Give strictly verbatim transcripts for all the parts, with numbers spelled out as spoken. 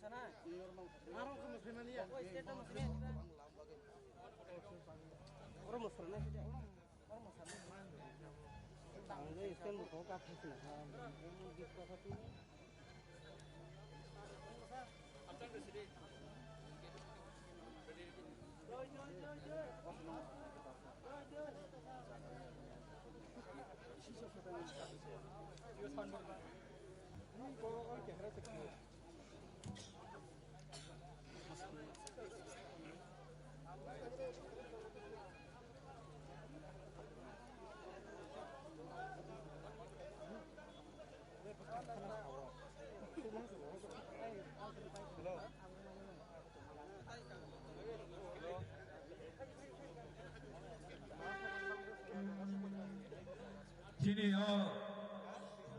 Sana. Aro ko muslimani ya. Oro muslimani. Oro muslimani. Tangno stand ko ka thasna. Chini o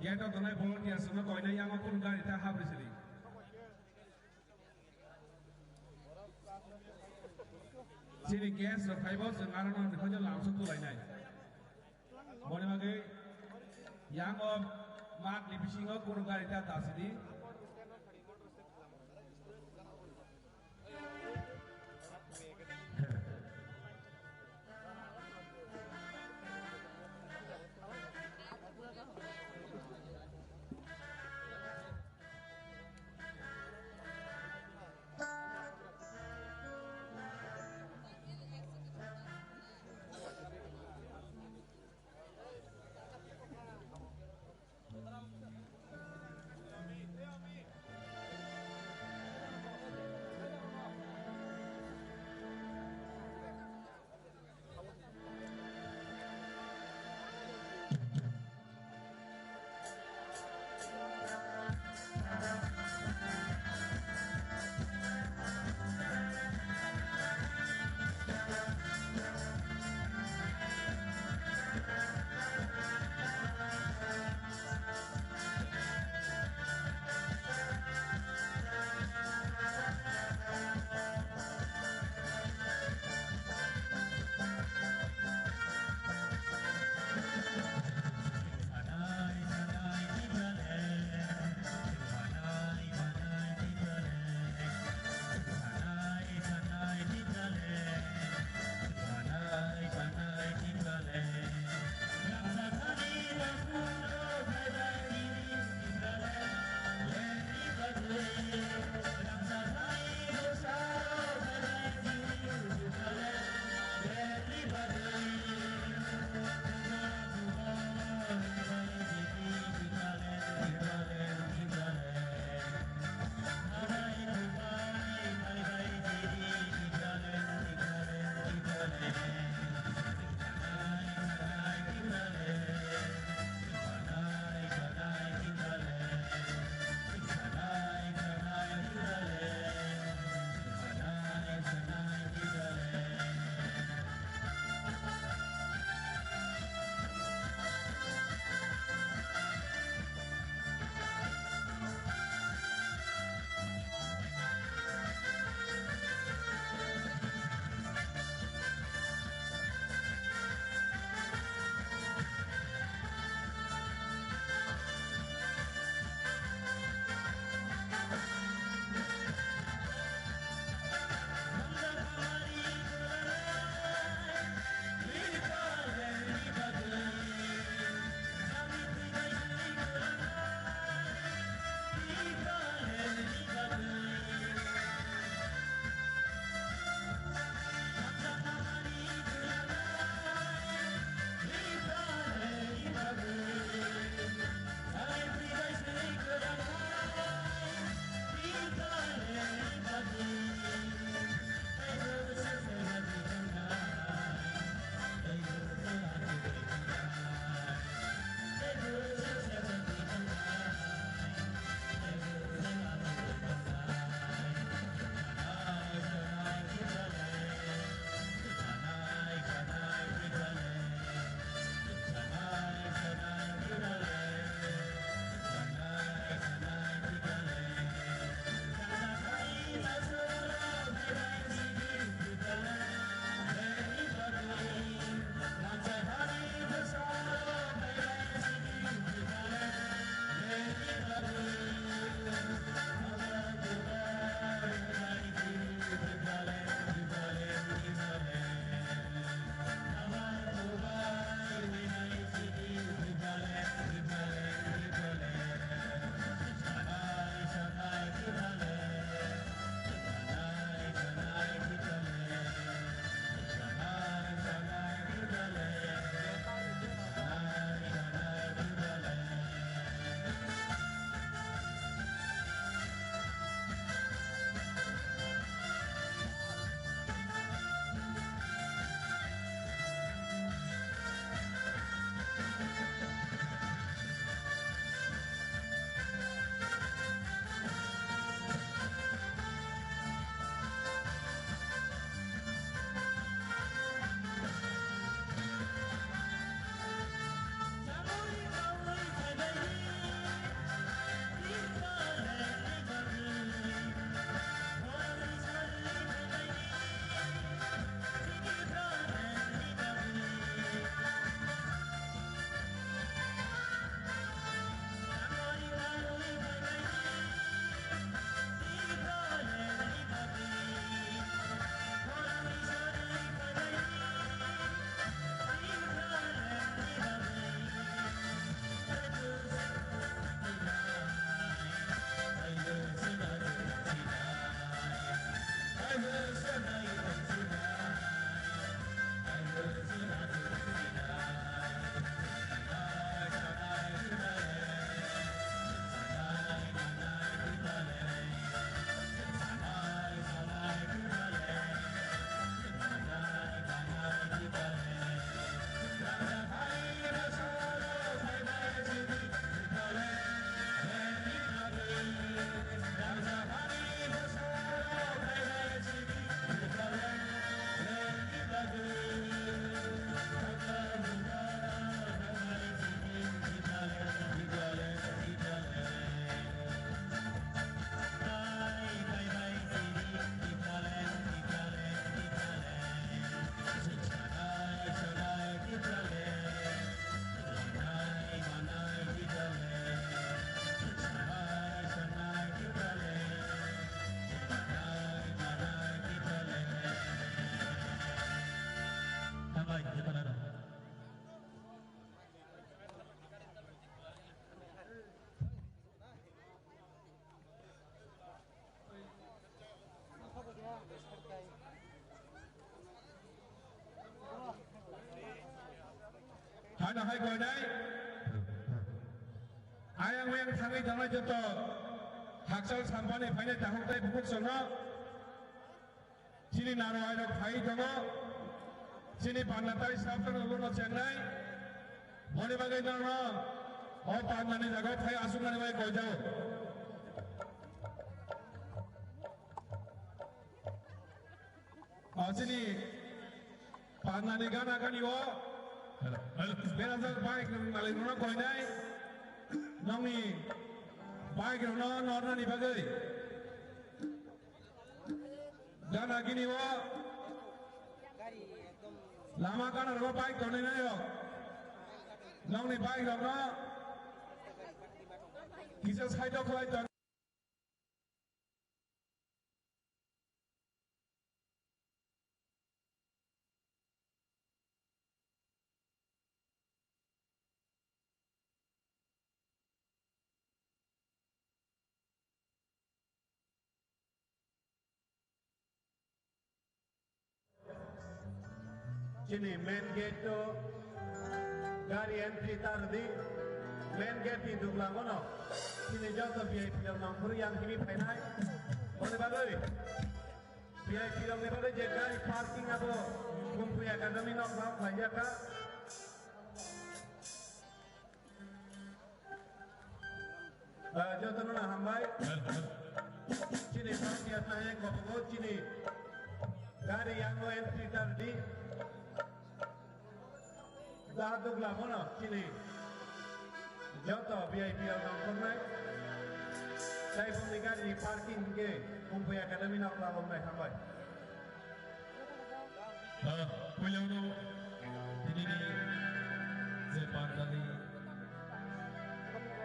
gate o tongnai volunteers no koinai yango kunu gari ta habri sili. Chini guest rok phaibo chwng aro no hwnwi khe lamso tulainai. Boni bagwi yang o mat ni bisingo kunu gari ta dasidi. Hai koinai. Ayang oyang thangwi tangnai joto hakchal sampani phainai takhuk tei bukhuk chwngno. Chini naro airok phai tongo. Chini panda tai sab tongo bono chengnai. Boni bagwi nono o pandani jaga phai asuknani bai koijao. O chini pandani gana gani o. Hello, hello. Berajak bike nang malai nono koinai. Nongni bike nono nornani bagwi. Gana gini o. Lama gana rogo bike tonwi nayo. Nongni bike rokno kisa side o khlai ton. Chini main gate to gari entry tar di, main gate ni dugla mono. Chini joto V I P rok nongkhor yang himi phainai. Boni bagwi V I P rok ni bagwi je gari parking abo Kumpui Academy nok nok khlaijak kha. Ah, jotono na hambai. Chini party asai kobo chini gari yango entry tar di. Dahaduk lamono chini joto V I P rok nongkhornai. Tai bongni gari parking ke Kumpui Academy nok lalomnai hambai. Ah, puilano tinini je pandani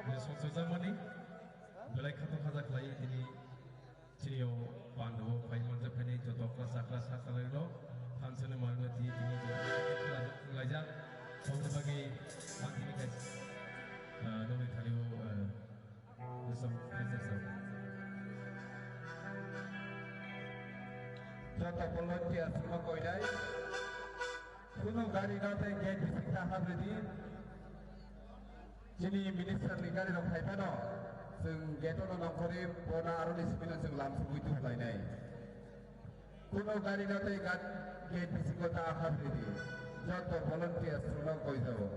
je songsojakmani belai khato khaja khlai tini chini o pandao phai manjak phaini joto okra chakra sakalairok thansani marwati tini je khlaijak oboni bagwi ang tini kai, ah, nongni thani o, ah, Joto volunteers no koinai. Kunu gari no tei gate bising ta habridi. Chini minister ni gari rok phai phano chwng gate no nongkhorwi bona aroni simi no chwng lam sugwi tuklainai. Kunu gari no tei ga-, gate bisingo ta habridi. Joto volunteers no koijao.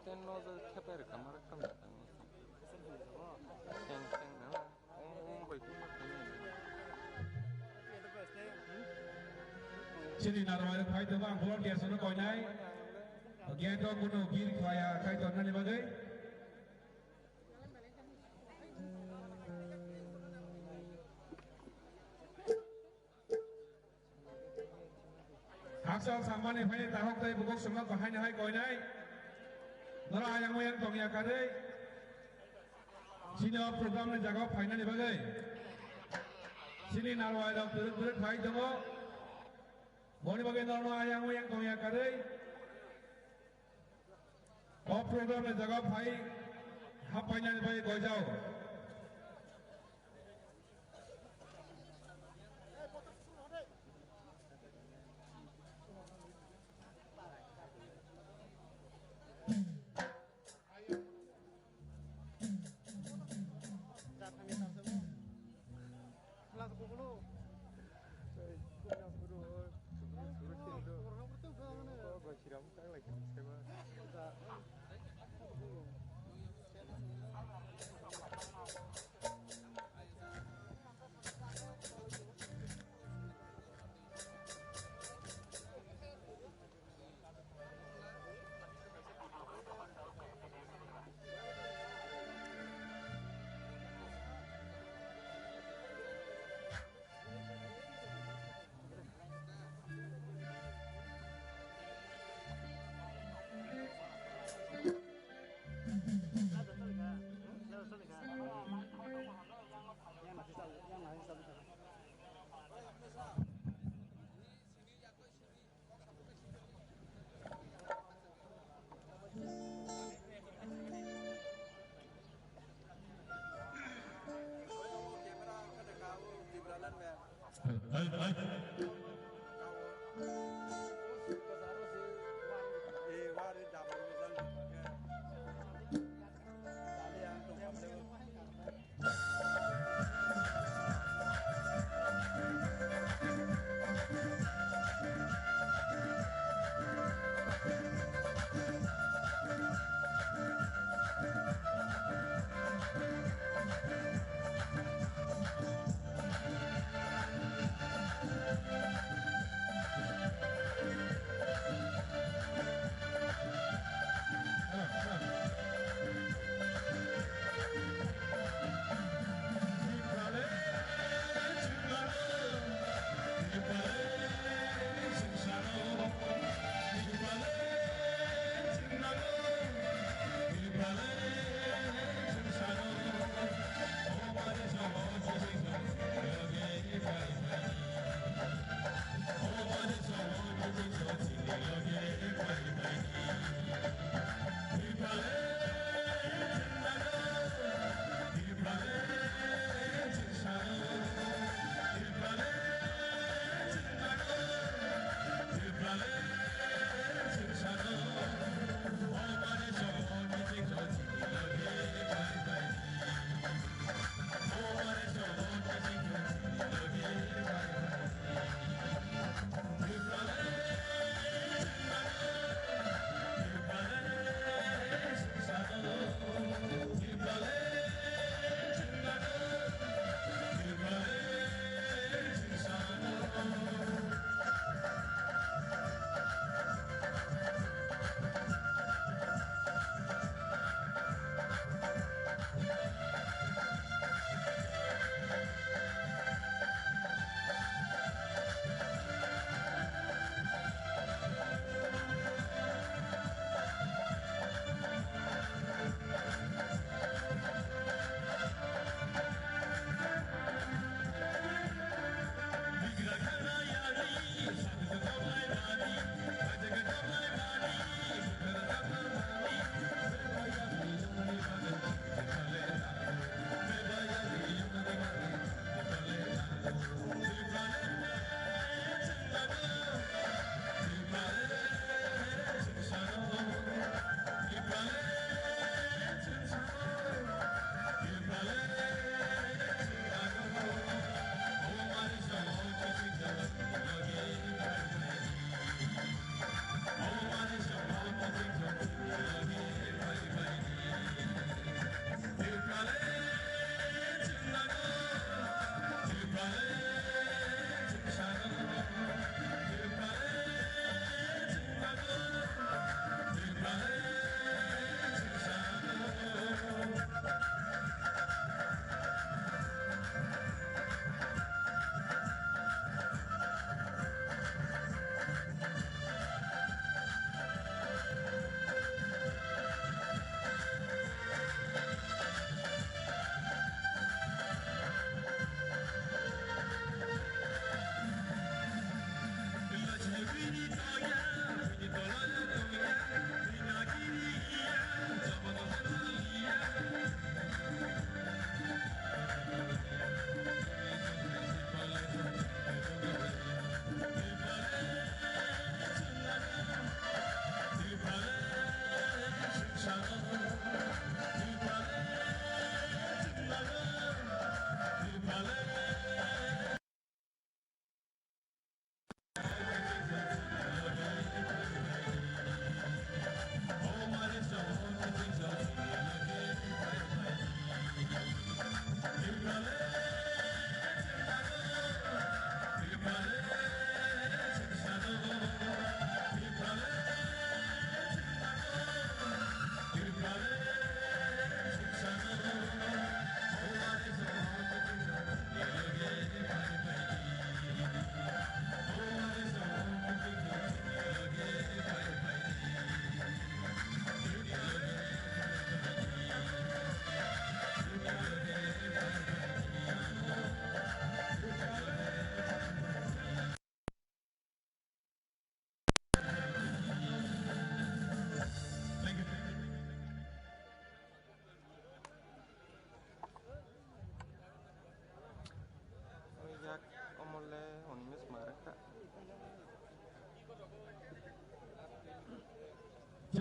Nozar khepai rwkha ma rwkha ma tang. Teng teng na. Ong ong bai kuma tang. Chini narwai phai tongma ang volunteer sono koinai. Gate o kuno gir khwlaiya khai tongnani bagwi. Hakchal samani phai tahok tai bukuk sumok bahai nahai koinai. Nora ayang oyang tongya kadai. Chini o program ni jaga o phainani bagwi. Chini narwai rok turuk turuk phai tongo. Boni bagwi norno ayang oyang tongya kadai. O program ni jaga phai hapainani bai goijao.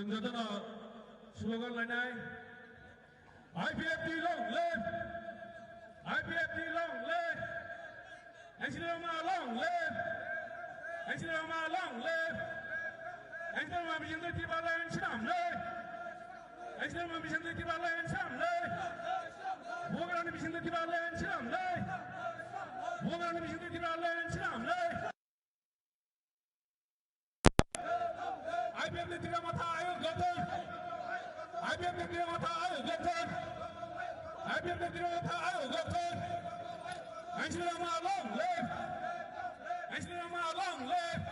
Jotono slogan lainai. I P F T long live! I P F T long live! Engineer Rama long live! Engineer Rama long live! Engineer Rama Bisingtwi Tipraland swnamnai! Engineer Rama Bisingtwi Tipraland swnamnai! Bubagrani Bisingtwi Tipraland swnamnai! Bubagrani Bisingtwi Tipraland swnamnai! I P F ni Tipra Motha ayuk jothon. I P F ni Tipra Motha ayuk jothon. I P F ni Tipra Motha ayuk jothon. Engineer Rama long live. Engineer Rama long live.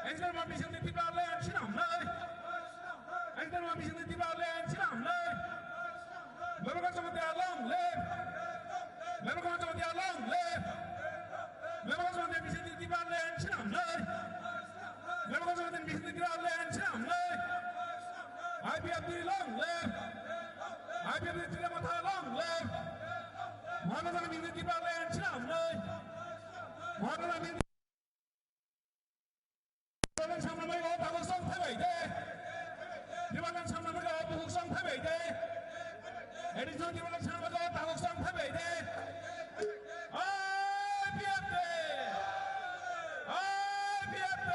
Engineer Rama Bisingtwi Tipraland swnamnai. Engineer Rama Bisingtwi Tipraland swnamnai. Bebak Jamatia long live. Bebak Jamatia long live. Bebak Jamatia Bisingtwi Tipraland swnamnai. Bebak Jamatia Bisingtwi Tipraland swnamnai. I P F T long live. I P F T Tipra Motha long live. Maharajani Bisingtwi Tipraland swnamnai. Maharajani Tipraland swnamnai o tabuk song thaibai de. Tipraland swnamnai o buhuk song thaibai de. Additional Tipraland swnamnai o tabuk song thaibai de. I P F T! I P F T!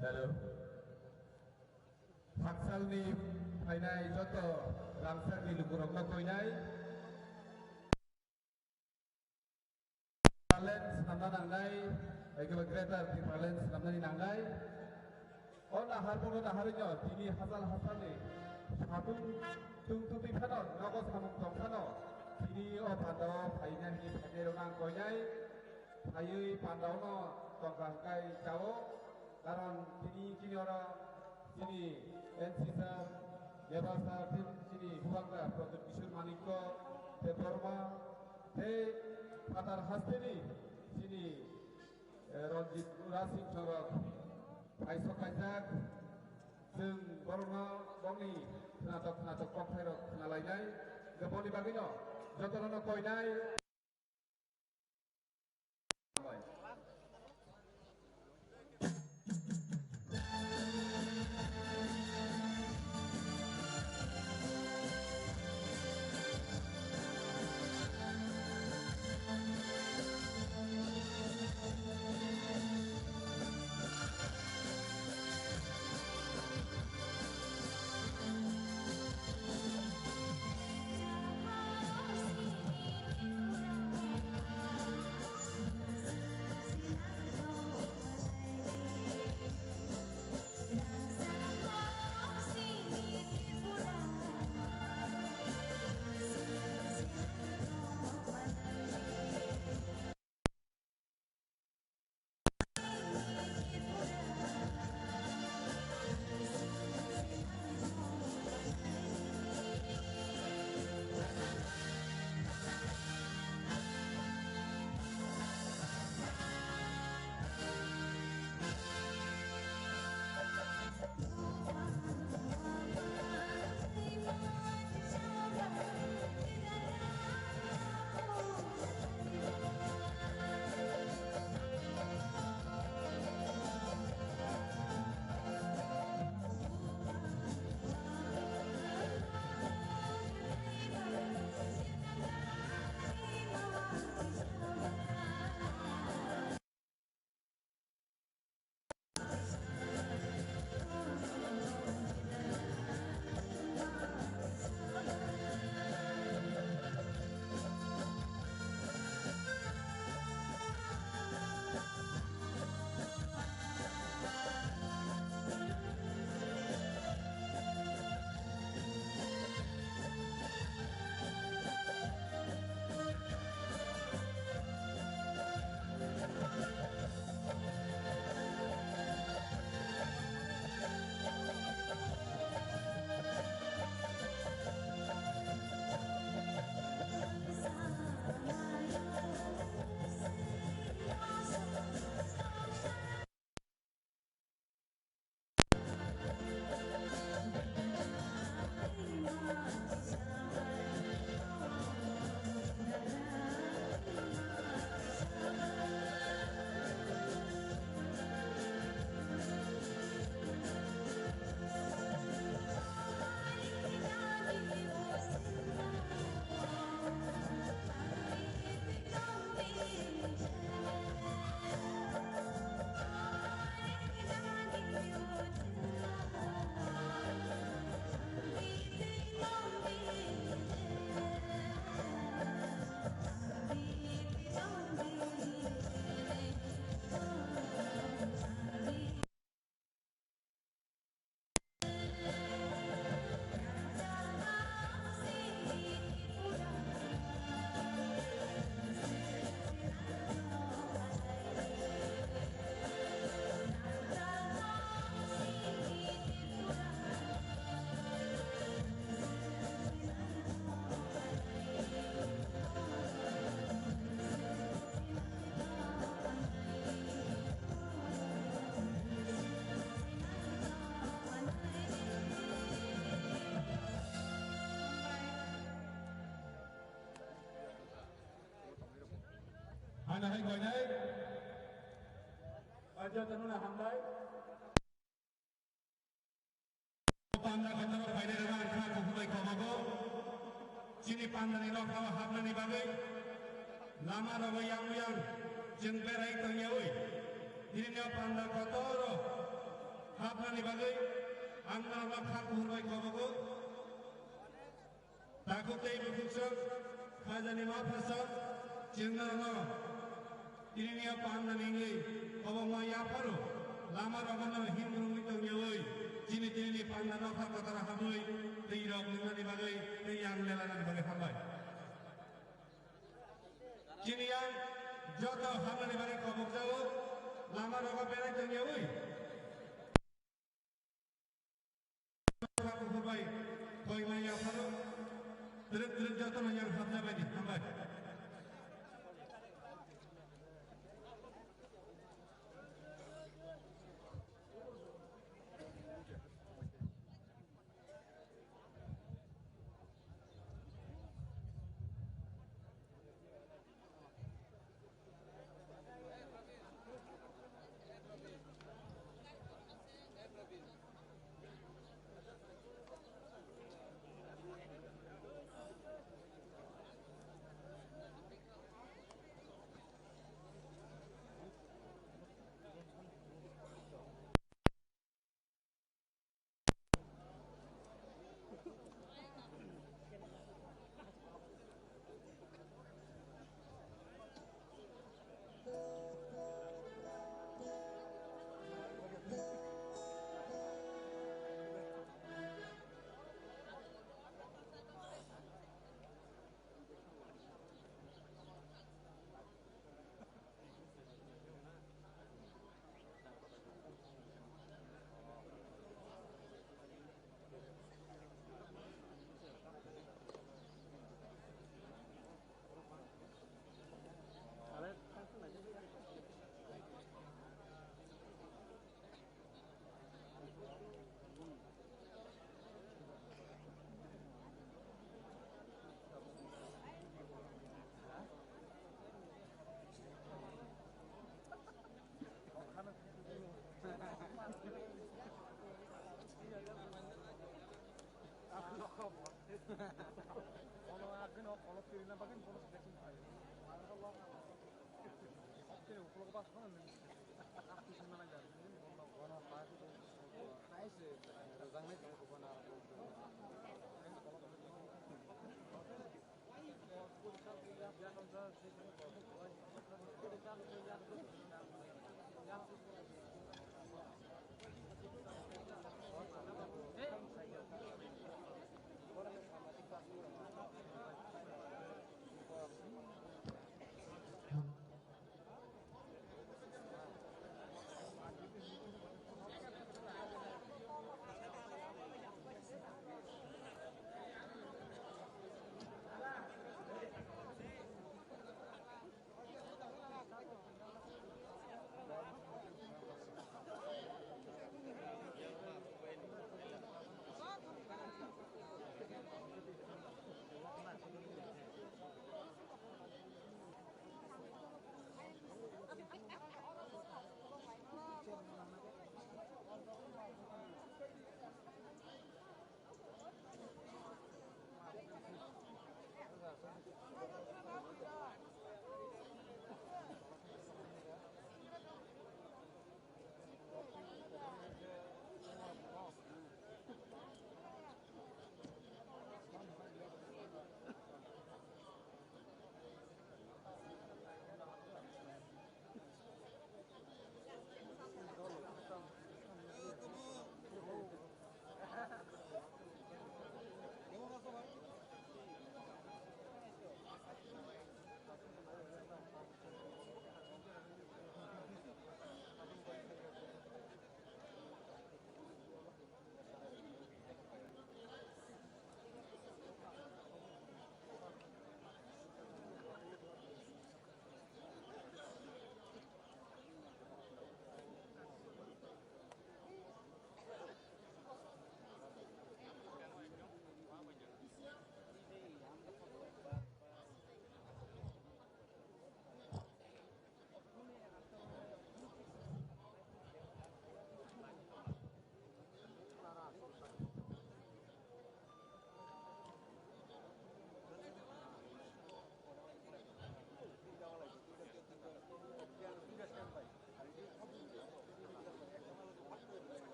Hello. Haksalni phainai joto rangchakni lukurokno koinai. Tipraland swnamna nangnai, ekeba Greater Tipraland swnamnani nangnai. O nahar bono naharino tini hachal hachalni satung tungtwi phano nogo samung tong phano tini o pandao phainani phainairokno ang koinai. Phaiwi pandaono tongkha hwnkhe chao. Karon tini, tini oro chini N C sir, Deba sir, tei chini Bubagra Pradyot Kishore Manikya Debbarma, tei phatar hasteni chini, eh, Ranjit Raj Singh Chorok phai sok kaijak. Chwng borokno bongni khwnatok khwnatok kokthairok khwnalainai, hwnkhe boni bagwino jotono koinai. Hana hai koinai. Aja tanuna hambai. Panda kotor phainai rwma ang kha kuphur bai kobogo. Chini pandani nokhao hapnani bagwi lama rogo yang yang chwng berai tongyawi. Nini panda kotoro. Hapnani bagwi ang norokno kha kuphur bai kobogo. Takhuk tei bukhuk sok, khajani ma phasok, chwng norokno tinini o panda ningwi kobokma yapharo lama rogono himrwngwi tongyawi chini tinini panda nokha kotor hamwi twi rok nwngnani bagwi tei yang lelanani bagwi hambai. Chini yang joto hamnani bagwi kobokjago, lama rogo berai tongyawi. Kha kuphur bai koima yapharo twrwk twrwk jotono yang hamjabaidi hambai.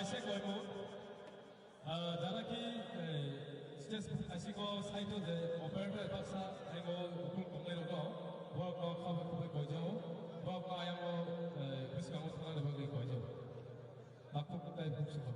Se koimu, ah, jara ki, eh, stage asiko saito je operator baksa aigo ukul kongnai rok no, borok no khabai khabai koijao, borok no ayang o, eh, bwskango thangna bagwi koijao. Takhuk tai buksuko.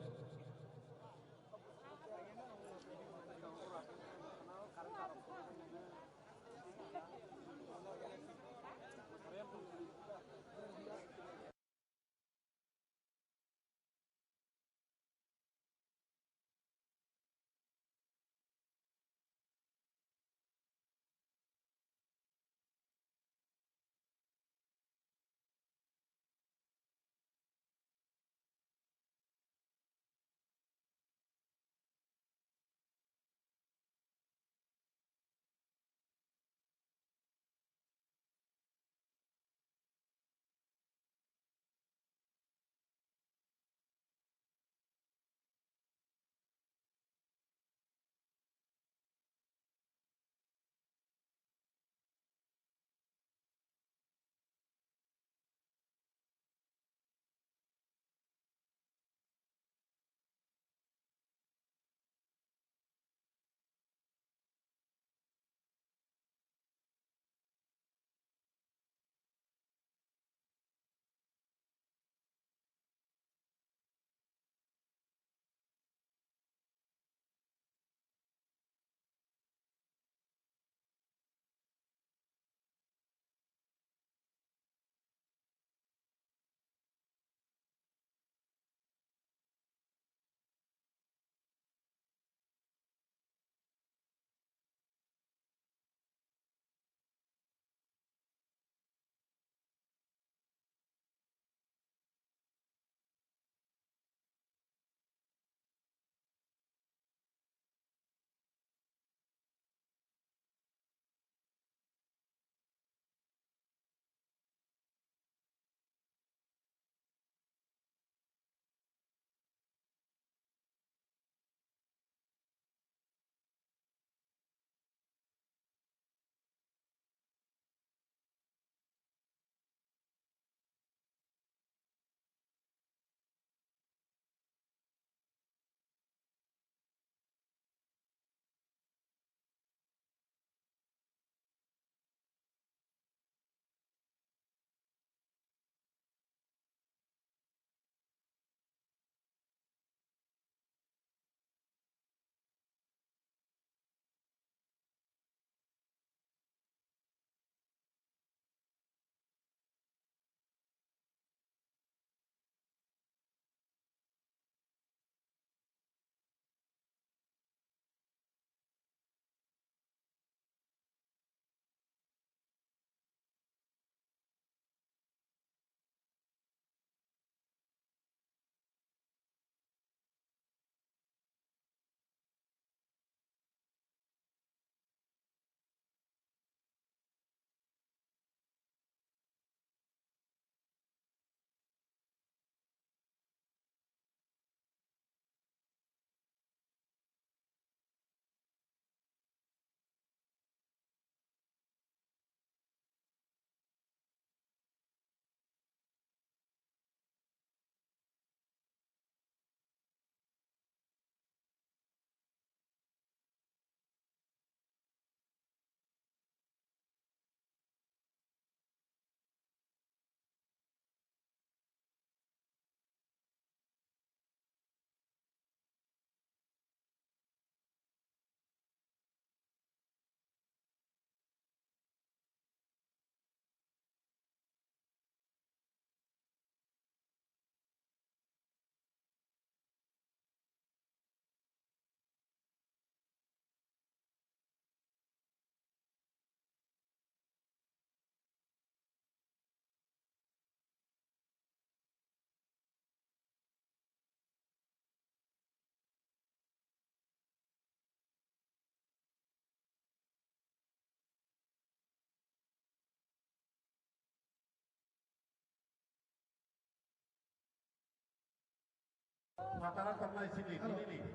Phataro tongnai chini, hello, tinini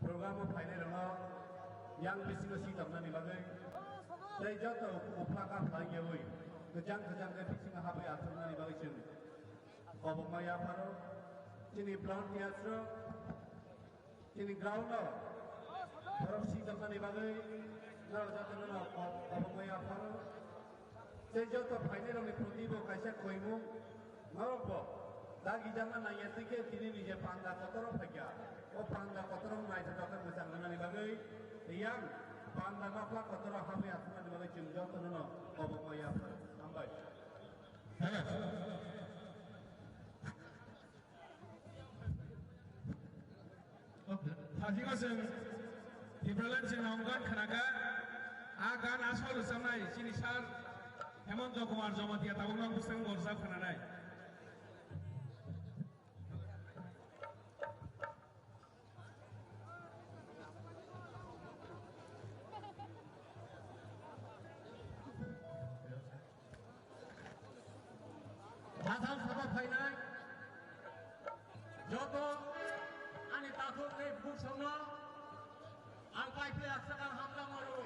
program o phainai rokno yang bisingo si tongmani bagwi tei joto uphla kaphlai yaui kwchang kwchang khe bisingo habwi athuknani bagwi chwng kobokma yapharo. Chini volunteers rok, chini ground o borok sijak nani bagwi norok joto no kobok bai apharo. Tei joto phainai rokni proti bo kaisa koimung norok bo dagi jana nangya twi khe tini ni je panda kotor o phaikha. O panda kotor o naithotok khe mwchang nani bagwi yang panda mapla kotor o habwi aswk nani bagwi chwng joto no kobok bai apharo. Hambai. Thajima chwng Tipraland chwng nong gan khnaka, a gan asol rwchapnai chini sir Hemanta Kumar Jamatia tabuk nong bwskango rwchap khnanai. Hatham sabo phainai joto ani takhuk tei bukhuk songno ang paipli aksakang hamkang maro.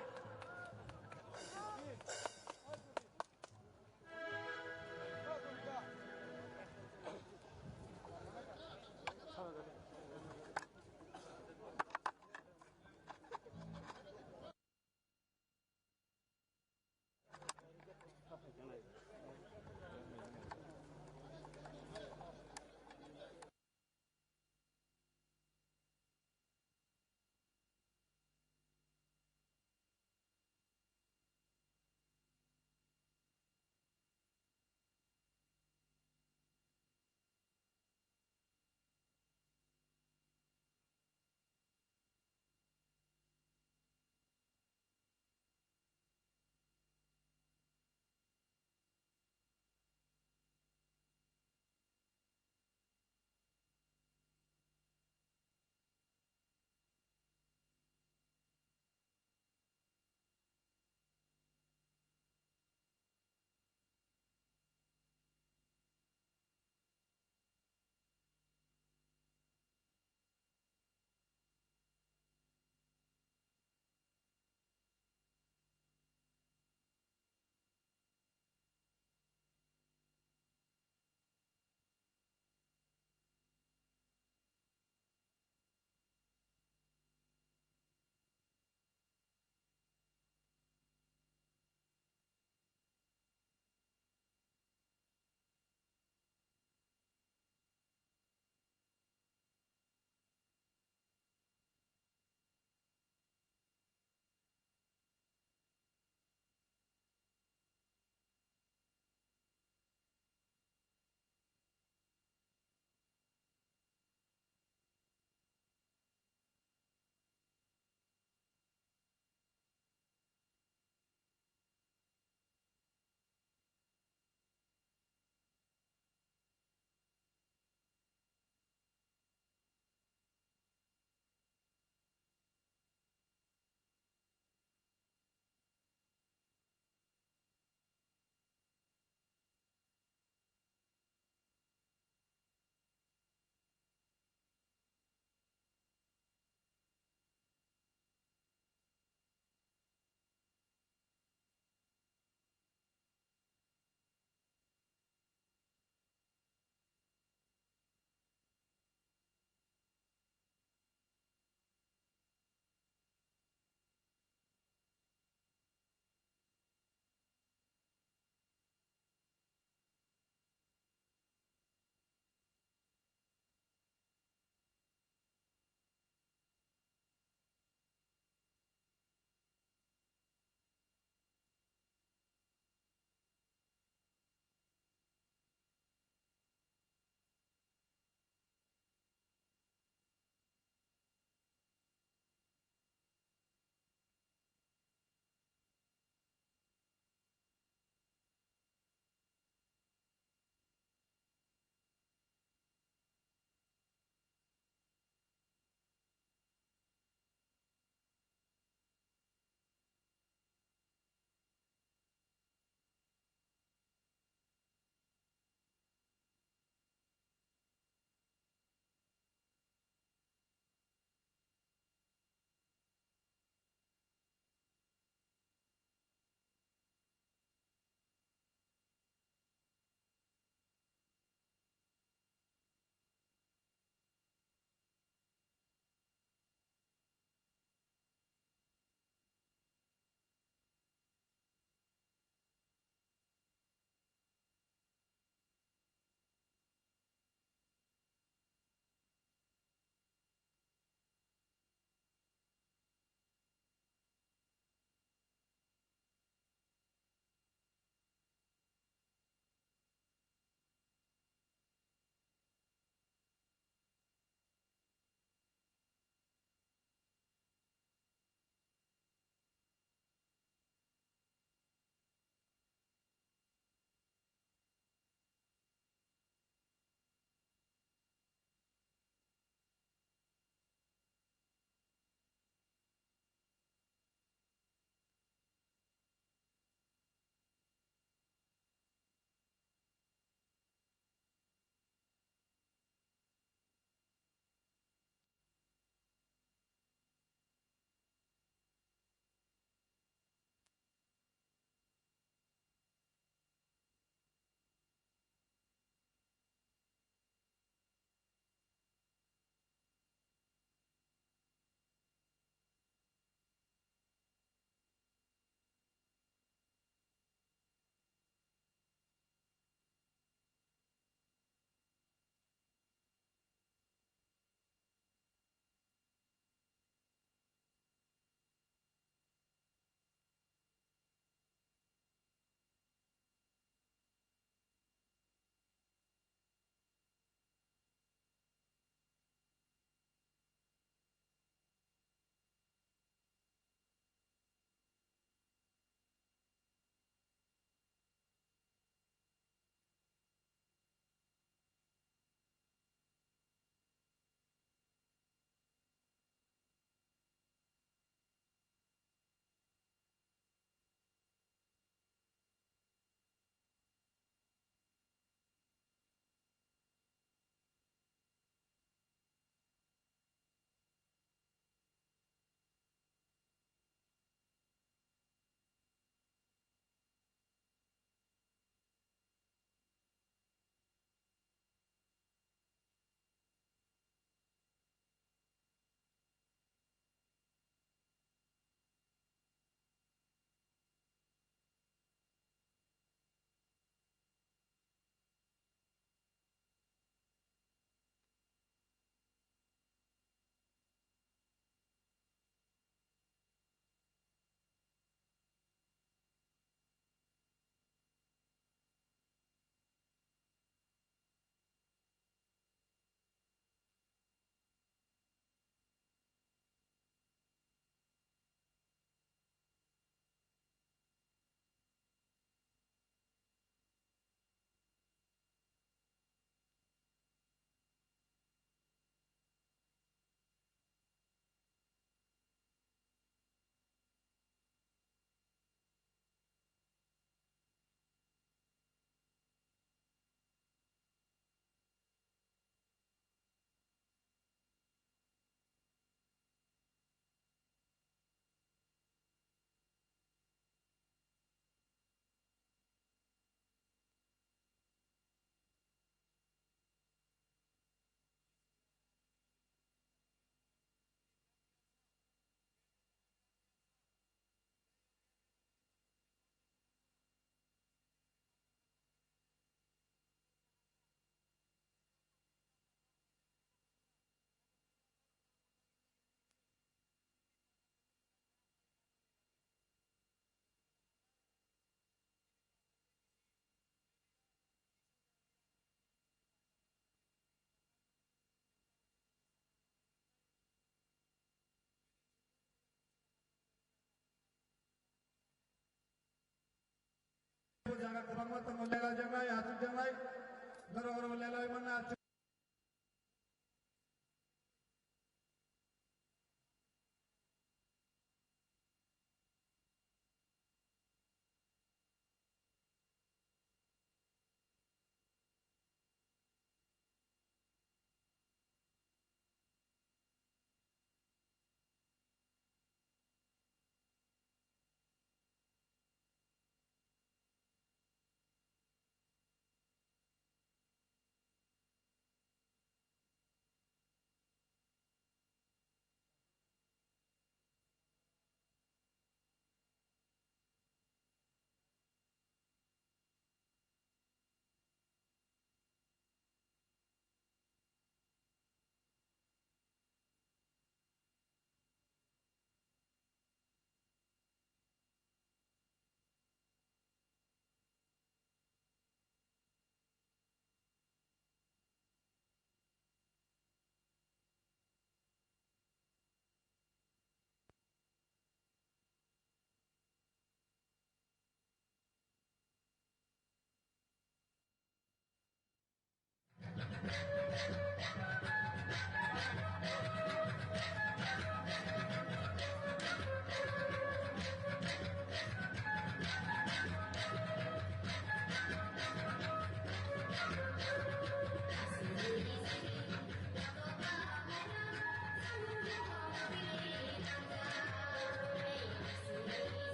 Norok oro lelai mana.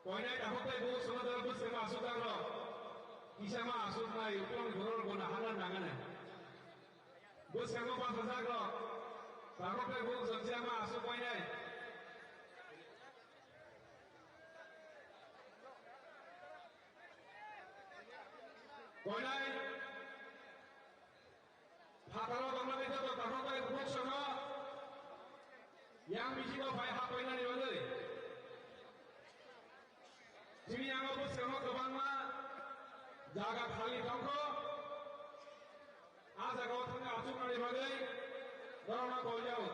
Koinai takhuk tei bukhuk songno dara bwskango aswk jakrok. Kisa ma aswk nai uklok ni borok bo nahana nangani. Bwskango bachajak rok. Takhuk tei bukhuk songchiyama aswk koinai. Koinai. Phataro tongmani joto takhuk bai bukhuk songno yang bisingo phai ha koinani bagwi. Chini yango bwskango kwbangma jaga khali tongkho. A jagao thangwi achuknani bagwi norokno kol jago.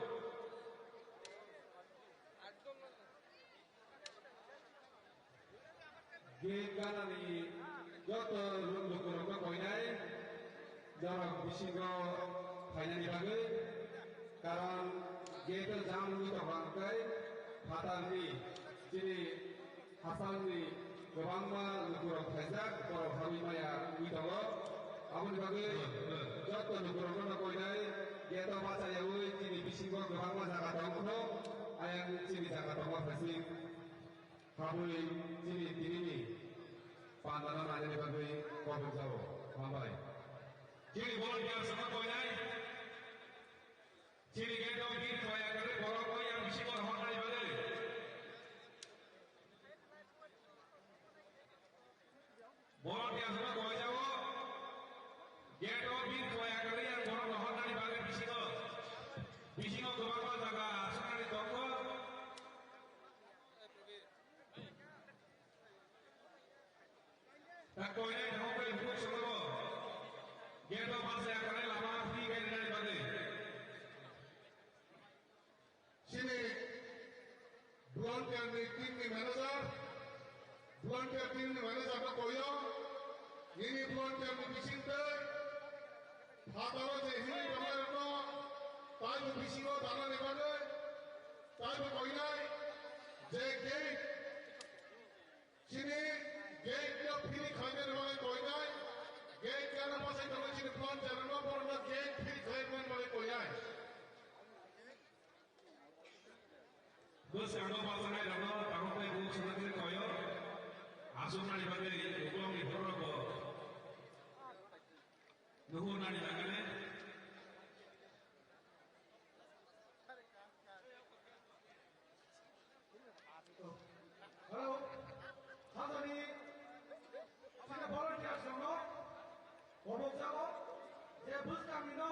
Gate ganani joto lukurokno koinai, norok bisingo phainani bagwi, karon gate o jam wngwi tongo, hwnkhe phatarni chini haphalni kwbangma lukurok phaijak, borok habwi maya wngwi tongo. Aboni bagwi joto lukurokno koinai gate o bachayaui chini bisingo kwbangma jaga tongkho, ayang chini jaga tongo phaising. Habwi chini tinini pandano nainani bagwi kobok jao. Hambai. Chini volunteers no koinai. Chini gate o bir koya kare borok o yang bisingo rohornani bagwi. Volunteers no koijao. Gate o bir koya kare yang borok rohornani bagwi bisingo. Bisingo kwbangma jaga aswknani tongkho. Ta koinai thangwi bukhuk songno gate o bachai akhare lama free khe rinani bagwi. Chini volunteer ni team ni manager, volunteer team ni manager no koyo, nini volunteer ni bisingtwi phataro je himwi tongnai rokno taibo bisingo tanani bagwi taibo koinai je gate Chini gate no free khlaina bagwi koinai, gate gana bachai tongo chini plan channel no, borokno gate free khlaina bagwi koinai. Bwskango bachanai rokno tabuk tei bukhuk songna khe koyo. Aswknani bagwi uklokni borok bo nuhurnani nangani. Hello. Hajani. Sini volunteer songno. Kobok jago. Je bwskangni no.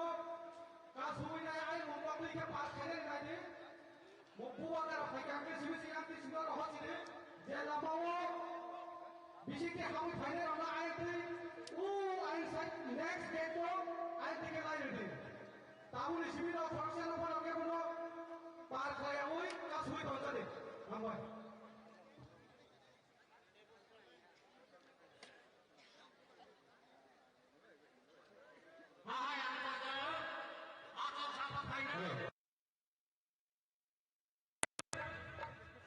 Kasui nai ai mongkotwi khe pass khainai nai di. Mokpu wakar phai kang khe simi sing ang tising no rohor sini. Je lama o. Bisi khe hamwi phainai rokno ai twi. U ai side next gate o. Ai twi khe lai rwdi. Tabukni simi rok khoroksa no phano khe bono par khlaiyaui kasui tonjani. Hambai. Hai, ang pakai, aku sama pakai. Hello.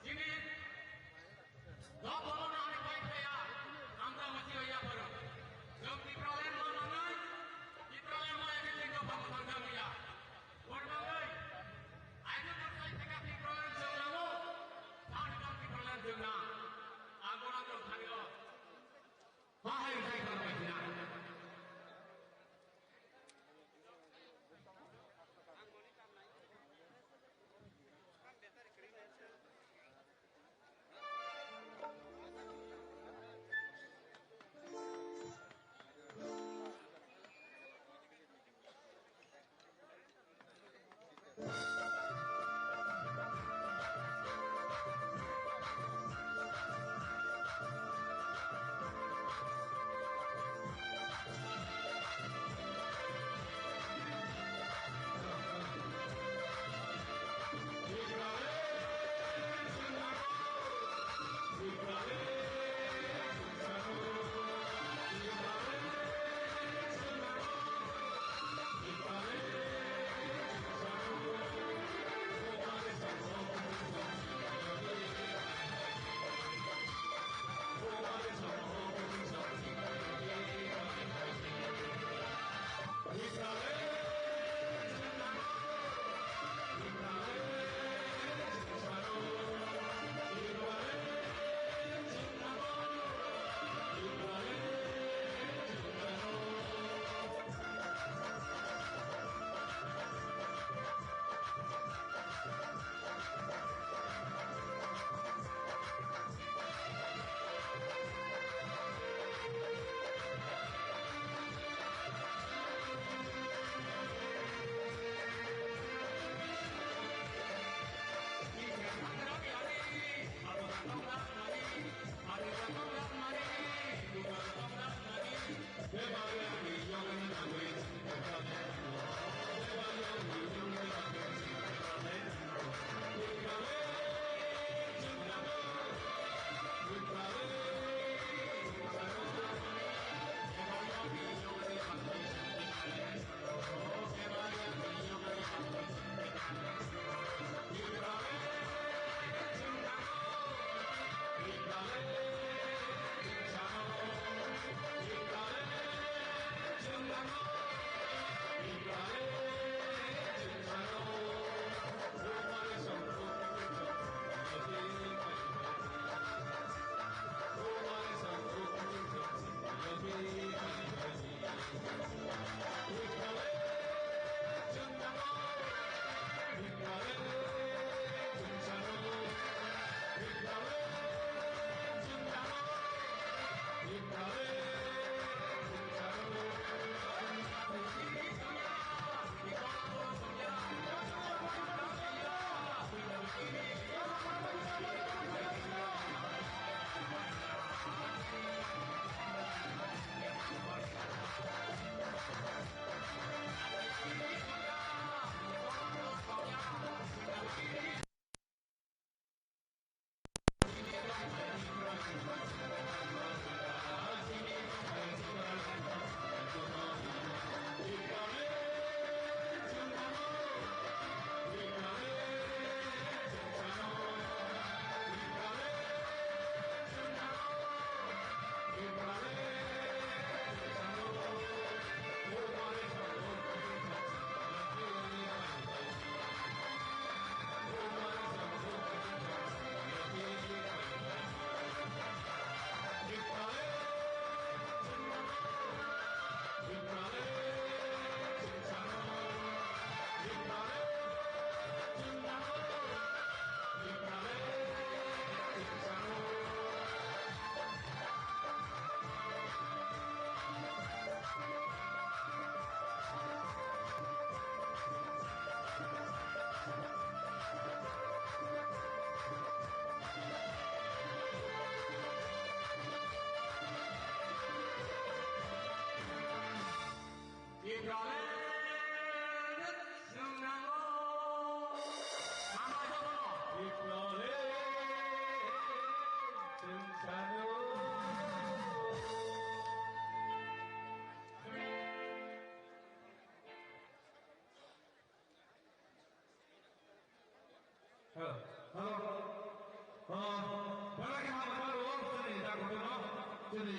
Sini, dok bono na ani bai kaya, amra mati ya baru. Jom Tipraland mo nangai, Tipraland mo ya kita bang bang ya. Buat bang, ai. Ayo, tak saya tengah Tipraland jauh lama. Hello. Hello. Ah, belai khe hambai rwo chini jaga kotorno, chini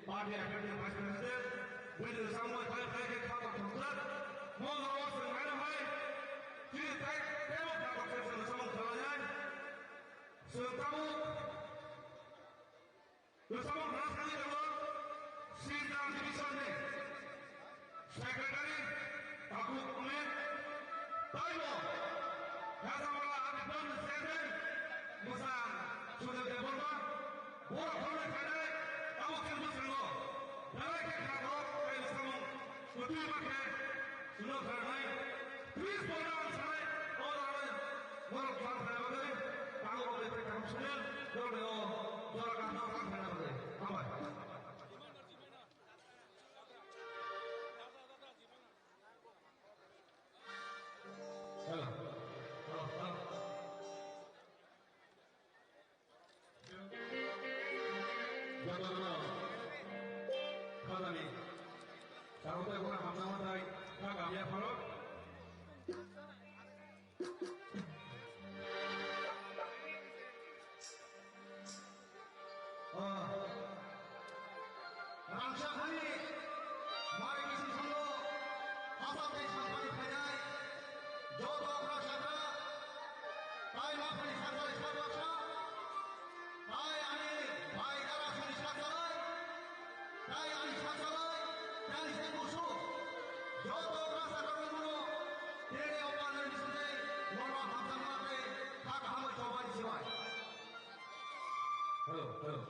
party executive vice president, bini samung khai khai khe kha kok thumjak, mo norok swng naina hai, chini tai tebo kha kok se swng samung khlainai, swng tabuk. Rwchapmung Rajkali Dolo, Sri Ram Division ni Secretary, Takhuk Ume, taibo, Khasabala Adipon Chairman, Mwsang Sudhir Debbarma, borok khoroknwi phainai, abo khe bwskango, belai khe kha borok, tei rwchapmung kwtwi ma khe, Suno kharnai, please, boy, ang sanai, o rani, borok khan kharnai bagwi, ang o bai bai kaham sunya, borok ni o jora kaham no khan kharnai bagwi. Hambai. Hello. Hello, hello. Jotono khajani. Sarutai bono hamjama tai kha kamya phano. Ah. Rangchakhani mai bising thango, hachal tei salpani phainai, joto rangchakra, tai maphani sakjai sak baksa, tai ani bai darasani sakjalai, tai ani sakjalai, tai se busu, joto rangchakra rwngmano, tini o panel bising tei, nono hamjakma tei, kha kahamwi chobai sibai. Hello, hello.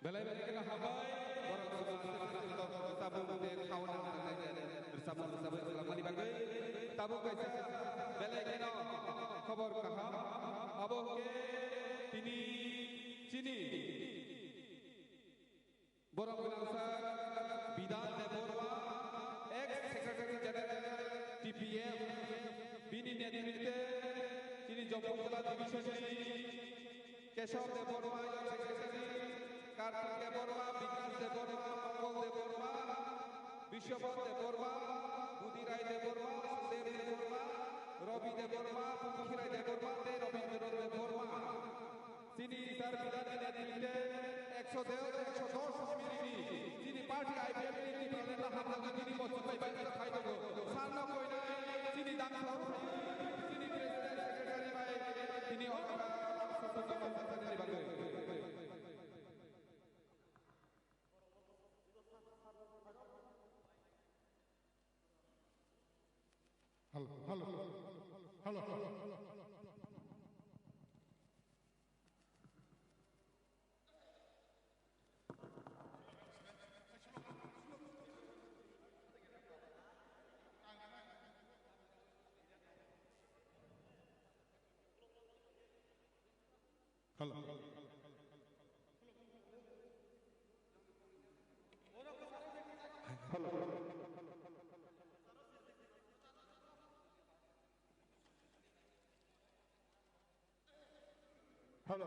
Belai belai kheno hambai, borok songma tabuk de khauna rwchapmung rwchapmung rwchapmani bagwi tabuk kaisa belai kheno khobor kaham. Abo hwnkhe tini chini borok gwnangsa Bidhan Debbarma, ex Secretary General T P F, bini netritwe chini Jampui Jila Division ni Keshav Debbarma, Young Secretary, Kartik Debbarma, Bikash Debbarma, Mongol Debbarma, Bishwabhat Debbarma, Budhi Rai Debbarma, Sudev Debbarma, Ravi Debbarma, Pungkhi Rai Debbarma, tei Rabindra Debbarma. Chini sir Bidhan ni netritwe ekso dos, ekso dos family ni chini party I P F T ni Tipraland no hamjaknai chini bosong bai bai phai tongo. Sir no koinai chini dangsa chini president secretary bai tini order ni bagwi. Hello, hello, hello, hello. Hello. Hello. Hello.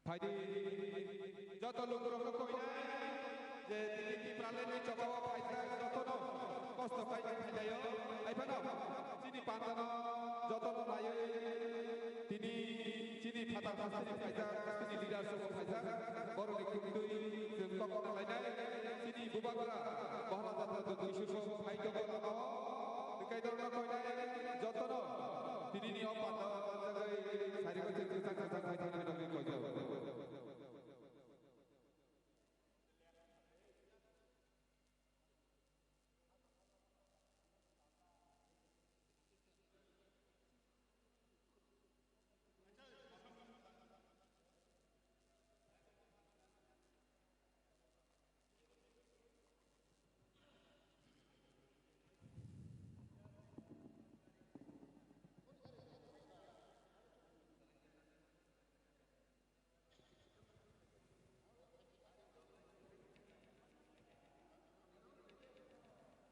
Phaidi joto lukurokno koinai je tini Tipraland ni chokao phaijak jotono kosto khaina phailaio. Haiphano chini pandano jotono naiwi tini chini phatar phatar ni phaijak, chini leader sabo phaijak, borokni khumtwi chwng kokno lainai. Chini bubagra Maharaja Jagdishwar sabo phai tongo lama o. Tei kaitorno koinai jotono tinini o panda manjagwi sarigo chwng kwchang kwchang khai thangna bagwi koijago.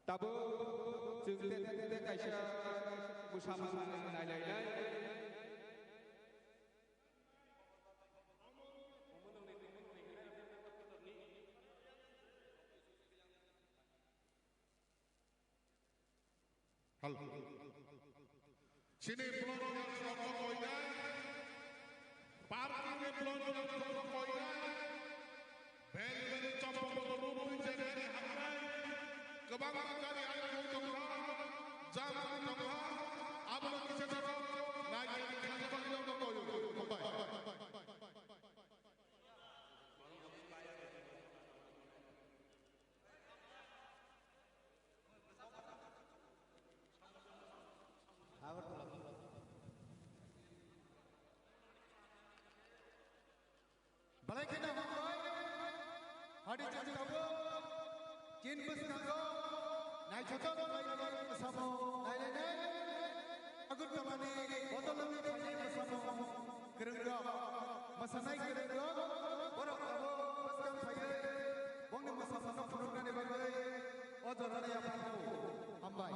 Tabuk chwng tei tei kaisa Bwsa masa nai nai nai. Hal. Chini blong yang sokok koinai. Parking ni blong yang sokok koinai. Bel bel chopok boto rubui jagani hamnai. Kwbangma gari ayang tongkha. Jam tongkha. Abono kisa jagao. Nai kisa jagao koyo. Bye. Agartala. Belai kheno hambai. Hadi chwng tabuk. Chini bwskango naithothok khlai khlai samung nailainai. Agartalani bodolni khlai samung kwrwngrok, mwsanai kwrwngrok, borok tabuk bwskang phaiwi bongni mwsamungno phunuknani bagwi o jorani yaphargo. Hambai.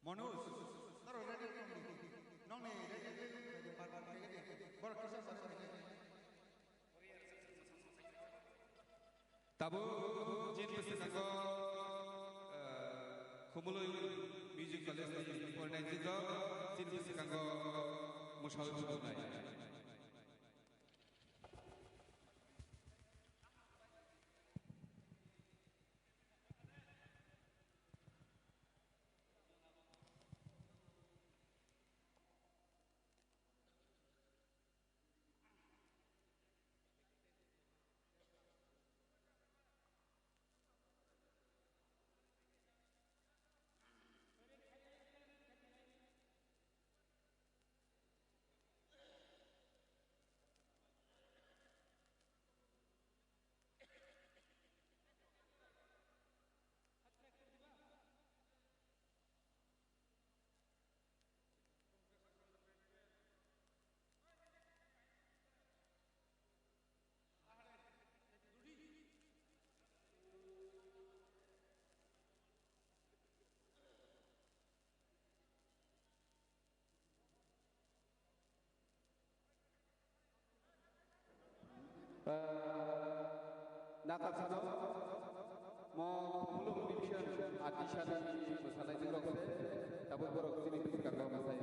Manoj, norok ready wng di. Nokni ready, ready, ready, bar, bar, ready, ready. Borok kisa bar, bar, ready. Tabuk chini bwskango, eh, Khumulwng Music College ni porinai jwk chini bwskango mwsawi phunuknai. Nakar sano mo Khumulwng division ati sani mwsanai jwk rok se tabuk borok chini bwskango mwsai.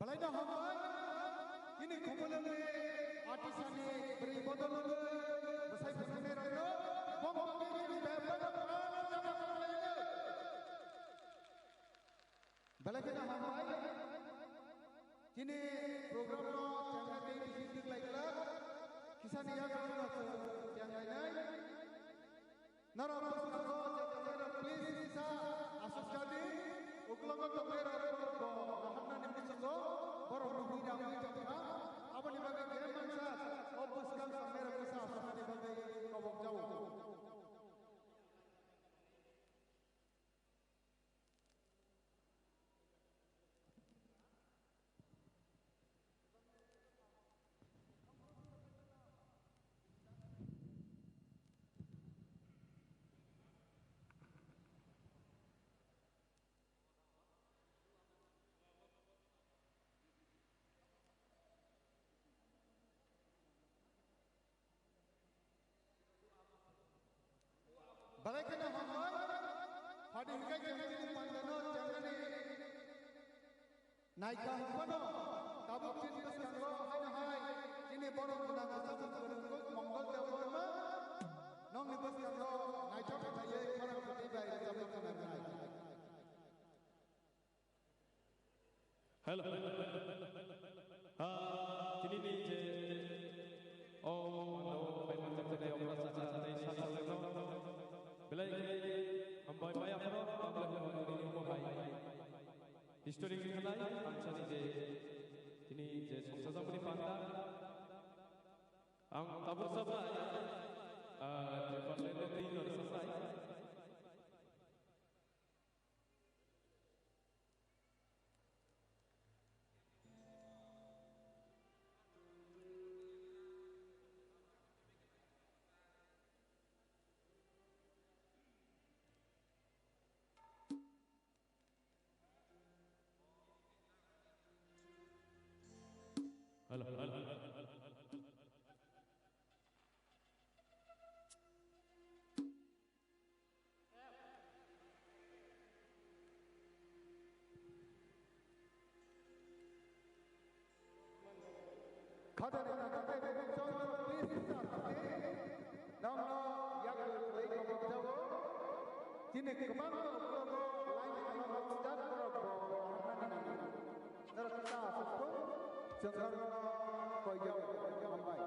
Belai no hambai. Ini khumulwng ni atisani bwrwi bodol wngwi bwsai bwsai ni rwino. Bom bom ni bebak no. Belai kheno hambai. Chini program no chengna tei bisi twk lai glak. Kisani yago no cheng lai nai. Norok bwskango je tongnai rok please kisa aswk jadi. Uklogo tongnai rok borok bo naharnani bwskango borok no hwi ramwi tongkha. Aboni bagwi je mansa o bwskang tongnai rok kisa aswknani bagwi kobok jao. Belai kheno hambai. Phadi hwnkhe chengmani pandano chengnani naikha hwnphano tabuk chini bwskango haino hai chini borok gwnang rwchapmung kwrwngwi Mongol Debbarma nokni bwskango naithok khlaiwi khorang kwtwi bai rwchapmung khnanai. Hello. Ha, tini ni je, o, mano, pai manjak jani, o, rasa jani, sa sa leno. Belai ke, hambai maya khoro, tabla hino, ni ni mo hai. History ni khanai, ang sani je, tini je, songsa jamani panta. Ang tabur sabai, ah, je, patle no, tini no, sa sai. Hello, hello. Khatani nangkhe bebak chwng please sir, please. Nokno yakni twi kobok jago. Chini kwbangma uklogo line khlama start borok bo nangkhe. Norok ta aswk chwng norokno koi jago. Hambai.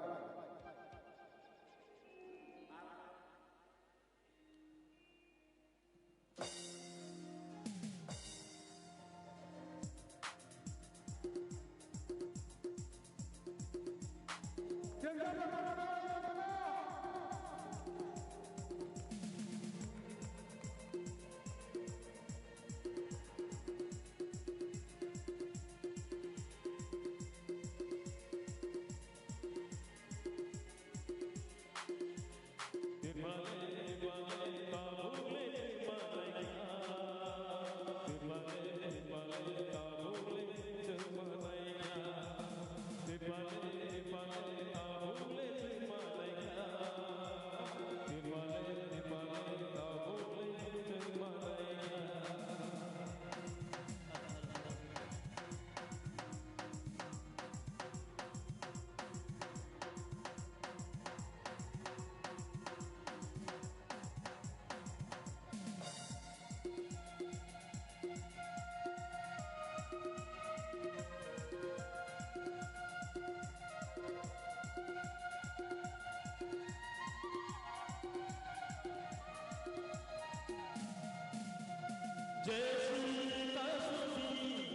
Jai Shri Kashmir.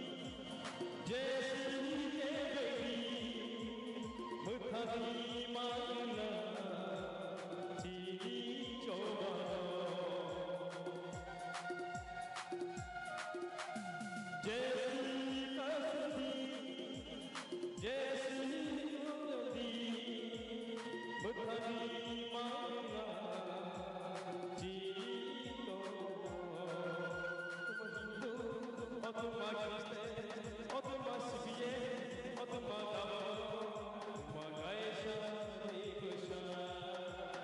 Jeswini keberi mwthangwi mangla chini chobano. Jeswini kasdi, Jeswini kasdi mwthangwi mangla chini to. Otoma Hindu, otoma Christian, otoma C P M, otoma Dabo, otoma kaisa ni bwsa,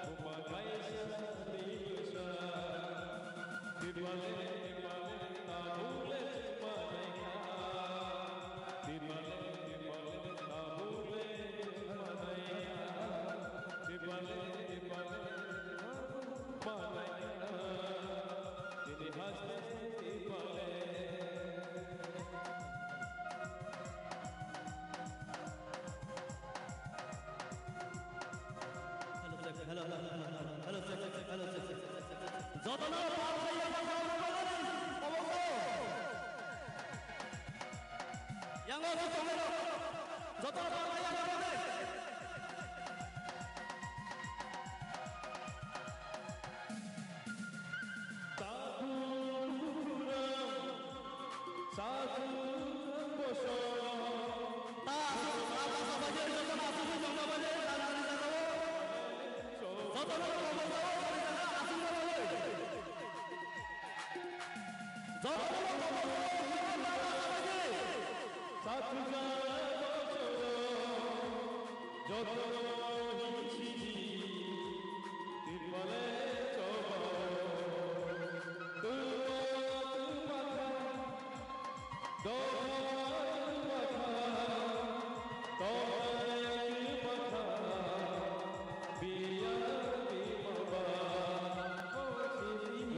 otoma kaisa ni bwsa. Tripale, Tripale, tabule chuma naikha. Tripale,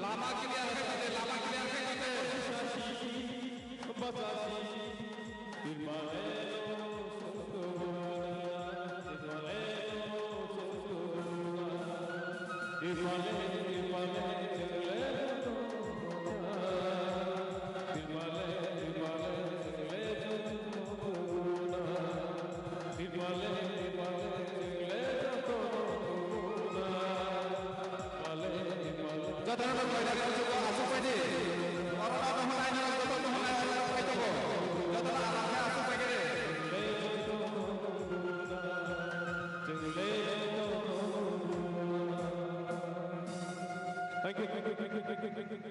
Lama clear khai mate, lama clear khai mate. Jotono koina kuchugo asuk paidi. Oro no mohon ai no joto mohon ai asuk pai tongo. Jotono alak khe asuk pai khe. Thank you, thank you, thank you, thank you, thank you.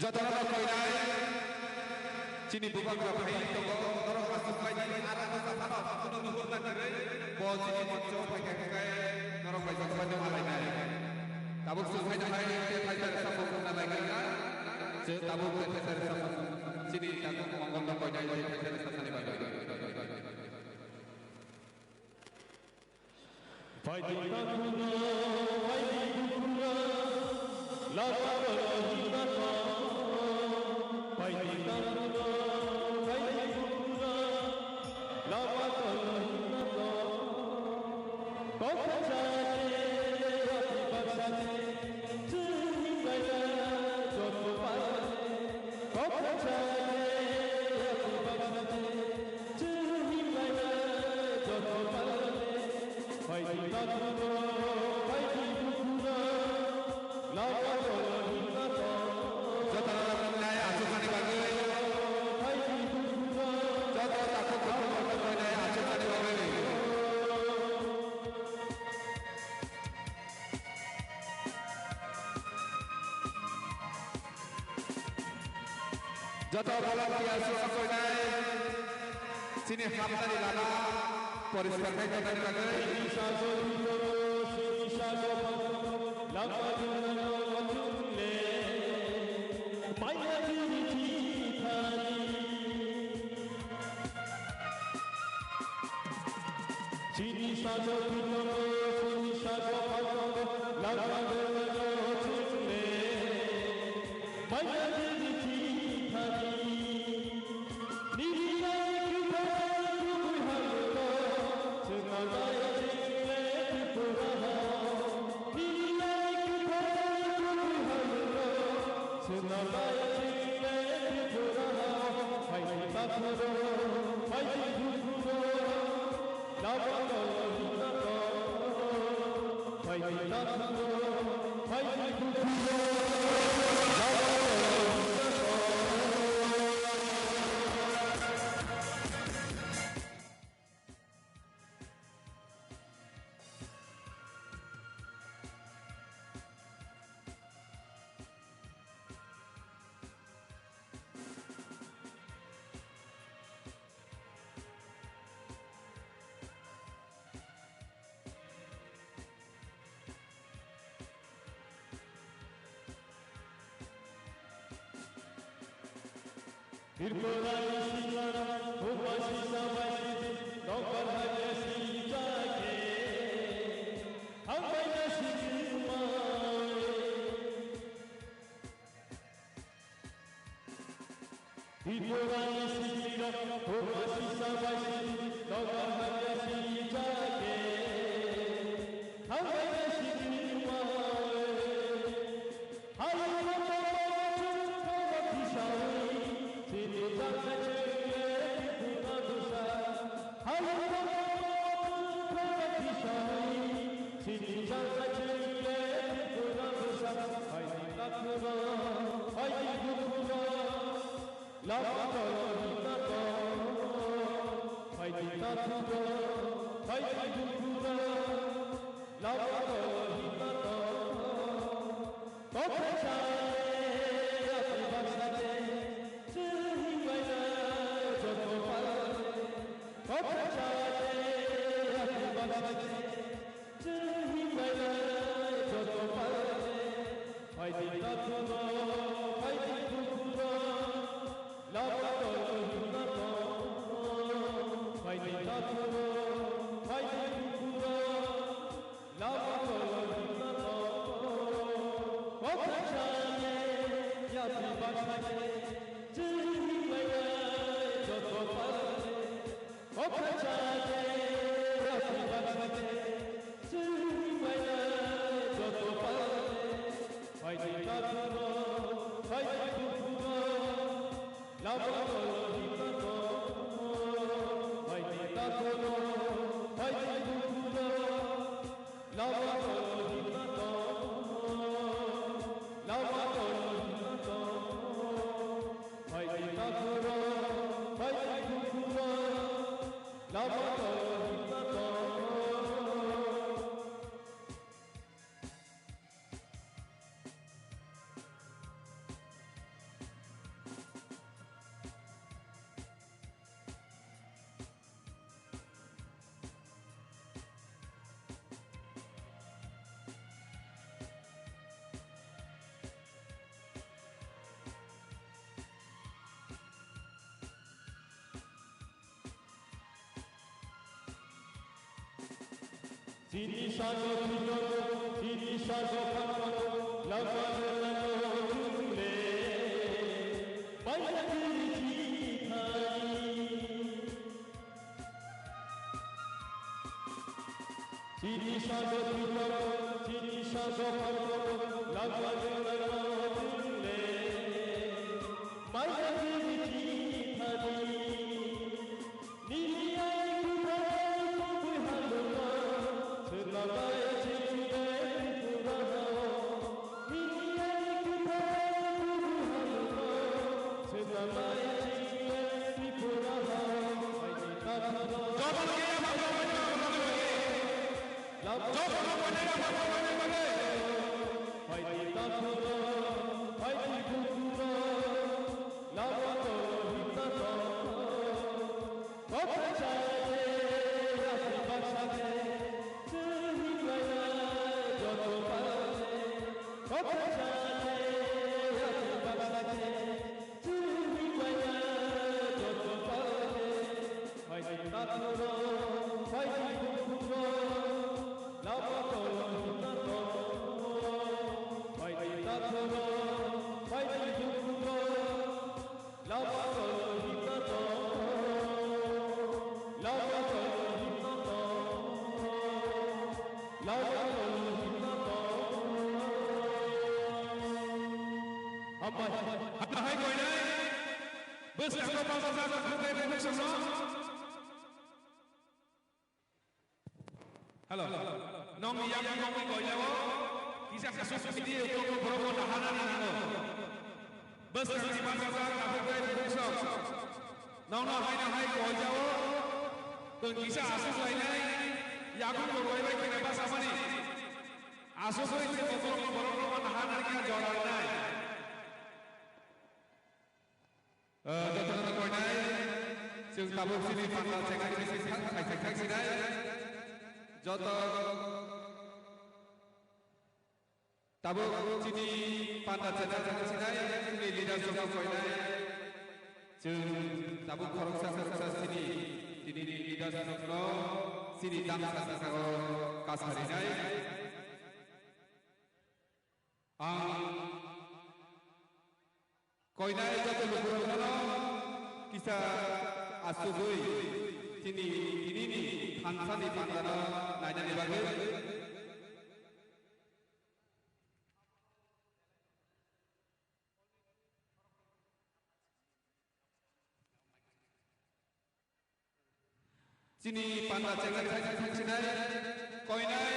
Jotono rok koinai chini bubagra phai tongo, norok asuk bai di, aro bwsa phano kuno nuhur na kwrwi, bo chini moncho phai khe hwnkhe norok bai joto bai no malainai. Tabuk chwng phai nai, tei phai tar samung na lai kha, chwng tabuk tei phai tar samung chini tabuk mongol no koinai tei phai tar samani bai. Phaidi takhukno, phaidi bukhukno, lama tolo himna tong. Phaidi takhukno, phaidi bukhukno, lama tolo himna tong. Kok khacha khe, rati baksa khe, chwng himlai na joto pala khe. Kok khacha khe, rati baksa khe, chwng himlai na joto pala khe. Phaidi takhukno, phaidi bukhukno, lama tolo himna tong. Jotono rok nai achukmani bagwi. Phaidi bukhukno, joto takhuk bukhuk rok nai achukmani bagwi. Joto volunteers rok koinai chini hapnani lama poriskar khai tongnani bagwi. Chini sajwk bitongo, chini sajwk phaltongo, langma dwngano chwng le. Maya dini chini thani, nini lai kwthai kubui hamto, chwngno nai chwng le Tripura ha. Nini lai kwthai kubui hamto, chwngno nai chwng le Tripura ha. Phaidi takhukno, phaidi bukhukno. Tripura ni sikla, upasisa bai sidi, nokbar hanya sijake, hambai na sidi umai. Tripura ni sikirok, upasisa bai sidi, nokbar hanya sijake, hambai na sidi umai. Hai mata mata chukha bakhi sawi, sidi jaka chule Chini sago thwino, chini sago phano, lama lama le, paina chini chini thani. Chini sago thwino, chini sago phano, lama lama le, paina chini chini thani. Hambai. Hambai, koinai. Bwskango bangsa jaga khukbai bwskango. Hello. Nongni yakni nongni koilao kisa kasuk sidi rokno borokno daharani nango. Bwskangni bangsa jaga khukbai bwskango. Nongno haino hai koijao. Tong kisa asuk lainai. Yakung bo koibai kene basamani. Asugwi se borokno borokno daharani khe jora rinai. Eh, jotono koinai, chwng tabuk chini panda chengnai sisi thang, khai khai thang sinai. Joto tabuk chini panda chengnai thang sinai, chini leaders joto koinai. Chwng tabuk khoroksa khoroksa chini, chini leaders joto chini dam sa sa o kasarinai. Ang koinai joto lukurokno kisa asugwi chini tinini thansani pandano nainani bagwi. Chini panda chengnai thang sinai, koinai,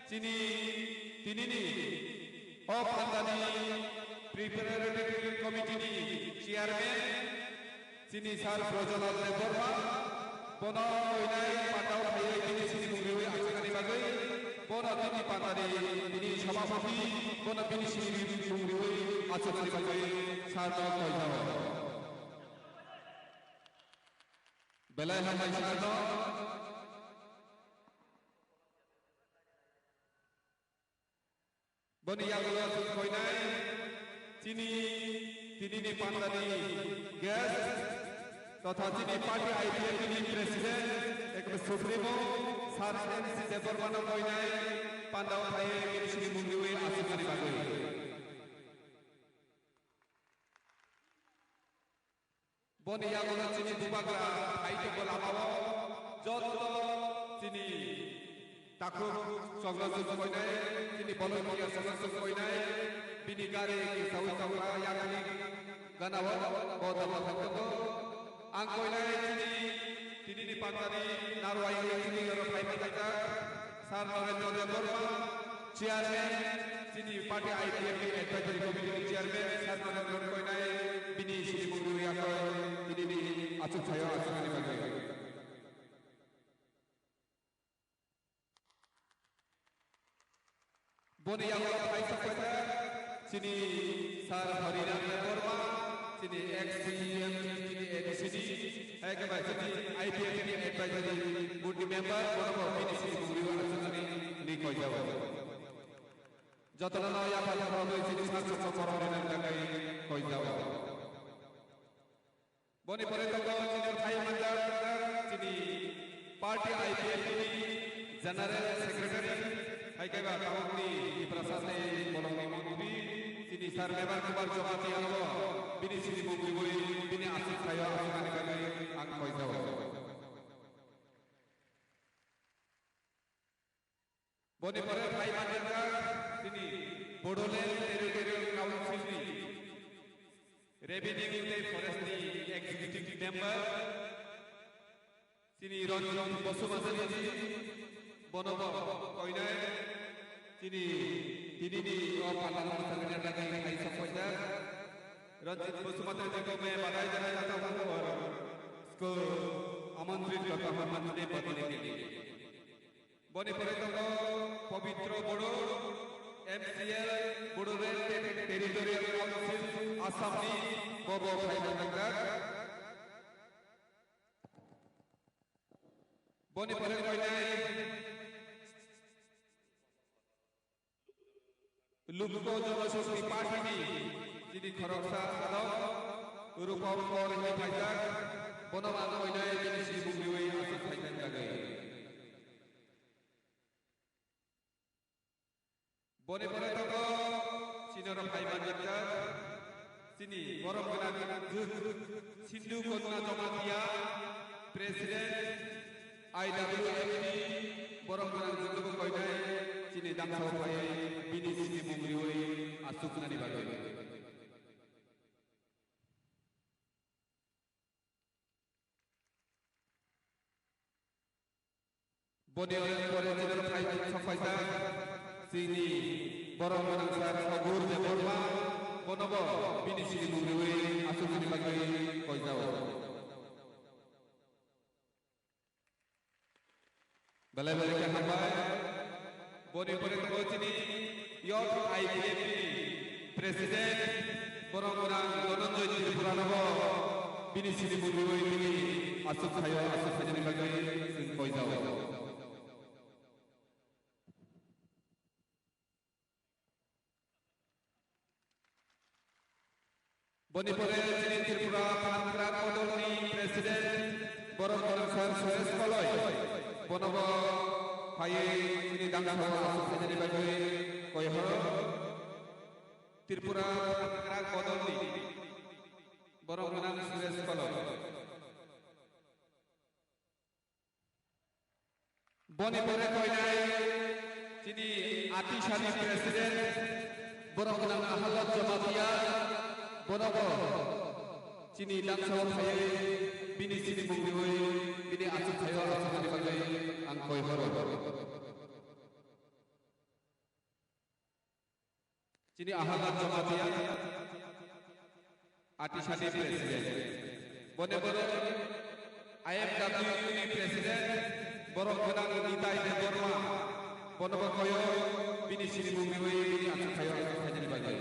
chini tinini o pandani preparatory committee ni chairman, chini sir Brojolal Debbarma, Bono koinai pandao phaiwi bini sinimung riwi achuknani bagwi, bono bini pandani bini sabhapati, bono bini sinimung riwi achuknani bagwi sarno koijao. Belai hambai sarno. Boni yagulo chwng koinai chini tinini pandani guest totha chini party I P F T ni president ekba supremo Sir M C Debbarmano koinai pandao phaiwi bini sinimung riwi achuknani bagwi. Boni yagulo chini bubagra hai tongbo lamao joto chini takhuk chokno chwng koinai, chini volunteer chokno chwng koinai, bini gari kisaui tongkha yakni ganao bo dama thang tongo. Ang koinai chini tinini pandani narwai chini oro phai manjak. Sir Narendra Debbarma, Chairman, chini party I P F T Advisory Committee ni Chairman, Sir Narendra koinai bini sinimung riwi achuk, tinini achuk thaio achuknani bagwi. Boni yagulo phai sok paijak chini Sir Hariram Debbarma, chini ex C E M, chini A D C ni, hai khe bai chini I P F T Advisory Board ni member, bono bo bini sinimung riwi achuknani hinwi koijao. Jotono no yapha yapha rogwi chini sar chokno borok rina bagwi koijao. Boni pore tongo chini thai manjak chini party I P F T ni General Secretary, hai khe ba tabukni Tiprasa tei bolongni montri chini Sir Mebar Kumar Jamatia no bini sinimung riwi bini achuk thaio achuknani bagwi ang koijao. Boni pore phai manjak chini Bodoland Territorial Council ni Revenue tei Forest ni Executive Member chini Ranjit Basumatary ji, bono bo koinai chini tinini o pandano mwchangna bagwi phai sok paijak. Ranjit Basumatary ji ko main badai jana jata hu aur usko amantrit karta hu manch mein baitne ke liye. Boni pore tongo Pabitra Bodo, M C L, Bodoland Ter-, Territorial Council, Assam ni, bobo phai manjak. Boni pore koinai Lukko Jana Shakti Party ni chini khoroksa sadok Rupam Kaur hinwi phaijak, bono ang koinai bini sinimung riwi achuk phaijak bagwi. Boni pore tongo chini oro phai manjak chini borom gwnang jwk Sindhu Kanya Jamatia, President I W F T, borom gwnang jwk koinai chini damsao phai bini sinimung riwi achuknani bagwi. Boni pore chini phai sok phaijak chini borom gwnang sir Sagur Debbarma, bono bo bini sinimung riwi achuknani bagwi koijao. Belai belai khe hambai. Boni pore tongo chini Youth I P F T ni President, borom gwnang Dhananjay Tripura no bo bini sinimung riwi bini achuk thaio achuk phaijani bagwi chwng koijao. Boni pore chini Tripura Phan Kwrak Bodolni President, borom gwnang sir Suresh Koloi. Bono bo phaiwi chini damsao achuk phaijani bagwi koi horo. Tripura Phan Kwrak Bodolni borom gwnang Suresh Koloi. Boni pore koinai chini Atisani President, borom gwnang Ahalot Jamatia, bono bo chini damsao phaiwi bini sinimung riwi bini achuk thaio achuknani bagwi ang koi horo. Chini Ahalot Jamatia, Atisani President. Boni pore I M W ni Borok gwnang Nitai Debbarma, bono bo koyo bini sinimung riwi bini achukhaio achukhainani bagwi.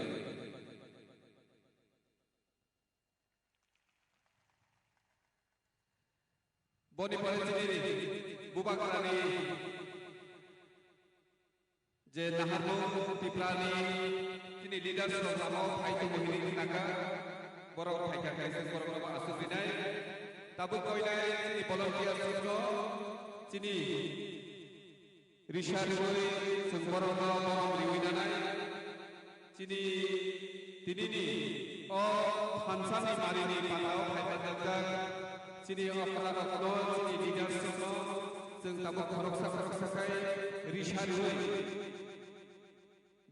Boni pore chini bubagrani je naharmung Tiprani chini leaders rok lama o phai tongo hinwi khnakha, borok phaikha khe se borok rok aswk rinai. Tabuk koinai chini volunteers rokno chini risa riwi chwng borokno borom riwi nanai. Chini tinini o thansani marini pata o phaibai jak jak chini okra rokno, chini leaders rokno chwng tabuk khoroksa khoroksa khai risa riwi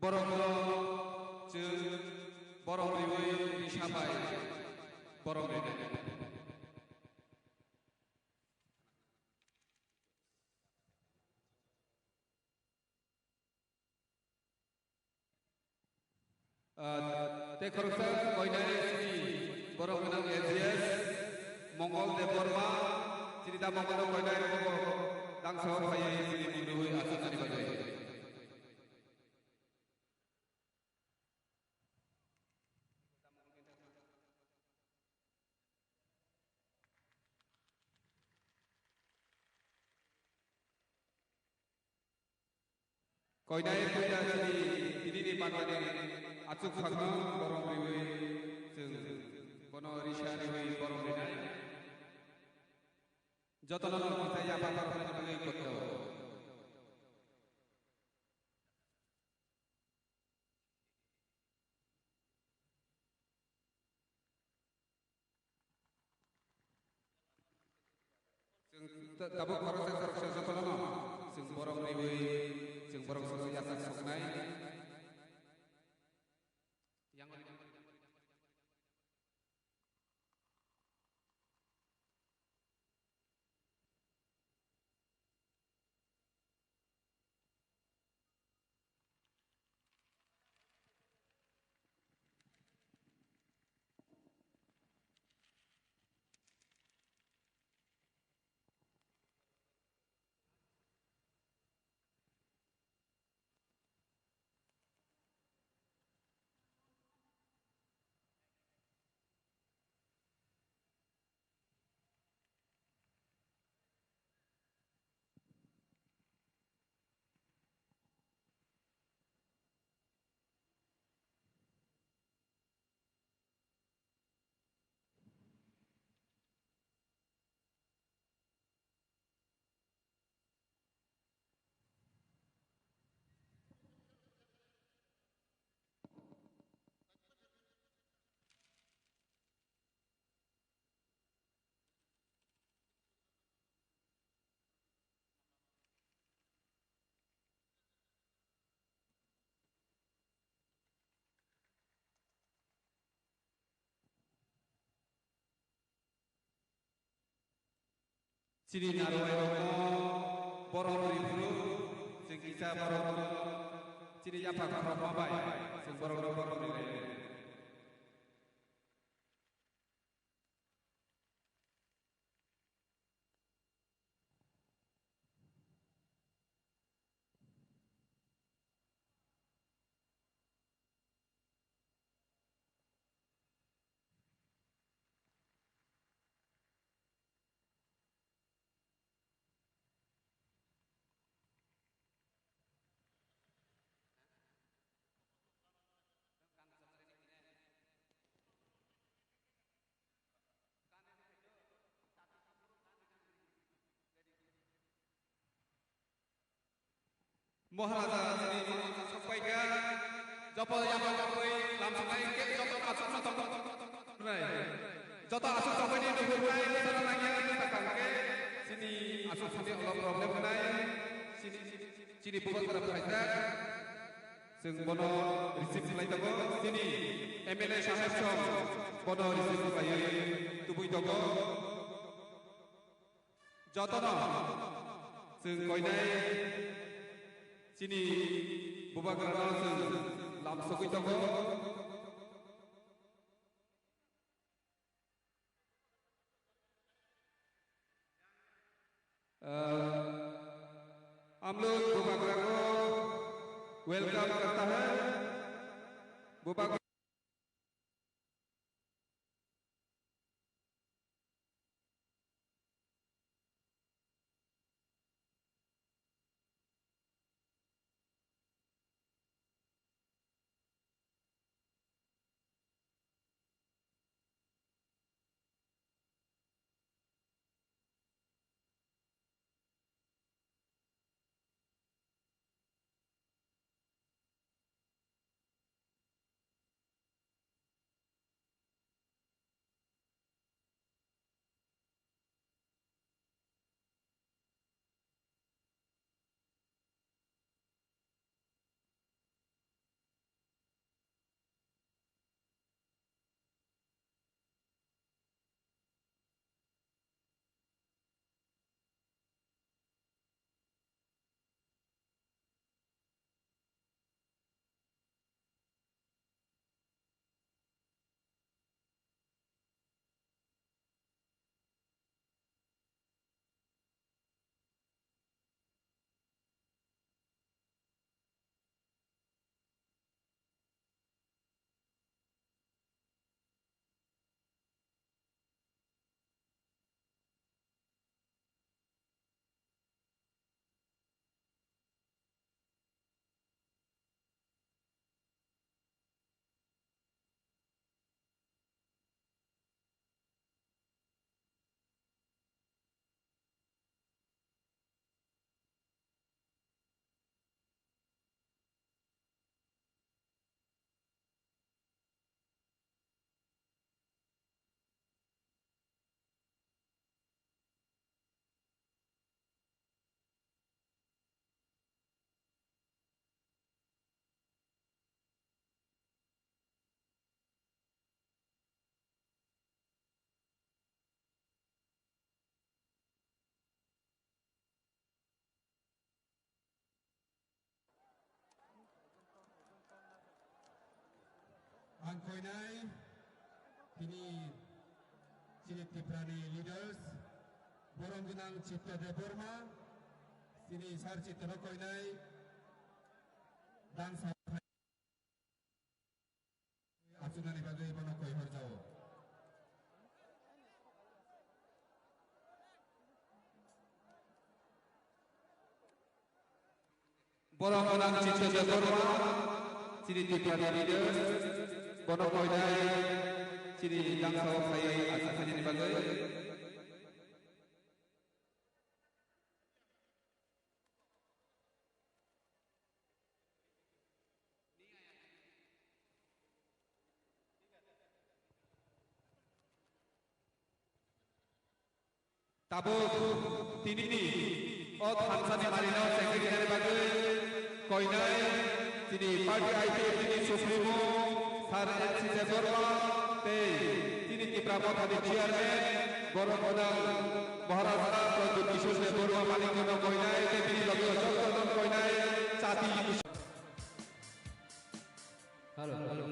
borokno chwng borom riwi risa bai borom rinai. Ah, tei khoroksa koinai chini borok gwnang A G S Mongol Debbarma, chini da Mongol koinai rok dangsa o phaiwi chini mung riwi aswk nani bagwi. Koinai puila chini tinini bagani achuk sakno borom riwi chwng bono risa riwi borom rinai. Jotono no kisa yapha borok rinai bagwi kotto. Chwng ta-, tabuk khoroksa khoroksa jotono no chwng borom riwi chwng borok songwi yachak soknai. Yang Chini narwai rokno borom ri phuru, chwng kisa borok chini yaphang khorokma bai chwng borokno borom ri lai. Maharaja chini Maharaja sokpaikha, joto yama jokoi lamsonai khe joto aswk satok nai. Joto aswk sokpaini nukhurbai sana langya ni takang khe chini aswk sani olo problem nai. Chini, chini bubagra phaijak. Chwng bono receive khlai tongo. Chini M L A saheb song bono receive khlaiwi tubui tongo. Jotono chwng koinai chini bubagrano chwng lamsogwi tongo. Ah, हम लोग बुबाग्रा को welcome करता है। बुबाग्रा Ang koinai tini chini Tiprani leaders, borom gwnang Chitto Debbarma, chini sir Chitto no koinai dangsa achuknani bagwi bono koi horjao. Borom gwnang Chitto Debbarma, chini Tiprani leaders, bono koinai chini dangsa o phaiwi achuknani bagwi. Tabuk tinini o thansani marino chengwi rinani bagwi koinai chini party I P F T ni supremo Sir N C Debbarma tei chini Tipra Mothani chairman borom gwnang Maharaja Pradyut Kishore Debbarma manikno koinai tei bini logi o jotono koinai chati. Hello, hello.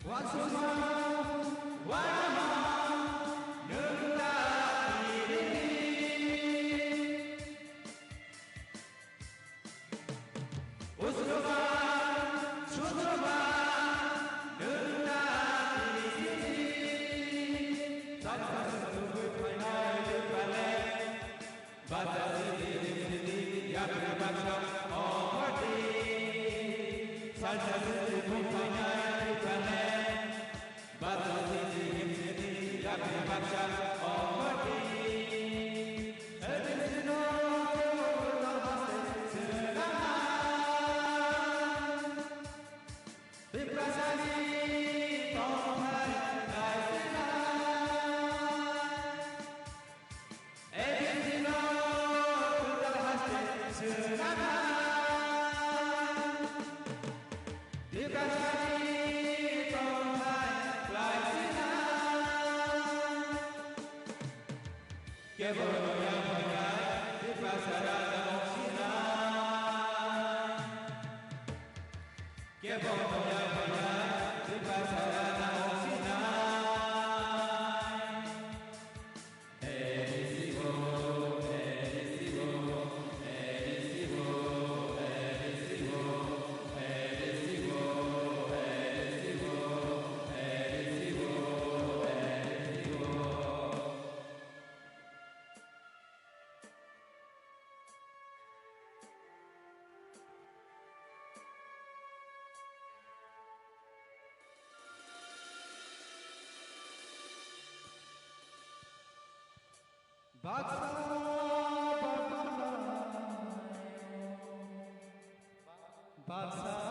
Wasuma, warama, nwng ta nini. Usuma, sutuma, nwng ta nini. Sal sal sal sal phainai pale. Bata sidi sidi yakni baksa okhordi. Salsa sidi bumphanya iphane. Bata sidi sidi yakni baksa okhordi. Sidi sino Tiprasani tongthai kaisina. A D C no kwtal haste swnamnai. Tiprasani tongthai khlai sinai. Kebo no yaphainai Tiprasa raja wng sinai. Kebo no yaphainai Tiprasa raja wng sinai. Baksa baksa baksa baksa baksa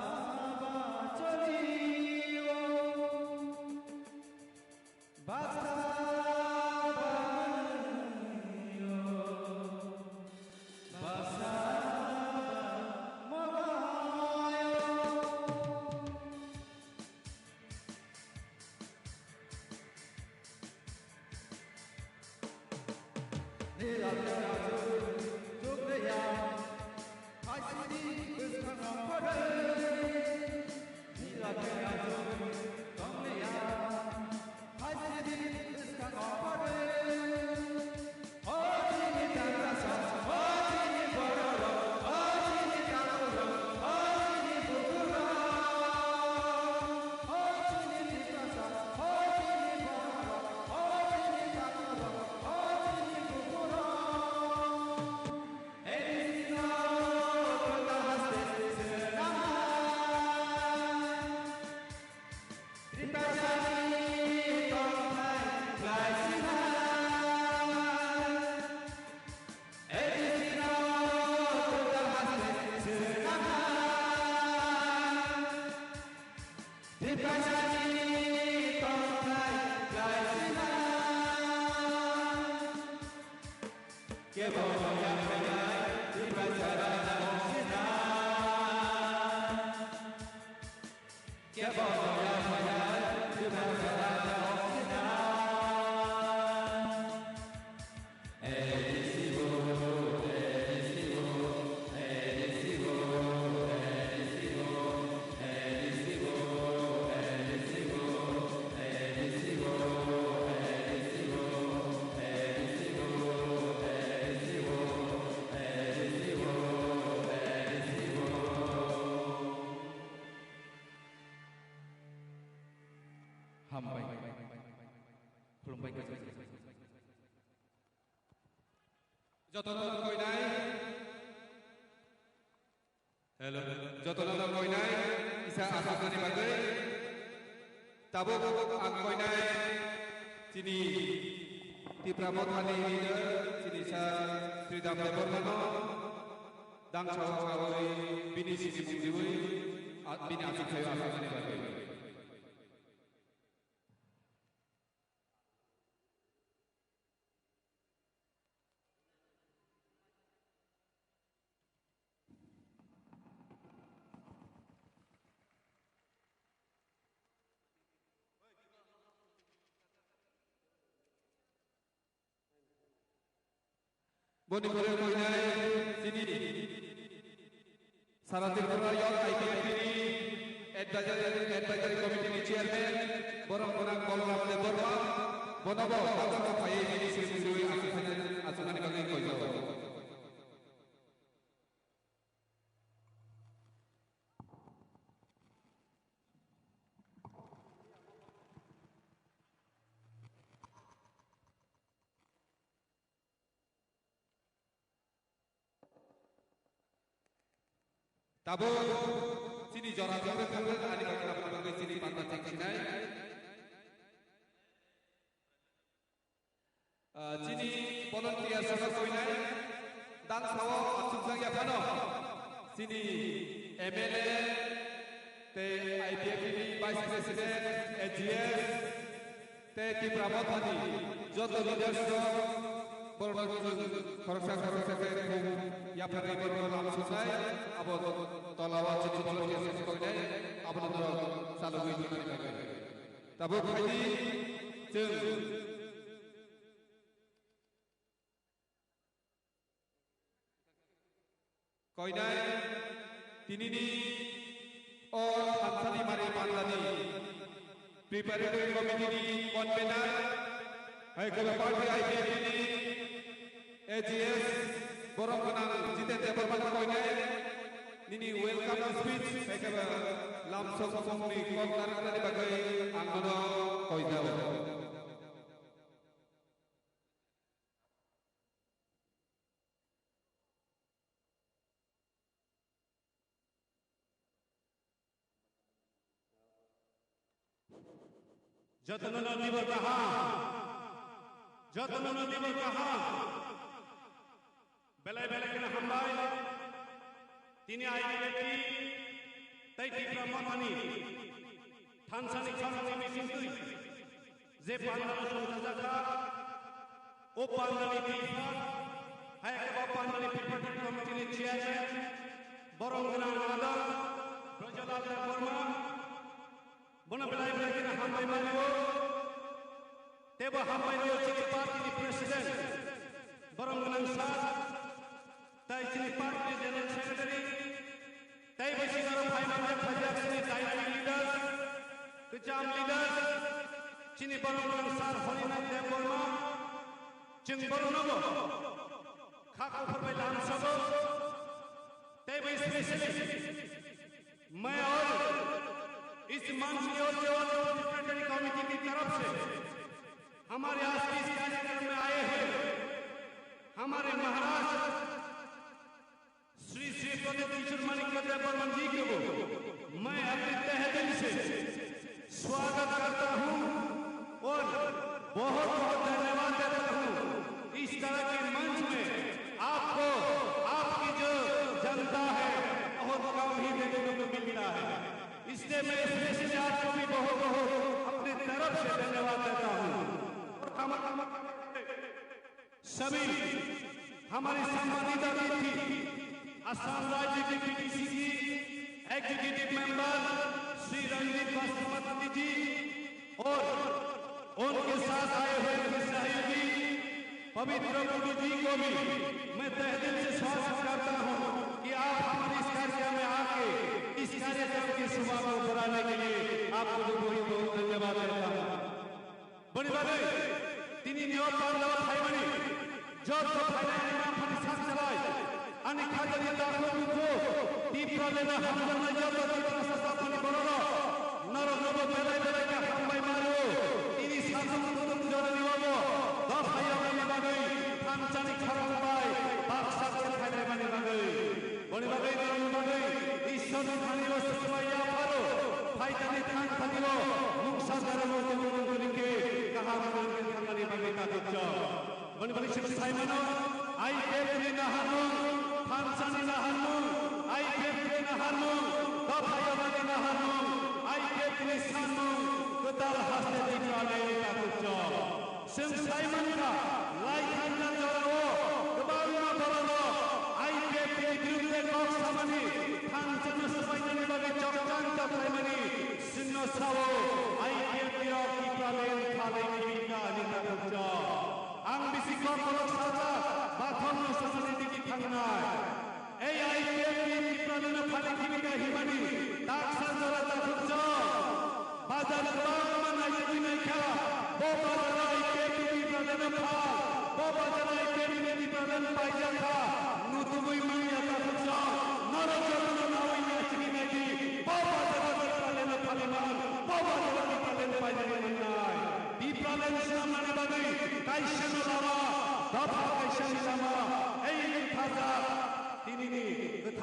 Hambai. Khulumbai. Jotono koinai. Hello. Jotono koinai. Isa asoknani bagwi. Tabuk ang koinai. Chini Tipra Mothani leader, chini sa Sridham Debbarmano. Dang chao chawi bini sini mungdiwi. Bini asok chayo asoknani bagwi. Boni pore koinai chini Sara Tripura Youth I P F T ni Advisory, Advisory Committee ni Chairman, Borok gwnang Balaram Debbarma, bonobo baksa phaiwi bini simi simi achukmani bagwi koijago. Tabuk chini jora thangwi thangwi ani bagwi aboni bagwi chini panda chengsinai. Ah, chini volunteer saka koinai dang sao achukjak ya phano chini M L A tei I P F T ni Vice President, A G S, tei Tipra Mothani joto leaders rok borok rok khoroksa khoroksa khe khum yapharwi borok lam suknai, abo tola o chini volunteer se koinai, abono norok chalogwi tongmani bagwi. Tabuk phaidi chwng Koinai tinini o thansani mari pandani preparatory committee ni convener, hai khe party I P F T ni A G S borok gwnang Jiten Debbarma koinai nini welcome speech hai khe lamsok songni kok narwknani bagwi ang nono koijao. Jotono no tibor kaham. Jotono no tibor kaham. Belai belai kheno hambai. Tini I P F T tei Tipra Mothani thansani khorang ni bisingtwi je pandal songchajakha, o pandal ni tiphak, hai khe bo pandal ni preparatory committee ni chairman, borom gwnang adong Brajolal Debbarma, bono belai belai kheno hambai mani o, tei bo hambai rw o chini party ni president, borom gwnang sir, tei chini party ni general secretary, tei bo chini aro phai manjak phaijak chini dynamic leaders, kwcham leaders, chini borom gwnang sir Horinat Debbarma, chwng borom no bo kha kuphur bai lam sobo, tei bo specially मैं और इस मंच की ओर से और secretary committee की तरफ से हमारे आज के इस कार्यक्रम में आए हुए हमारे महाराज श्री श्री प्रदीप किशोर माणिक्य देव बर्मन जी को मैं अपने तहे दिल से स्वागत करता हूं और बहुत बहुत धन्यवाद देता हूं। इस तरह के मंच में आपको, आपकी जो जनता है, बहुत कम ही देखने को मिलता है। इसलिए मैं स्पेशली आपको भी बहुत बहुत अपनी तरफ से धन्यवाद देता हूं। और हम सभी हमारे सम्मानित अतिथि, असम राज्य के पीडीसी की एग्जीक्यूटिव मेंबर श्री रणदीप बासुमती जी और उनके साथ आए हुए मेरे सहयोगी पवित्र गुरु जी को भी मैं तहे दिल से स्वागत करता हूं कि आप हमारे इस कार्यक्रम में आके इस कार्यक्रम की शोभा को बढ़ाने के लिए आपको भी बहुत बहुत धन्यवाद देता हूं। Boni bagwi tini nio pandao phaimani joto phainai ani ma phani sak salai, ani khajani takhuk bukhu, Tipralino hamjaknai joto Tiprasa jatirni bororok, norokno bo belai belai khe hambai mano. Tini satung kutung jorani obo dopha yoknani bagwi thansani khorang bai baksa khe phainaimani bagwi. Boni bagwi norokni bagwi Ishwarni thani o swkma yapharo, phaithani thang thani o mungsa dharma tongmung tongmung khe kaham tongmung tongmani bagwi takhuk chwng. Boni bagwi chwng sai mano, I P F T ni naharmung, thansani naharmung, I P F T ni naharmung, dopha yabani naharmung, I P F T ni sanmung, kwtal haste di kale takhuk chwng. Chwng sai mankha, lai thangjak jorao kwbangma bororok I P F T ni birudhe kok samani thangjak swbainani bagwi chokchang ta khlaimani chwngno sao, I P F T rok Tipraland khalai ni bini ani takhuk chwng. Ang bisi kok borok sajak, bathokno samani digi thangnai. Ei I P F T ni Tipralino phani khibika himani taksa jora takhuk chwng. Bazar kwbangma naijak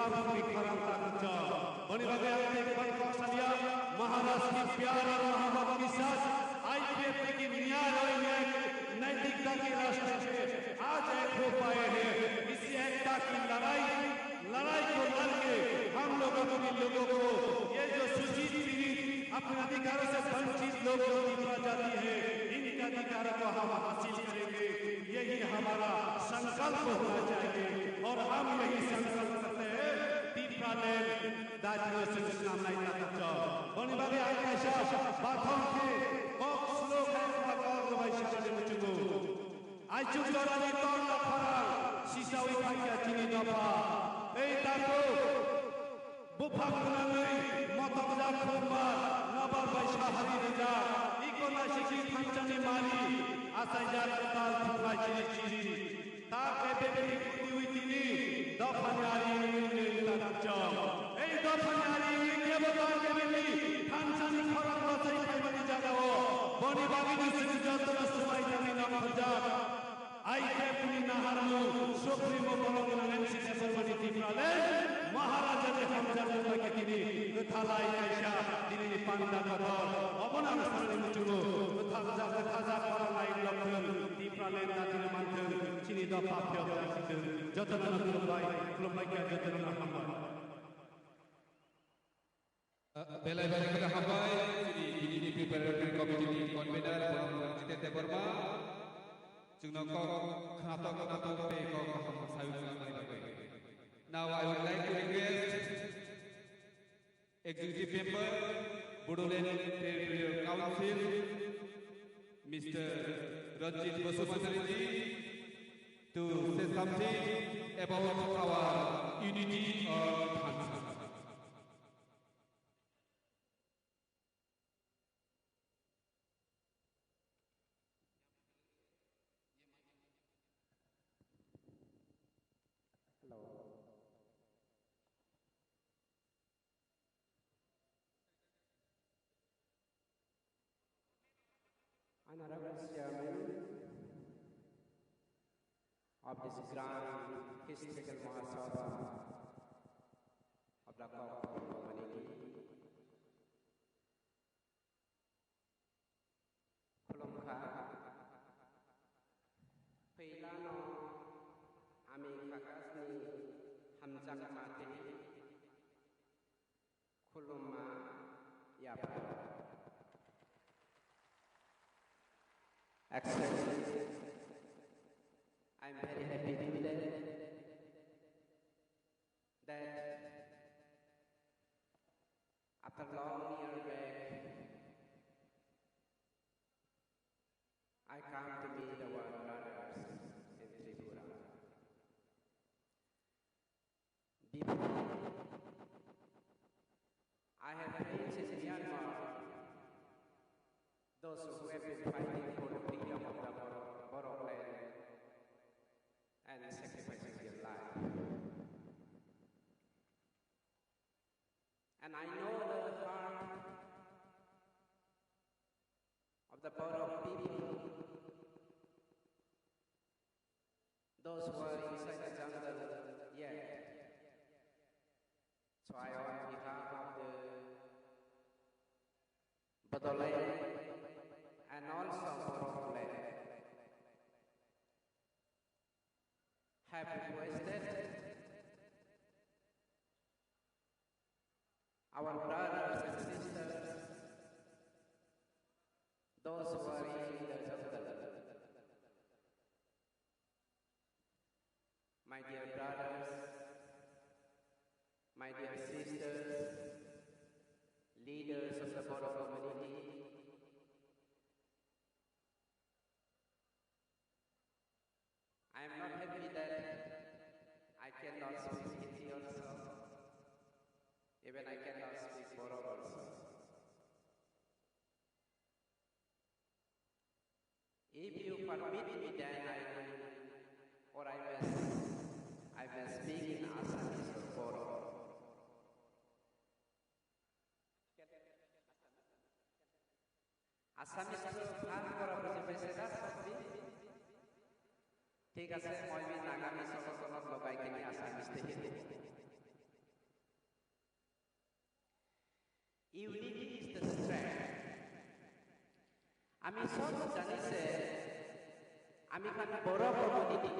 Bharang bikharang takcha. Boni bagwi ang tei bani kok salia, Maharaj ki pyar aur mohabbat ki saath, I P F T ki nyay aur nyay, naitikta ki rasta se aaj ek ho paaye hain. Isi ekta ki ladai, ladai ko ladke hum logon ki logon ko ye jo suchit pidit apne adhikaron se vanchit log jo Tipra jati hai, inke adhikaron ko hum haasil karenge. Yahi hamara sankalp hona chahiye aur hum yahi sankalp karte hain, Tipraland dati se namnai takcha. Boni bagwi ang kaisa bathang khe kok slow khe kok rwbai sari muchungo. Aichuk jorani torna khorang sisawi phaikha chini dopha. Ei takhuk buphang gwnangwi motokjak khumma nobar bai sahari rijak. Iko naisiki thangsani mari achaijak kwtal thunglai chiri chiri. Ta khe bebri kutiwi tini dophani ari wngwi nwng takchong. Ei dophani ari wngwi kebo ta kebini thangsani khorang bachai phaimani jagao boni bagwino chwng jotono swmai thangwi nongkhorjak. I P F T ni naharmung, supremo borok gwnang M C Debbarmani Tipraland Maharaja ni hamjakmung bai khe tini kwthalai kaisa tinini panda kotor. Obono ang swrwngni muchungo kwthaljak, kwthajak borok line lok thung, Tipraland datino manthung, chini dopha phiyok lai sithung. Jotono no khulumbai, khulumbai khe jotono no hambai. Belai belai khe hambai, chini B D P Preparatory Committee ni convener, Borok Ranjit Debbarma. Chwngno kok khnatok khnatok tei kok kaham sawi khlaimani bagwi. Now I would like to request Executive Member, Bodoland Territorial Council, Mister Ranjit Basumatary ji, to say something about our unity or Thansa. Hello. Honorable Chairman of this grand historical Mahasabha of the Kok community, khulumkha. Phailano ami khakasni hamjakma tini khulumma yapha. Actually, I am very happy today that after long year back, I come to meet our brothers in Tripura. Before, I have friends in Myanmar, those who have been fighting for the freedom of the Bor-, Borok land and sacrificing their life. And I know the heart of the Borok people, those who are inside the jungle yet. So I, on behalf of the Bodoland and also Borokland, have requested our brothers and sisters, those who are in the jungle, my dear brothers, my dear sisters, leaders of the Boro community, I am not happy that I cannot speak Hindi also. Even I cannot speak Boro also. If you permit me, then I will, or I must, I must speak in Assamese or Boro. Assamese to bhar kora buji paise da, sabbi? Thik ase, moi bi Nagamese sobo sobo logai kini Assamese te Hindi. Unity is the strength. আমি সব জানি যে আমি খান বড় community,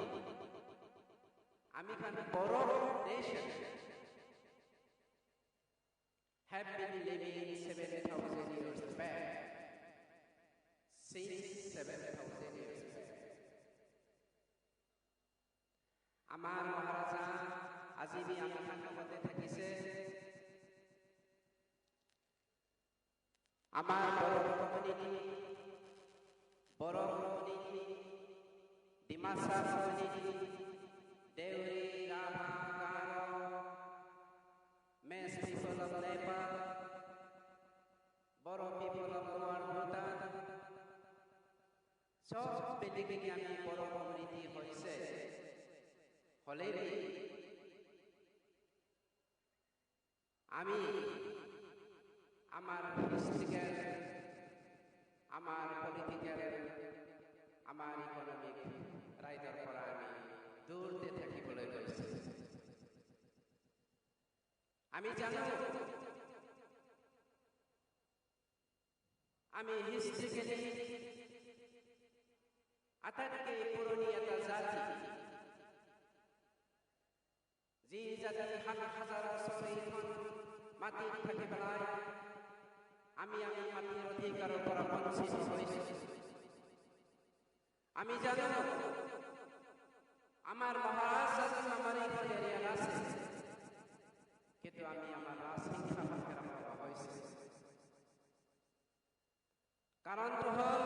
আমি খান বড় nation have been living seven thousand years back, since seven thousand years back. Amar Maharaja aji bi ami khan logote thakise. Amar Borok community, Borok community, Dimasa community, Deuri, Raha, Garo, Mech people of Nepal, Boro people of Lower Bhutan, sob miligini ami Borok community hoise. Holebi ami amar historical, amar political, amar economic raidor pora ami durte thaki bolai hoise. Ami jano, ami historically atatke puroni ekta jati. Ji jati hak hajar bosor ikhon mati thaki belai, ami ami mati odhikar pora bonchit hoise. Ami jano, amar Maharaj Raja Samari ko area ase, kintu ami amar Raj Singha Bhakhra pora hoise. Karon to hol,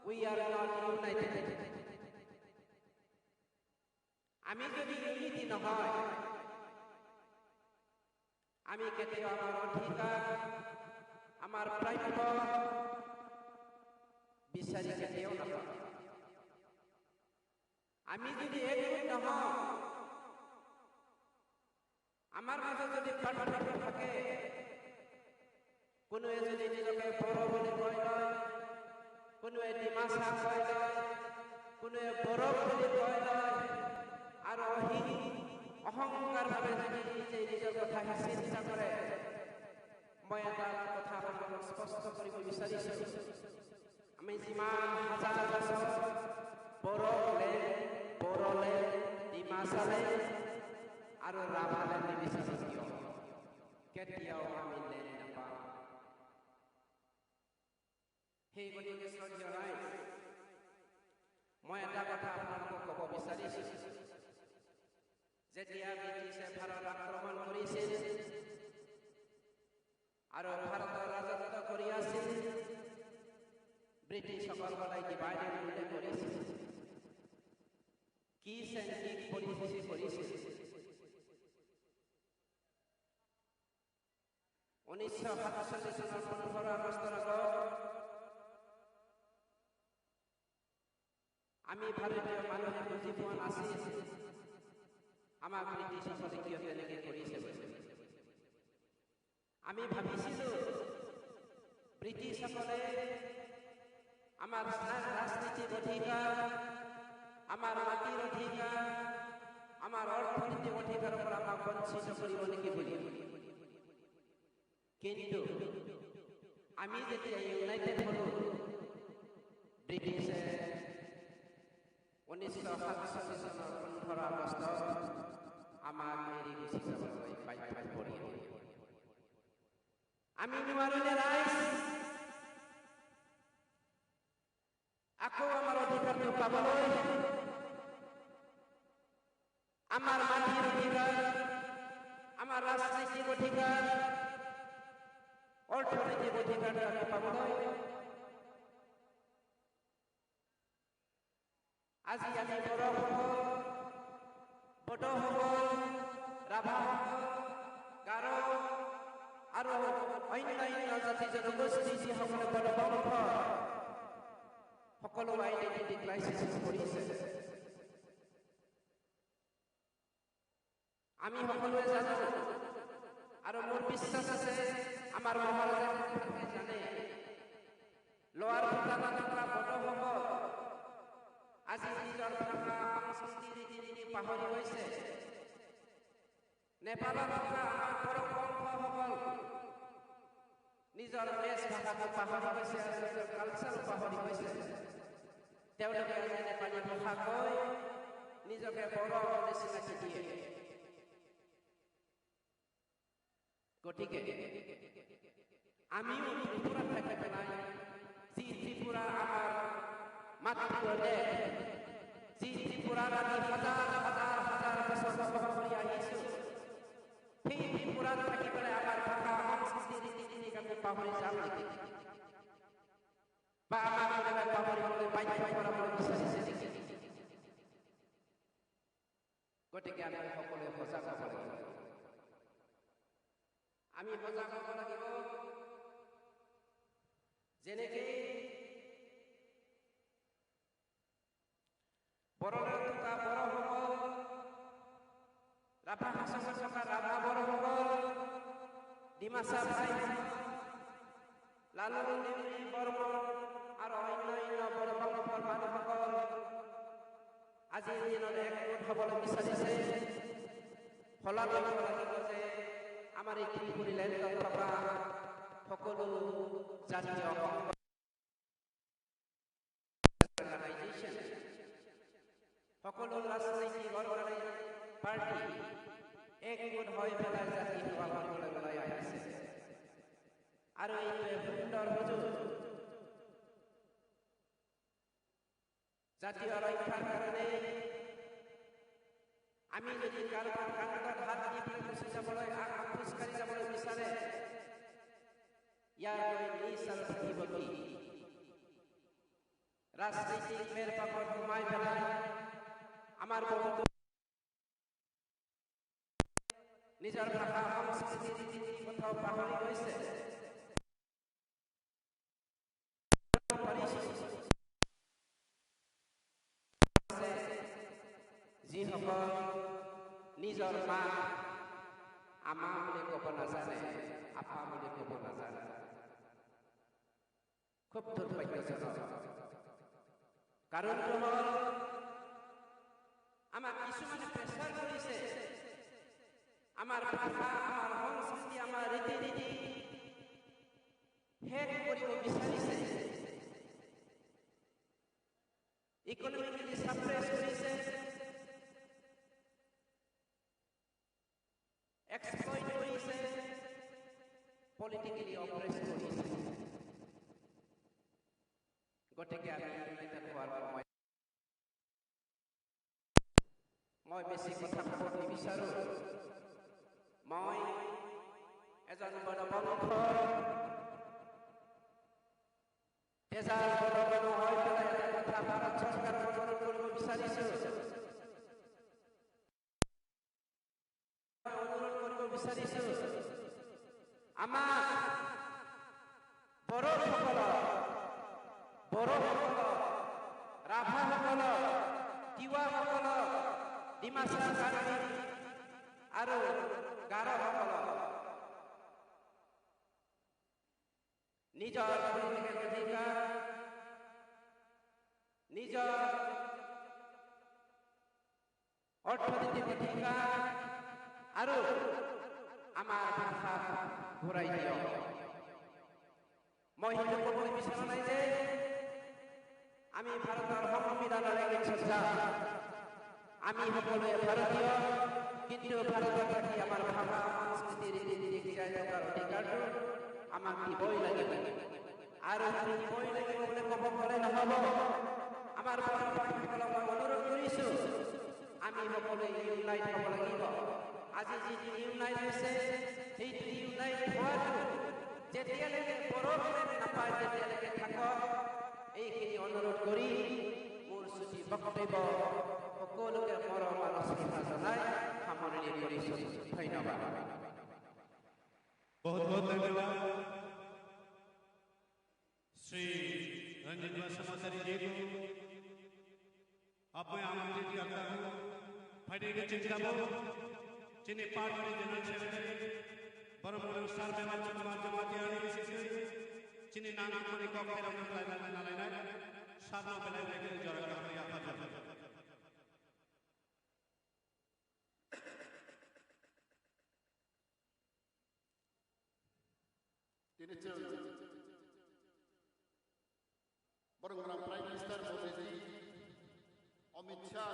we are not united. Ami jodi unity no hoi, ami keteyo amar odhikar, amar prapyo bisari keteyo no hoi. Ami jodi ek no hoi, amar majo jodi patharok thake, kunuwe jodi nijoke Boro boli koi loi, kunuwe Dimasa koi loi, kunuwe Borok boli koi loi, aro hi ohongkar bhabe jodi nije nijor kotha hi chinta kore, moya ta kotha hamano sposto koribo bisari se. Ami jiman hajar bosor Borok le, Boro le, Dimasa le, aro Rabha le ni bising yo. Ketiao ami le napa. He gotike sroddheyo rai. Moya ta kotha apnarokko kobo bisari se. Jetia British-e Bharat akromon korisil, aro Bharat rajotto koriasil, British okol bolai divide and rule korisil, kiss and kick policy korisil. Unisho satchollish sonor pondro August rogo আমি ভারতীয় মানুহে বুজি পোৱা নাছিল, আমাক ব্ৰিটিছসকলে কিয় তেনেকে কৰিছে বুলি। আমি ভাবিছিলো ব্ৰিটিছসকলে আমাৰ ৰা-, ৰাজনীতিৰ অধিকাৰ, আমাৰ মাটিৰ অধিকাৰ, আমাৰ অৰ্থনৈতিক অধিকাৰৰ পৰা আমাক বঞ্চিত কৰিব নেকি বুলি। কিন্তু আমি যেতিয়া ইউনাইটেড হলো, ব্ৰিটিছে ঊনৈছশ সাতচল্লিছ চনৰ পোন্ধৰ আগষ্টত আমাক এৰি গুচি যাবলৈ বাধ্য পৰিল। আমি নোৱাৰিলে ৰাইজ, আকৌ আমাৰ অধিকাৰটো পাবলৈ, আমাৰ মাটিৰ অধিকাৰ, আমাৰ ৰাজনৈতিক অধিকাৰ, অৰ্থনৈতিক অধিকাৰটো আমি পাবলৈ আজি আমি বড়োসকল, বড়োসকল, ৰাভাসকল, গাৰো আৰু অন্যান্য জাতি জনগোষ্ঠী যিসকলে বড়ো বংশ, সকলো আইডেণ্টিটি ক্ৰাইচিছত পৰিছে। আমি সকলোৱে জানো আৰু মোৰ বিশ্বাস আছে আমাৰ মহাৰাজাই ভালকৈ জানে। লোৱাৰ ভূটানত থকা বড়োসকল আজি নিজৰ ভাষা, সংস্কৃতি, ৰীতি নীতি পাহৰি গৈছে। নেপালত থকা আমাৰ বড়ো বংশসকল Nijor desh bhasha ko pahori koise, nijor culture pahori koise. Teo loge ani Nepali bhasha koi, nijoke boro bole sina chidiye. Gotike, amiyo Tripura theke belai, si Tripura amar matri desh, si Tripura rani hazar hazar hazar bosor bosor dhori ahisu. Hi Tripura theke belai amar bhasha, sanskriti, riti niti kami pahori jam niki. Ba amar kore ba pahori kore bai bai kora kore bisa bisa niki. Gotike ami hokole hojak obo lagibo. Ami hojak obo lagibo. Jeneki Borok rok tuka Borok hokol, Rapha Hasao tuka Rapha Borok hokol, Dimasa bai Lalu Newry Bormon aro onno onno Borok rok hokol, manu hokol, ajini dino ek mot hokol bisari se, hola hola hola hola je amar ei Tripuri land rok thokra hokol jatiyo organization, hokolo rajnaitik organi-, party, ek mot hoi belai jati haba hoi belai belai aise. Aro ei hundor hojur jati oro ikhar karone Ami jodi karban kantor hat ni pore kusi jaboloi, ang apus kari jaboloi bisare. Yar koi ni sal boti boti. Rajnitik mer papor humai belai. Amar bohut nijor bhasha, sanskriti, riti niti kothao pahari hoise. Ji hokol nijor ma, ama muli kobo na jane, apha muli kobo na jane. Khub durbhagyojonok. Karon holo, ama kisumane pressure gorise, amar bhasha, amar sanskriti, amar riti niti, hack koribo bisarise, economically suppress korise, exploit korise, politically oppress korise. Gotike ami united howar moi Moi besi kotha khobor ni bisaru. Moi ejon bono bongkho. Tejal bono bono hoi belai kotha Bharat Sorkar bono bono bisari su. Onurodh koribo bisarisu, ama Borok hokolo, Borok hokolo, Rapha hokolo, Tiwa hokolo, Dimasa, Karbi, aro Garo hokolo. Nijor political adhikar, nijor orthonoitik adhikar, aro amar bhasha hurai dio. Moi hindu kokori bisana nai je, Ami Bharotor hokmida nare kinsajak. Ami hokole Bharotiyo, kintu Bharotor thani amar bhasha, sanskriti, riti niti, kiyai nokar odhikar tu ama kiboi lagi. Aro kiboi lagi bole kobo kore na hobo. Amar bhasha hokole onurodh korisu. Ami hokole unite hobo lagibo. Aji jiti unite hoise, hiti unite hoatu. Jetia lege borok bai napai, jetia lege thangkok, ei khini onurodh kori, mur suchi boktobyo hokoloke moro mano sriha janai, hamoni kori suchi. Dhonyobad. बहुत बहुत धन्यवाद श्री रंजीत बसुमतारी जी को। Apoi ang Ajit Karta ko phaidi ke chingtabo, chini party ni general secretary, Boromoni sir Mewan Kumar Jamatia ni bisingtwi, chini nangmani kok khairok nang lai lai nang lai nai, sir no belai belai khe jora kaham ya phajar. Borok gwnang Prime Minister Modi ji, Amit Shah,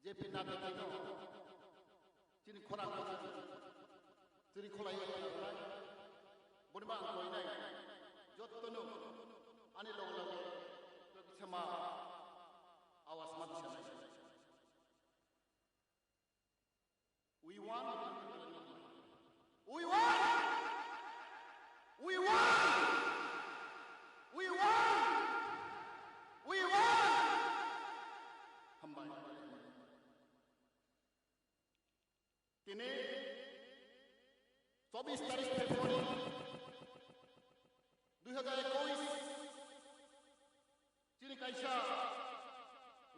J P Nadda tei no chini khorang chini kholai boni ma ang koinai jotto no ani loge loge sama awas ma bisa nai. We want, we want, we want, we want, we want. Hambai. Tini chobbish tarik February dui hajar ekush, chini kaisa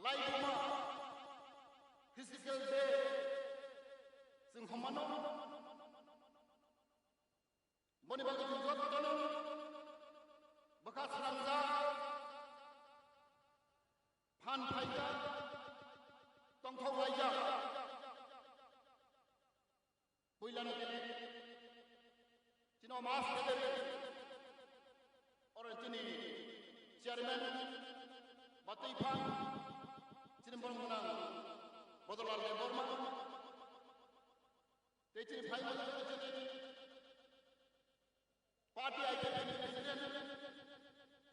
laibuma physical day chwng hwnmano. Boni bagwi chwng jotono bwkha swnamjak, phan phaijak, tongthok laijak. Puilano tini chini o mas tete oro chini chairman batwi phang chini borok gwnang Bodolal Debbarma tei chini phai mani chini party I P F ni president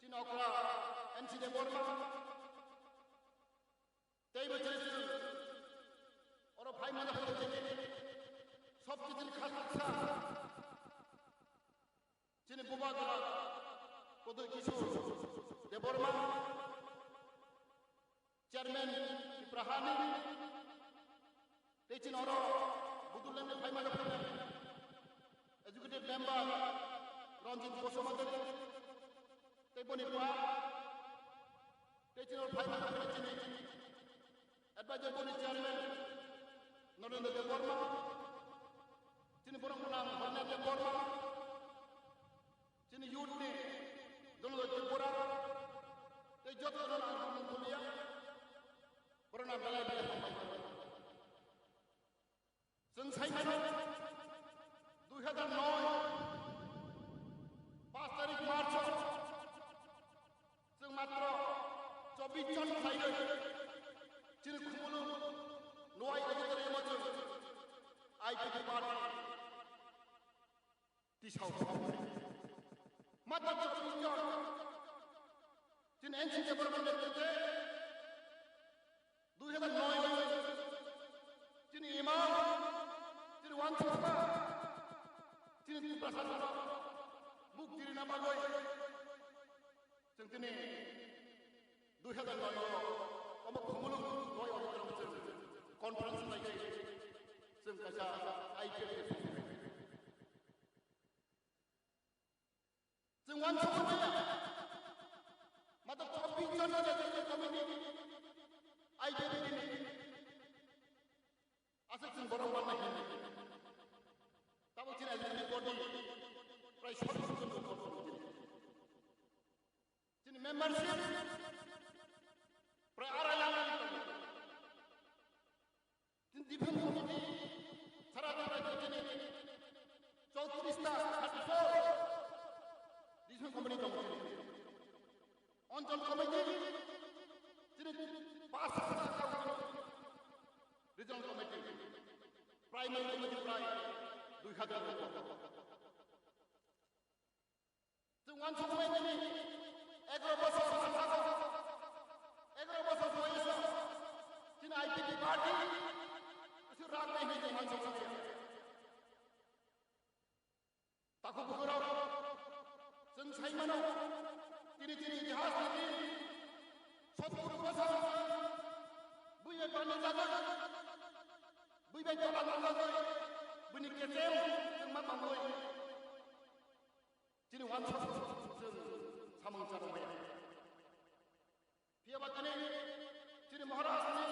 chini okra N C Debbarma. Tei bo chini chini oro phai mano phai chini sob chini khasa chini bubagra Kodoi Kishore Debbarma, chairman Tiprahani, tei chini oro Budulani phai mano phai executive member Ranjit Basumatary, tei boni pa, tei chini oro phai mano phai chini Advisor Board ni Chairman Narendra Debbarma, chini borok gwnang Narendra Debbarma, chini youth ni Dhananjay Tripura, tei joto no ang mung kuliya, borok no belai belai hambai. Chwng sai mano, dui hajar noi, paanch tarik March o, chwng matro chobbish jon khlaiwi chini Khumulwng Nuai Auditorium o chwng I P F T party tisao. Matro chobbish jon. Chini N C Debbarma ni netrite dui hajar noi o chini imam, chini uansukma, chini Tiprasa mukti rina bagwi chwng tini dui hajar noi o omo Khumulwng Nuai Auditorium o chwng conference khlaiwi chwng kaisa I P F T ni Chwng uansukma maya. Matro chobbish jon ni executive committee, I P F T ni. Aswk chwng borok uanna himwi. Tabuk chini executive body prai sottor jon ni. Chini membership prai arai lakh ni. Chini Defence Committee sara Tripura chini chowtris ta, thirty-four Defence Committee tongo chini. Anchal Committee chini pas ta, Regional Committee, Primary Committee prai dui hajar. Chwng uansukmani nini egaroh bosor sakao, egaroh bosor boyoso chini I P F T party kisi rang nai hinwi chwng uansukmani. Takhuk bukhurok, chwng sai mano, tini chini itihas ni din sottur bosor bui bai bani jagwi, bui bai tola nang jagwi, buini kechem chwng ma tongwi. Chini uansuk chwng samung chakmaya. Phiya ba tini chini Maharaj ni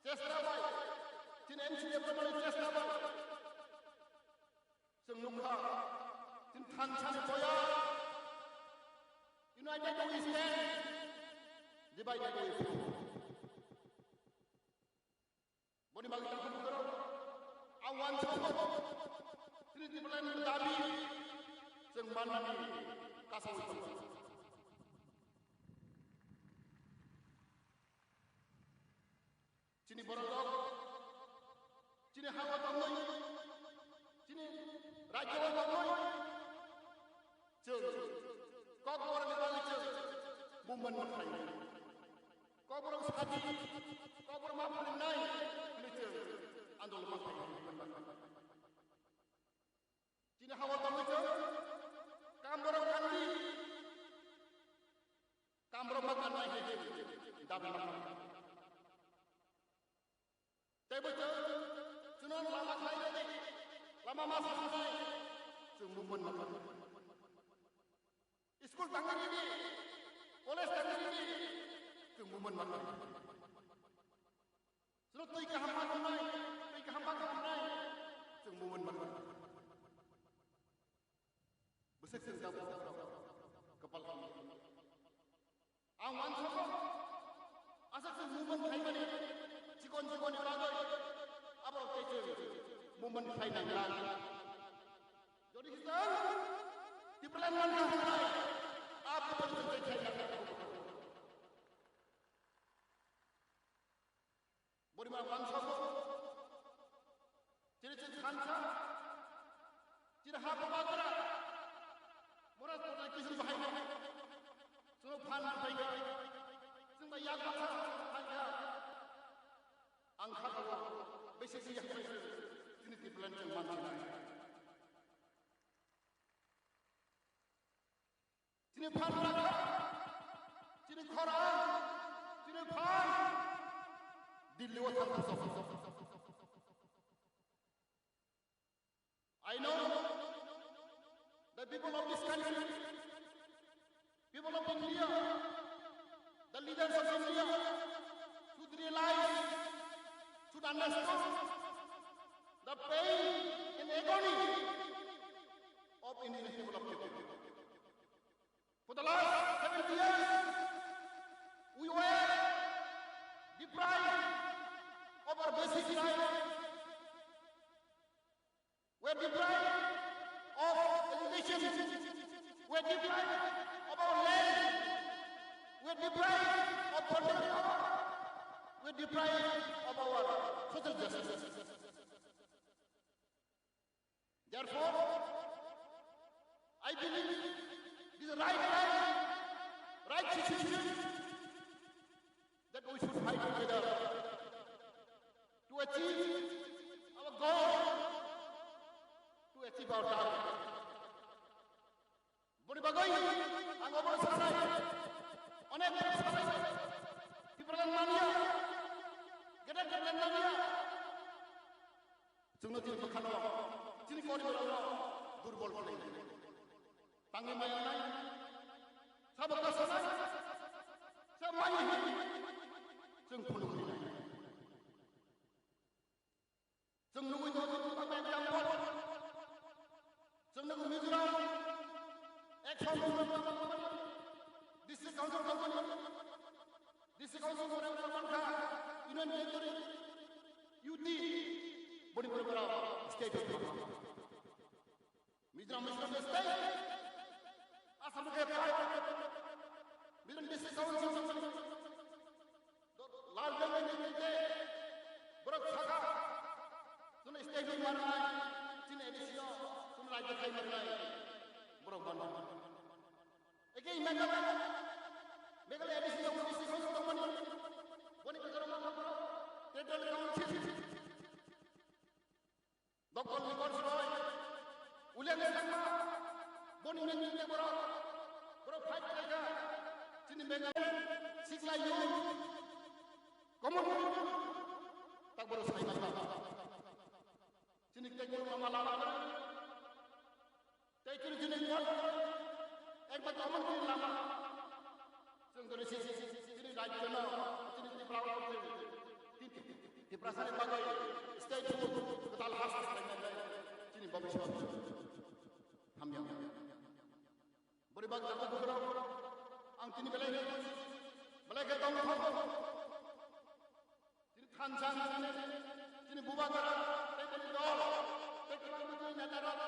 chesta bai, chini M C A ni chesta bai chwng nukha, chini thansa ni boya, United we stand, divided we fall. Boni bagwi tang thani borok. Ang uansukgo. Chini Tipraland ni dabi chwng mannani kasawi tongo. Chini borok rok, chini ha o tongwi, chini rajyo o tongwi, chwng Kokborok ni bagwi chwng movement ma khlai. Kokborok sadi, Kokborok ma phalingnai hwnwi chwng andolon ma khlai. Chini ha o tongwi chwng kam borok kandi, kam borok ma kannai hai chwng dabi ma khlai. Tei bo chwng chwngno lama khlai rwdi, lama ma sa sanai, chwng movement ma khlai. School tangwi rwdi, college tangwi rwdi, chwng movement ma khlai. Chwngno twi kaham ma tongnai, twi kaham ma tongnai, chwng movement ma khlai. Bwswk chwng tabuk kwpal hamya. Ang uansukgo, aswk chwng movement khlaimani, chikon chikon ni bagwi, aborok tei chwng movement khlai nang glak. Jodi chwng Tipraland manna hwnwi, abo chwng tei khlai nang glak. Borima uansukgo, chini chini thansa, chini ha bubagra, Maharaj Pradyot Kishore Bhai no, chwngno phan rwphaikha, chwngno yak baksa phaikha, ang kha tabuk besi si yak chini Tipraland chwng mansinai. Chini phan rakha, chini khorang, chini phan Delhi o thang thang. I know the people of this country, people of India, the leaders of India should realize, should understand the pain and agony of Indian people of Tibet. For the last seventy years, we were deprived of our basic rights. We are deprived of education. We are deprived of our land. We are deprived of fundamental power. We are deprived of our social justice. Therefore, I believe this is the right time, right situation that we should fight together to achieve our goal, to achieve our target. Boni bagwi ang obo sanai, onek sanai, Tipraland manya, Greater Tipraland manya. Chwngno chini bwkhano, chini kori borokno durbol khlai. Tangwi maya nai, sabo kasanai, sa maya hini, chwng phunuknai. Chwng nugwi tongo, chwng tamo example. Chwng nugwi Mizoram, action movement tamo, district council company, district council movement tamo kha, Union Territory, U T, boni boni bora state of Mizoram, Mizoram state, Assam ke Mizoram district council, Lal Bengni nitwite borok saka, chwngno state ni manai, chini A D C no, chwngno rajya khai manai, borok mano. Eke Meghalaya, Meghalaya A D C no, A D C no tongmani, boni bwkhano mano, Territorial Council. Dokol ni borok roi, ulian ni langma, boni neng neng borok, borok fight khlaikha, chini Meghalaya, sikla youth, common, tak borok sai langma. Chini tei borok lama lama, tei chini chini borok, ekbar common chini lama. Chwng dole si, si, si, si, chini rajyo no, chini Tripura o chwng, Tiprasa ni bagwi state food, kwtal ha state ni bagwi chini bobiswat hamya. Bori bag jaga bukro, ang chini belai, belai khe tong tong. Chini thansa, chini bubagra, tei bini dol, tei kwbangma chini neta rok,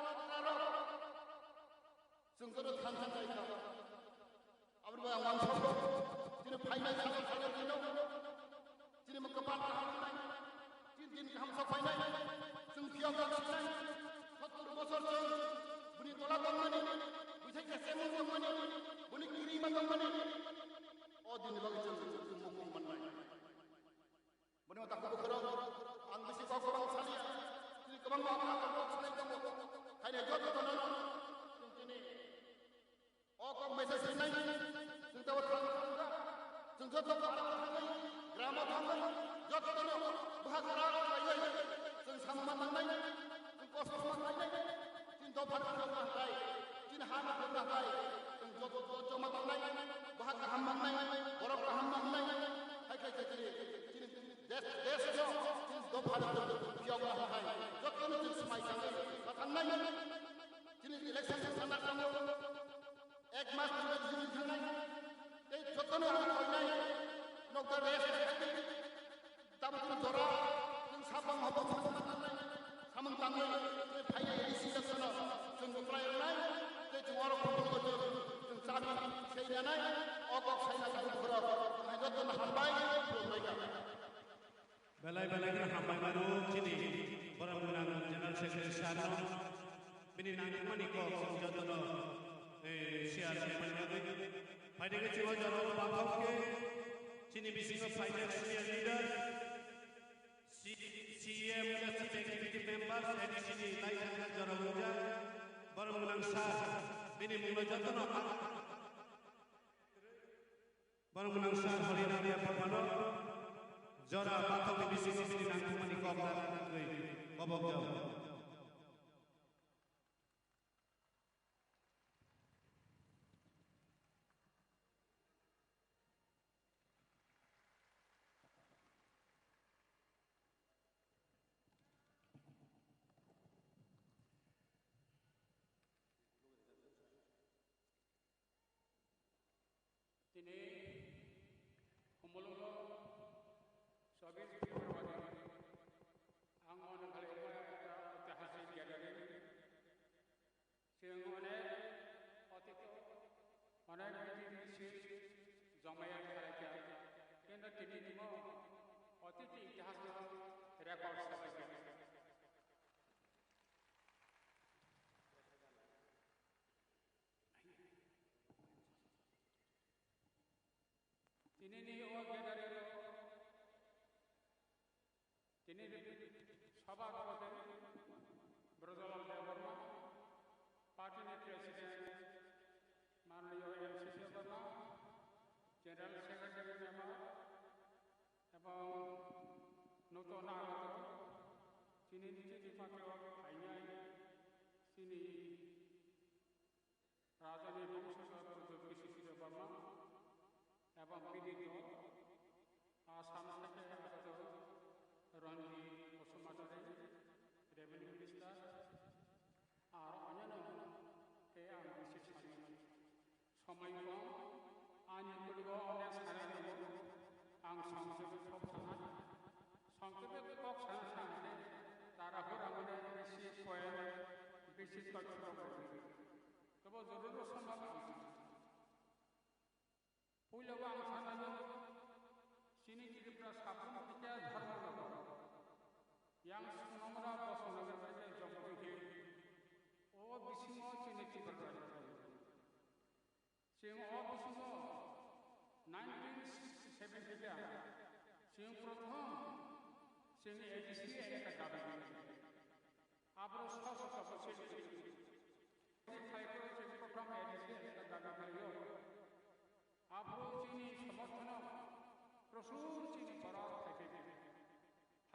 Haino joto no chwng tini o kok message rinai, chwng tabo thang thang, chwng joto para thangwi, gramo thangwi, joto no bahag rak khlaiwi, chwng samung ma tangnai, chwng kosto ma khlainai, chini dopha no phiyokna hai, chini ha no phiyokna hai, chwng joto joto ma tangnai, bahag kaham mangnai, borok kaham mangnai, hai khai chini, chini Des, des no, chini dopha no phiyokna hai, joto no chwng swmai tangwi ma thangnai. Chini election thangna thango, ek mas pore chini thangnai. Tei joto no koinai, nokta rest khai di. Tamo chini jora, chwng sabang hobo chwng ma thangnai. Samung tangwi, tei phainai election no, chwng kwplai rwnai, tei chwng oro khulumgo chwng, chwng chabi, seinanai, o kok saina khe bukhurok, hai joto no hambai, khulumbai kha. Belai belai kheno hambai mano chini borok gwnang General Secretary sir no. Bini nangkukmani kok chwng jotono, eh, share khlaimani bagwi. Phaidi khe chwng o jorao bathok khe chini bisingo phainai senior leader, C-, C E M, Chief Executive Members, A D C ni lai thangna jorao wngjak. Borok gwnang sir, bini mungno jotono Borok gwnang sir Harinam Debbarmano jora bathokni bisingo bini nangkukmani kok narwkna bagwi kobok jago. Tini Khumulwngo chobbish February ang onek khalai ekta aitihasik gathering. Chwng onek otito, onek meeting si jomaya khalai kha. Kintu tini timo otito itihasno record sabai kha. Tinini o gathering o, tinini sabhapati Brajalal Debbarma, party ni president Mananiya M C Debbarma, general secretary member, ebong nokto nagoto, tinini chini party o phainai, chini Rajani Bongsoja Pujya Biswasriya Barma ebong bini dol Assam theke agto Ranjit Basumatary, Revenue Minister, aro onyono tei ang bisi sanai. Somoi kom, ani kuligo onek sanai tongo, ang songkhepe kok sana. Songkhepe kok sana sanai, tara hura mane bisi point, bisi totro. Tabo joruro sambhav ang sana. Puila ang sana jo, chini Tripura saphang kya dharma logo. Yang sunamra bosonamra kya jompo he. O bisingo chini Tripura. Chini o bisingo nineteen sixty-seven kya. Chini prothom, chini A D C ekta dabi. Abro sasa sasa chini. Chini prothom A D C ekta dabi khlaiyo. Aphuru chini somorthono prosur chini borok khaikhe.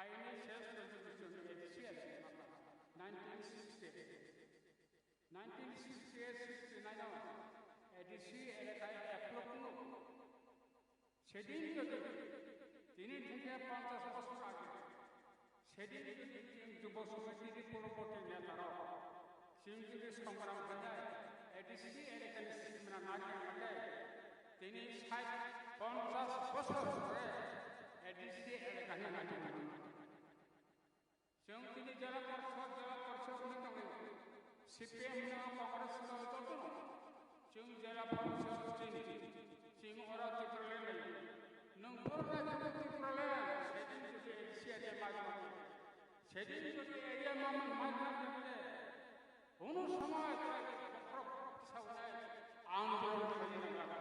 Haini ses resolution A D C nineteen sixty-eight. Nineteen sixty-eight sixty-nine o A D C elaka ek lok no. Sedin jodi tini theke ponchash bosor age Sedin jodi chwng Jubo Samiti ni purborti netarok, chwng jodi songram khainai, A D C elekani system na nai khe, tini sait ponchash bosor pore A D C elekani nai khe. Chwng tini jela parishad, jela parishad ni tongwi, C P M no, Congress no, joto no. Chwng jela parishad chini, chwng ora Tipraland lai. Nwng borok lai Tipraland, sedin jodi A D C area mai mai. Sedin jodi area mai mai mai mai. Hono somoy bokhorok saunai andolon khaina nangla.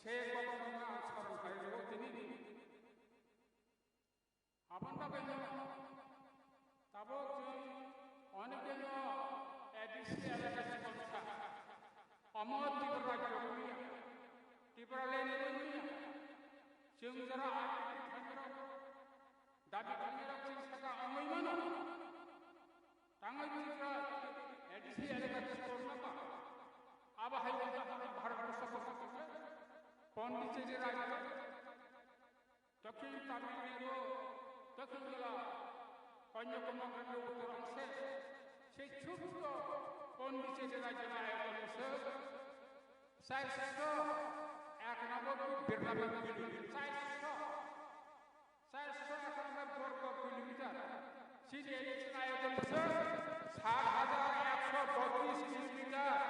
Se bokhorok na saron khai rw tini. Aboni bagwi no tabuk chwng Omo Tripura rajyo wngya, Tripura land wngya, chwng jora dabi khlainai rok chini saka wngwi mano. Tangwi Tripura A D C elaka chwng wngma ba. Abo hai wngkha Bharat Borsho Pondicherry rajyo. Dokhin Tamil Nadu, Dokhin Goa, Kanyakumari, Uttor Angse, se chutto Pondicherry rajyoni ayoton se char sho ekanoboi birnaboi kilo, char sho, char sho ekanoboi borgo kilometer. Chini ayoton se sat hajar ekso botris kilometer.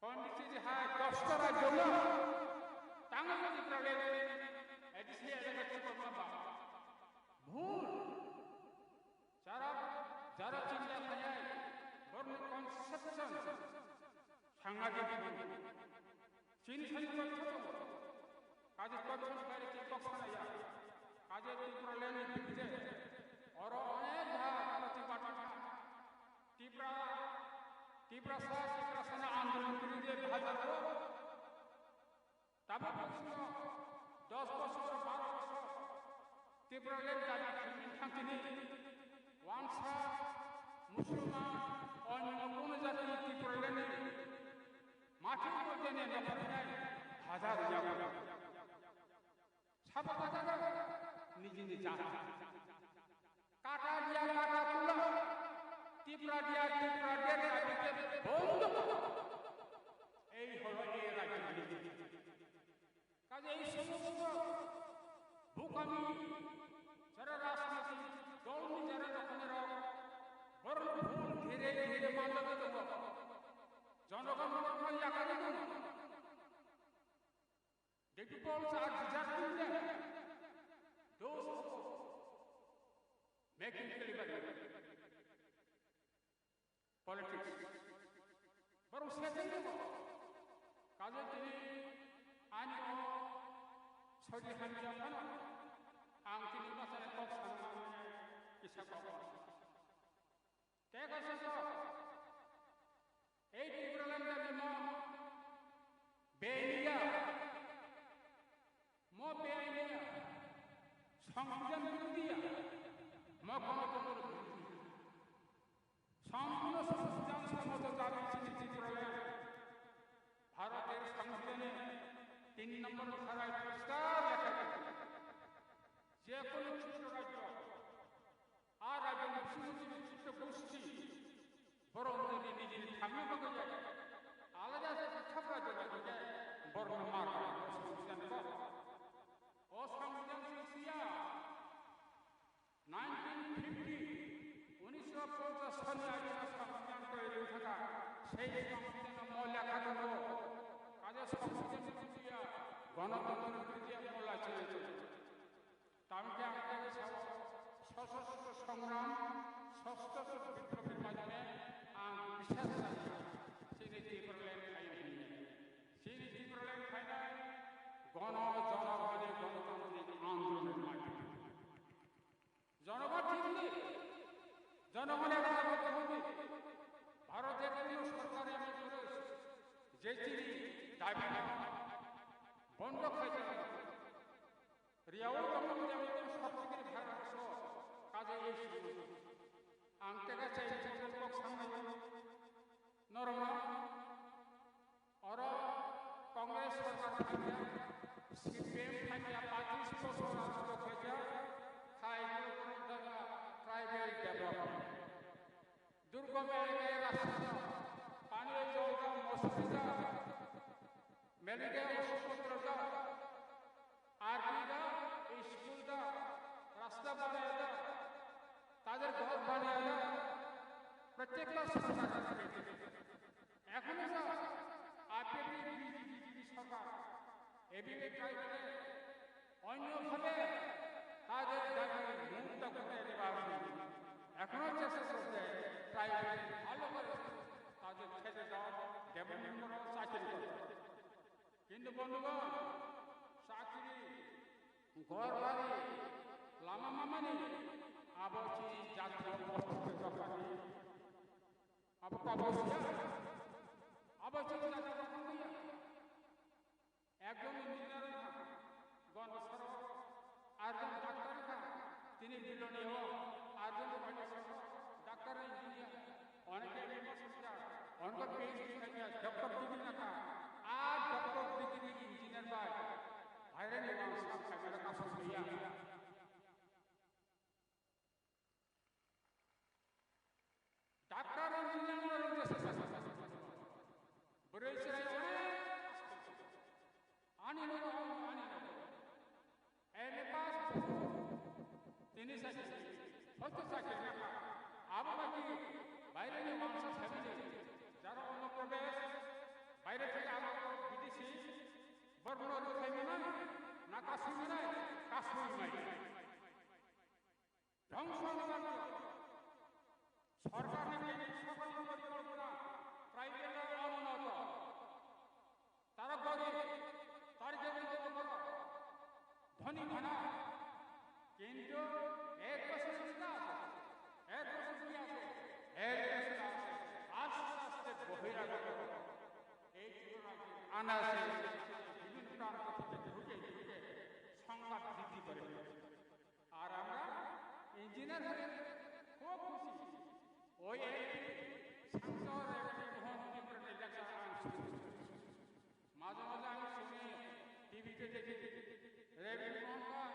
Pondicherry hai dosta rajyo no tangwi Tripura le A D C elaka chukor ma ba. Bhul. Jara, jara chinta khainai, borni conception sanghatik bhul. Chini sani totho tongo. Kaje totho ni baire chini kok sanaya. Kaje Tripura le ni bidire. Oro onek bhag protibad Tipra, Tiprasa, Tiprasani andolon kwrwi de hajar o. Tabuk bosongo dos bosor, baro bosor Tipraland dabi khwlwini thangtini wansa, Musulman, onyo kono jati Tipralandni mathi mojani nokharinai hajar yago. Sabo kajaga nijini jat. Kata dia kata tula. Tipra dia Tipra dia, tapi dia bondo. Ei holo ei rajyo niji. Kaje ei somosto bukami jara rajniti dolni jara dokhonero borok bhul ghere ghere manjagwi tongo. Jonogon borokno yakarwi tongo. The people are deserving them. Those who making politics. Borok settle debo. Kaje tini ani o sodi hamya phano ang tini masane kok sanma kisa kok. Tei kaisa kok, ei Tipraland ni mo beniya, mo beniya, সংবিধান বিরোধিয়া, mo গণতন্ত্র বিরোধী। সম্পূর্ণ সংবিধান সম্মত দাবি চিনি Tipraland। ভারতের সংবিধানে তিন নম্বর ধারায় পরিষ্কার লেখা আছে, যে কোনো ছোট রাজ্য আর রাজ্যের মুসলিম ছোট গোষ্ঠী বড় অঞ্চলে নিজের থামিয়ে বলতে যায়, আলাদা আছে থাপড়া জেলা থেকে বড় মার সংবিধান। অসংবিধান সৃষ্টিয়া নাইনটিন ফিফটি, উনিশশো পঞ্চাশ সালে আগে সংবিধান তৈরি হয়ে থাকা, সেই সংবিধানের মূল লেখা থাকলো, কাজে সংবিধান সৃষ্টিয়া গণতন্ত্র সৃষ্টিয়া মূল আছে। Tamkhe ang tei sao sosostro songram, sosostro biplobni majone ang biswas khlaio, chini Tipraland khainai hinwi. Chini Tipraland khainai gono jonogoni gonotantrik andolon majone. Jonogoni thik hinwi, jonogoni raja hondi, Bharote kono sorkar emon kore je chini dabi bondo khaijak. Riyao tongmani jemon tong sokchikri bharasho kaje ei sugo. Ang tega chai chai kok sangnai norokno oro Congress sorkar phaikha, C P M phaikha, pachish bosor rajyo khaikha, khai tribal development. Durgam elakaya rasta, pani jol da, mosri da, medical hospital da, R T da, school da, rasta banaya da, tader ghor banaya da, prottek ta sorkar. Ekhono sa A P P B J P sorkar, A P P tribal অন্যভাবে তাদের দাবি মুক্ত করে দেওয়া হয়নি। এখনো চেষ্টা চলছে ট্রাইবাল ভালো করে তাদের খেতে দাও, ডেভেলপমেন্ট করো, চাকরি করো। কিন্তু বন্ধুগণ, চাকরি, ঘর বাড়ি, লামা মামানি আবচি জাতীয় কর্তব্য ব্যাপারে Abo siya, abo chini jaga ko kuya. Ekjon engineer wngkha, gon bosoro arjon doctor wngkha, tini biloni o arjon gon bosoro doctor engineer, oneke M S wngkha, oneke P H D wngkha, doctor degree wngkha, a doctor degree engineer bai, baire ni wngkha, kaisa kaisa soiya. Doctor engineer no rwngya sa sa sa. Bwrwi chwrai onek ani no ani no. M A pass. Tini sa sa. Hosto sa ke na. Abo ma ki baire ni wangsa sabi je. Jaro Andhra Pradesh baire theke abo B D C borno ro khai mana na kasui mana kasui mai. Dhwngso wngkha sorkarni keini sokoli porikolpona private o omonoto. Tara gorib, tari jagani jagani dhoni bana. Kintu ek bosor sida ase, ek bosor sida ase, ek bosor ase, aste aste bohiragoto. Ei Tripura anase bibhinno pranto theke dhuke dhuke songhad bridhi kore. আর আমরা ইঞ্জিনিয়ার হয়ে খুব খুশি। ওই এই সাংসদ রেবতী মোহন ত্রিপুরা ইলেকশন আনছি। মাঝে মাঝে আমি শুনি, টিভিতে দেখি, রেবতী মোহন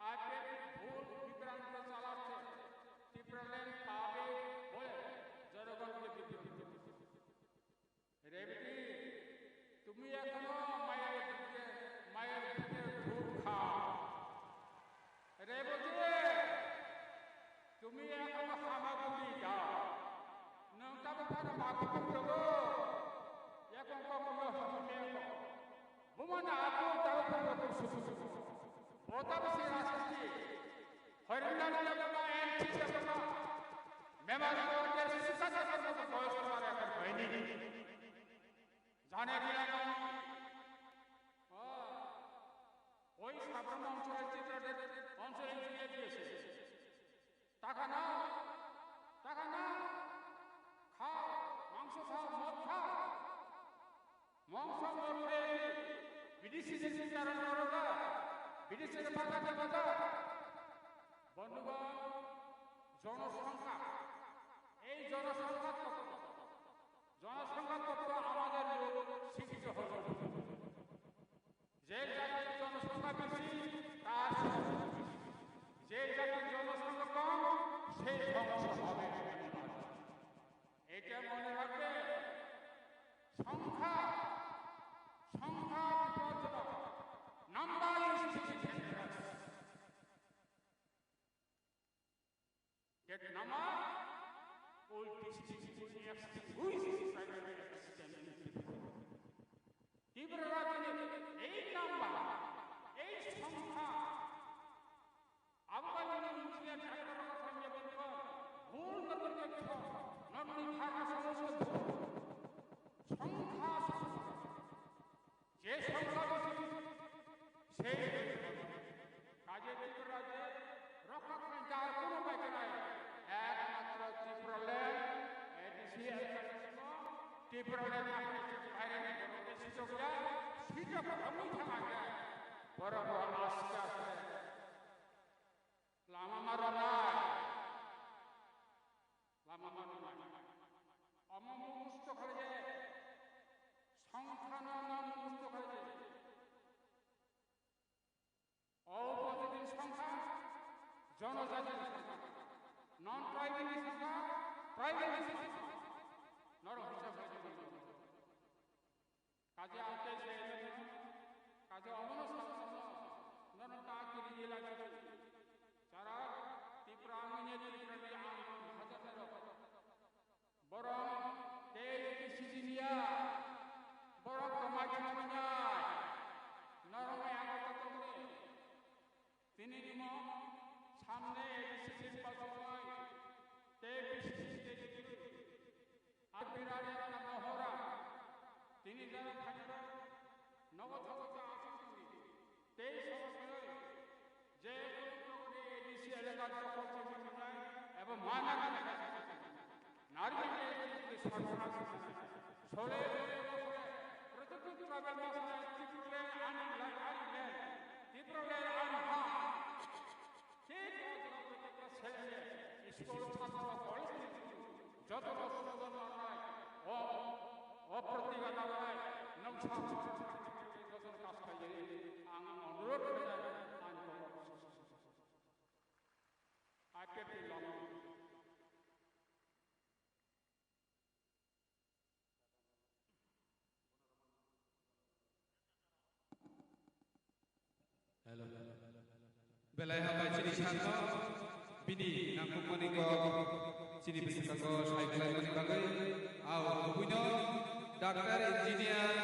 আপনি ভুল বিভ্রান্ত চালাচ্ছে, টিপ্রাল্যান্ড পাবে বলে জনগণকে বিভ্রান্ত করছে। রেবতী, তুমি এখনো মায়ের বুকে, মায়ের বুকে দুধ খাও। রেবতী, তুমি এখনো হামাগুড়ি দাও। Nwng tabuk phano makutung rogo, yakung kokolo hamya ko. Bumana aku tabuk phano susu. Bota bisi rasasti. Horinani jabama, enchi jabama. Memang order sisa jabama boyos mare akan baini. Jane diya no. Oh. Oi sabra mongso enchi jade, mongso enchi jade. Taka na, taka na, khao, mangso khao, mod khao. Mangso mod khe, bidesi ni karon rok, bidesi ni bata ni bata. বন্ধুগণ, জনসংখ্যা, এই জনসংখ্যা তত্ত্ব, জনসংখ্যা তত্ত্ব আমাদের লোক শিক্ষিত হতে হবে। যে জাতির জনসংখ্যা বেশি, তার সুখ বেশি। যে জাতির জনসংখ্যা কম, সে ধ্বংস হবে। এটা মনে রাখবে, সংখ্যা, সংখ্যা বিপজ্জনক। Number is dangerous. That number will distinguish who is primary existence in Tripura. Tripura রাজ্যের এই নাম্বার, এই সংখ্যা, আবহাওয়া মুসলিম ডাক্তার কথা নিয়ে বলবো, ভুল নম্বর দেখছ, নম্বর ভাষা সমস্যা ভুল। সংখ্যা সমস্যা। যে সংখ্যা বেশি, সেই বেশি। কাজে ত্রিপুরা রাজ্যে রক্ষা করার যার কোনো উপায় নাই। একমাত্র ত্রিপুরাল্যান্ড, এডিসি, ত্রিপুরাল্যান্ড আপনি বাইরে নেই, কোনো দেশে চলে যায়, সেটা প্রথমেই থানা যায়। বড় বড় আস্তে আস্তে লামা মারা নাই। Lama mano nai. Omo musto khalai je. Songkha no omo musto khalai je. O positive songkha, jonojati songkha. Non tribal songkha, tribal songkha. Norok hisab khalai je. Kaje ang tei se, kaje omono sabo sabo, nono ta kiri ila kiri. Chara Tipra amine Tipra ni ang hajar tero. Borok tei kisi jinia, borok tomai chumai nai, norok mai ang ta tongni. Tini nimo samne A D C nirbachon tei B C C tei Tripura Abirari Mohora tini jara khainaro nogo thogo ta asuk tini tei sobo tini je kono prokri A D C elaka dokhol chini tini ebo mana gana gana nari gana Sole, sole, sole, protected tribal masala, Tipraland and Lagari land, Tipraland and ha. Thik o jaga protected sele, school, chhatro, college ni joto rok sumodon manai, o, o protiga nanai, nwng sa, joto kas khaijani, ang onurodh khaijani, ang I P F T lama. Hello. Belai hambai chini sakno bini nangkukmani kok chini bwskango sai khlaimani bagwi. Ao kubuino doctor, engineer,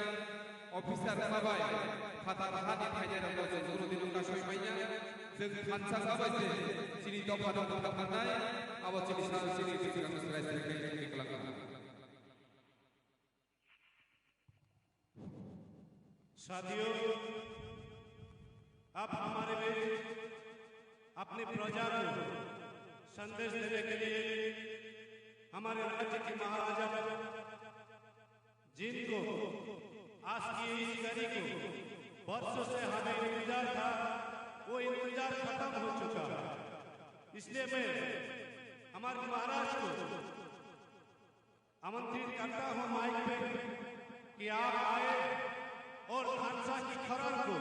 officer wngma bai phatar hani phainairokno chwng kunu dino kasoi manya. Chwng thansa wngma bai se chini dophano bwthak mannai, abo chini sa chini bwskango chwrai chwrai khe kwlangkha. साथियों, अब हमारे बीच अपनी प्रजा को संदेश देने के लिए हमारे राज्य के महाराजा, जिनको आज की इस घड़ी को वर्षों से हमें इंतजार था, वो इंतजार खत्म हो चुका है। इसलिए मैं हमारे महाराज को आमंत्रित करता हूं माइक पे कि आप आए और थानसा की खरन को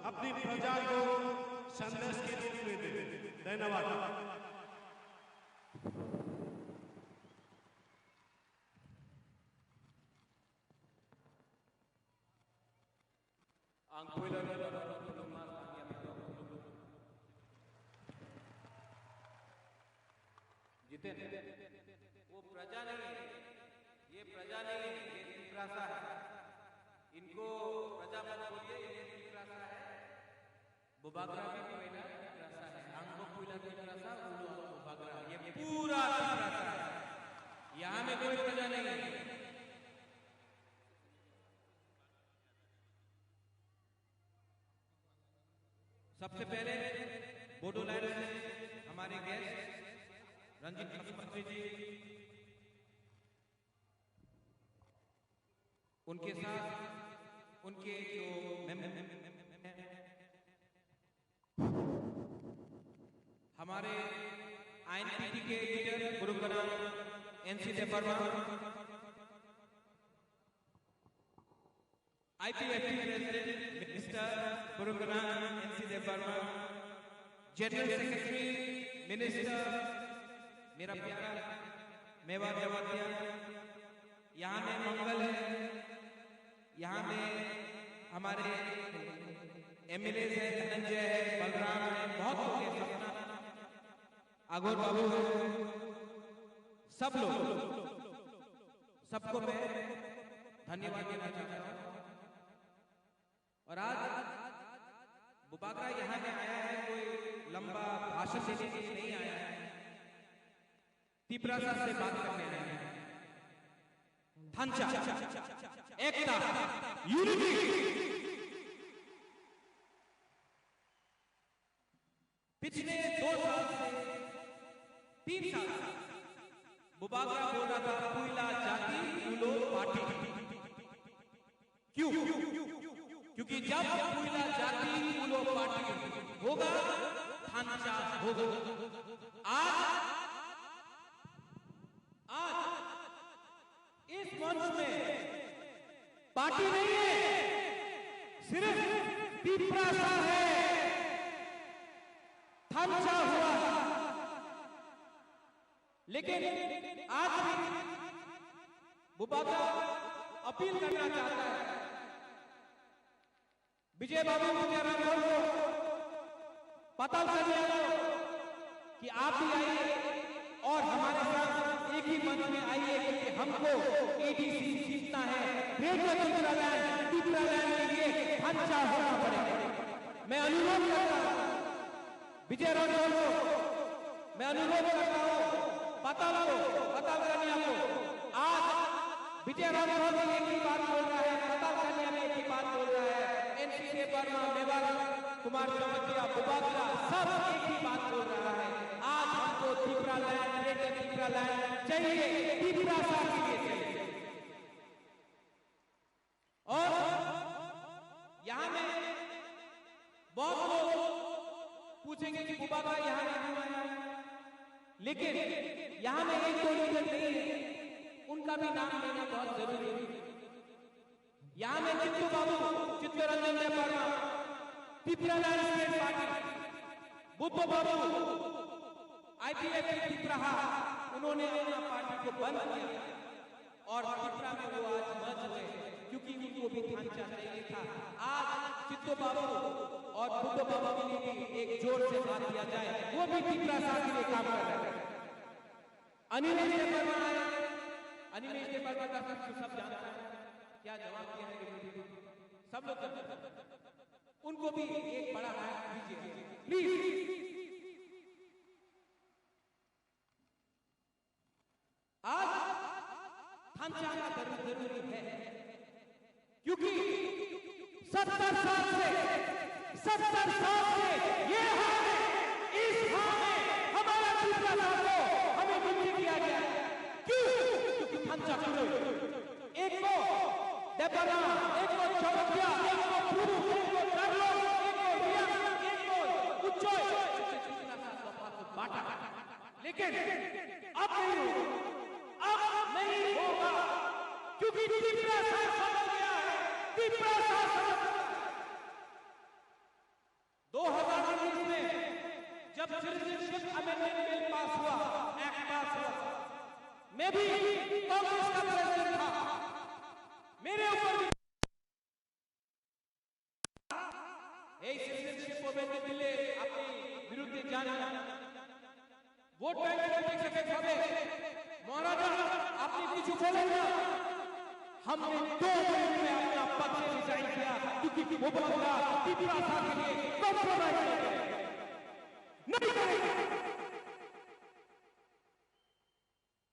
अपनी प्रजा को संदेश के रूप में दें। धन्यवाद। Ang puila ni khulumma tangya phano khulum. Jiten, वो प्रजा नहीं है, ये प्रजा नहीं है, ये तिपरासा है। इनको प्रजा मत बोलिए, ये तिपरासा है। Bubagra भी पहला तिपरासा है। Ang bo puila tiprasa, ulo bubagra। ये पूरा तिपरासा है। यहाँ में कोई प्रजा नहीं है। सबसे पहले बोडोलैंड से हमारे गेस्ट रंजीत खसमंत्री जी, उनके साथ उनके जो मेम-, हमारे आईएनपीटी के लीडर गुरु कनाम एनसी देबबर्मा, आईपीएफटी प्रेसिडेंट मिस्टर गुरु कनाम एनसी देबबर्मा, जनरल सेक्रेटरी मिनिस्टर मेरा प्यारा मेवार जमातिया, यहाँ में मंगल है, यहाँ में हमारे एमएलए है, धनंजय है, बलराम है, बहुत लोग हैं, सपना, अघोर बाबू है, सब लोग, सबको मैं धन्यवाद देना चाहता हूँ। और आज बुबागरा यहाँ में आया है, कोई लंबा भाषण देने के लिए नहीं आया है, तिपरासा से बात करने आया है। थांचा, एकता, यूनिटी। पिछले दो साल से, तीन साल से बुबागरा बोल रहा था, पुइला जाति उलो पार्टी। क्यों? क्योंकि जब पुइला जाति उलो पार्टी होगा, थांचा होगा। आज, आज इस मंच में पार्टी नहीं है, सिर्फ तिपरासा है, थांचा हुआ। लेकिन आज भी बुबागरा अपील करना चाहता है, विजय बाबू, विजय राठौर को, पाताल कन्या को, कि आप भी आइए और हमारे साथ एक ही मंच में आइए, क्योंकि हमको एडीसी जीतना है। ग्रेटर तिपरालैंड, तिपरालैंड के लिए थांचा होना पड़ेगा। मैं अनुरोध करता हूँ विजय राठौर को, मैं अनुरोध करता हूँ पाताल को, पाताल कन्या को, आज विजय राठौर भी एक ही बात बोल रहा है, पाताल कन्या भी एक ही बात बोल रहा है, एनसी देबबर्मा, मेवार कुमार जमातिया, बुबागरा, सब एक ही बात बोल रहा है। आज हमको तिपरा Tipraland, Greater Tipraland चाहिए, तिपरासा के लिए चाहिए। और यहाँ में बहुत लोग पूछेंगे कि बुबाग्रा यहाँ नहीं हुआ है, लेकिन यहाँ में एक दो लीडर नहीं है, उनका भी नाम लेना बहुत जरूरी है। यहाँ में चित्तू बाबू, चित्तरंजन देववर्मा, तिपरालैंड स्टेट पार्टी, बुद्धो बाबू, आईपीएफटी तिपराहा, उन्होंने अपना पार्टी को बंद किया और तिपरा में वो आज मर्ज हुए, क्योंकि उनको भी थांचा चाहिए था। आज चित्तू बाबू और बुद्धो बाबू के लिए भी एक जोर से हाथ दिया जाए, वो भी तिपरासा के लिए काम कर रहे हैं। अनिमेश देववर्मा आए, अनिमेश देववर्मा का सब, सब जानता है, क्या जवाब दिया है, सब लोग जानते हैं। उनको भी एक बड़ा हाथ दीजिए, प्लीज। आज थांचा आना जरूर, जरूरी है, क्योंकि सत्तर साल से, सत्तर साल से ये हाल है, इस हाल में हमारा दूसरा साल को हमें दुखी किया गया। क्यों? क्योंकि थांचा कुरो। एक को देववर्मा, एक को जगतिया, एक को प्रभु, एक को कार्लो, एक को रिया, एक को उच्चय। बाटा। लेकिन अब नहीं होगा, अब नहीं होगा, क्योंकि तिपरासा समझ गया है, तिपरासा समझ गया है। दो हज़ार उन्नीस में जब सिटीजनशिप अमेंडमेंट बिल पास हुआ, एक्ट पास हुआ, मैं भी कांग्रेस का प्रेसिडेंट था, मेरे ऊपर भी এই সিটিজেনশিপ অ্যামেন্ডমেন্ট বিলে আপনি বিরুদ্ধে যান না, ভোট ব্যাংক পলিটিক্স হবে। মহারাজা, আপনি কিছু বলেন না। हमने दो मिनट में अपना पक्ष रिजाइन किया, क्योंकि वो बंदा तिपरासा के लिए कॉम्प्रोमाइज नहीं करेगा, नहीं करेगा।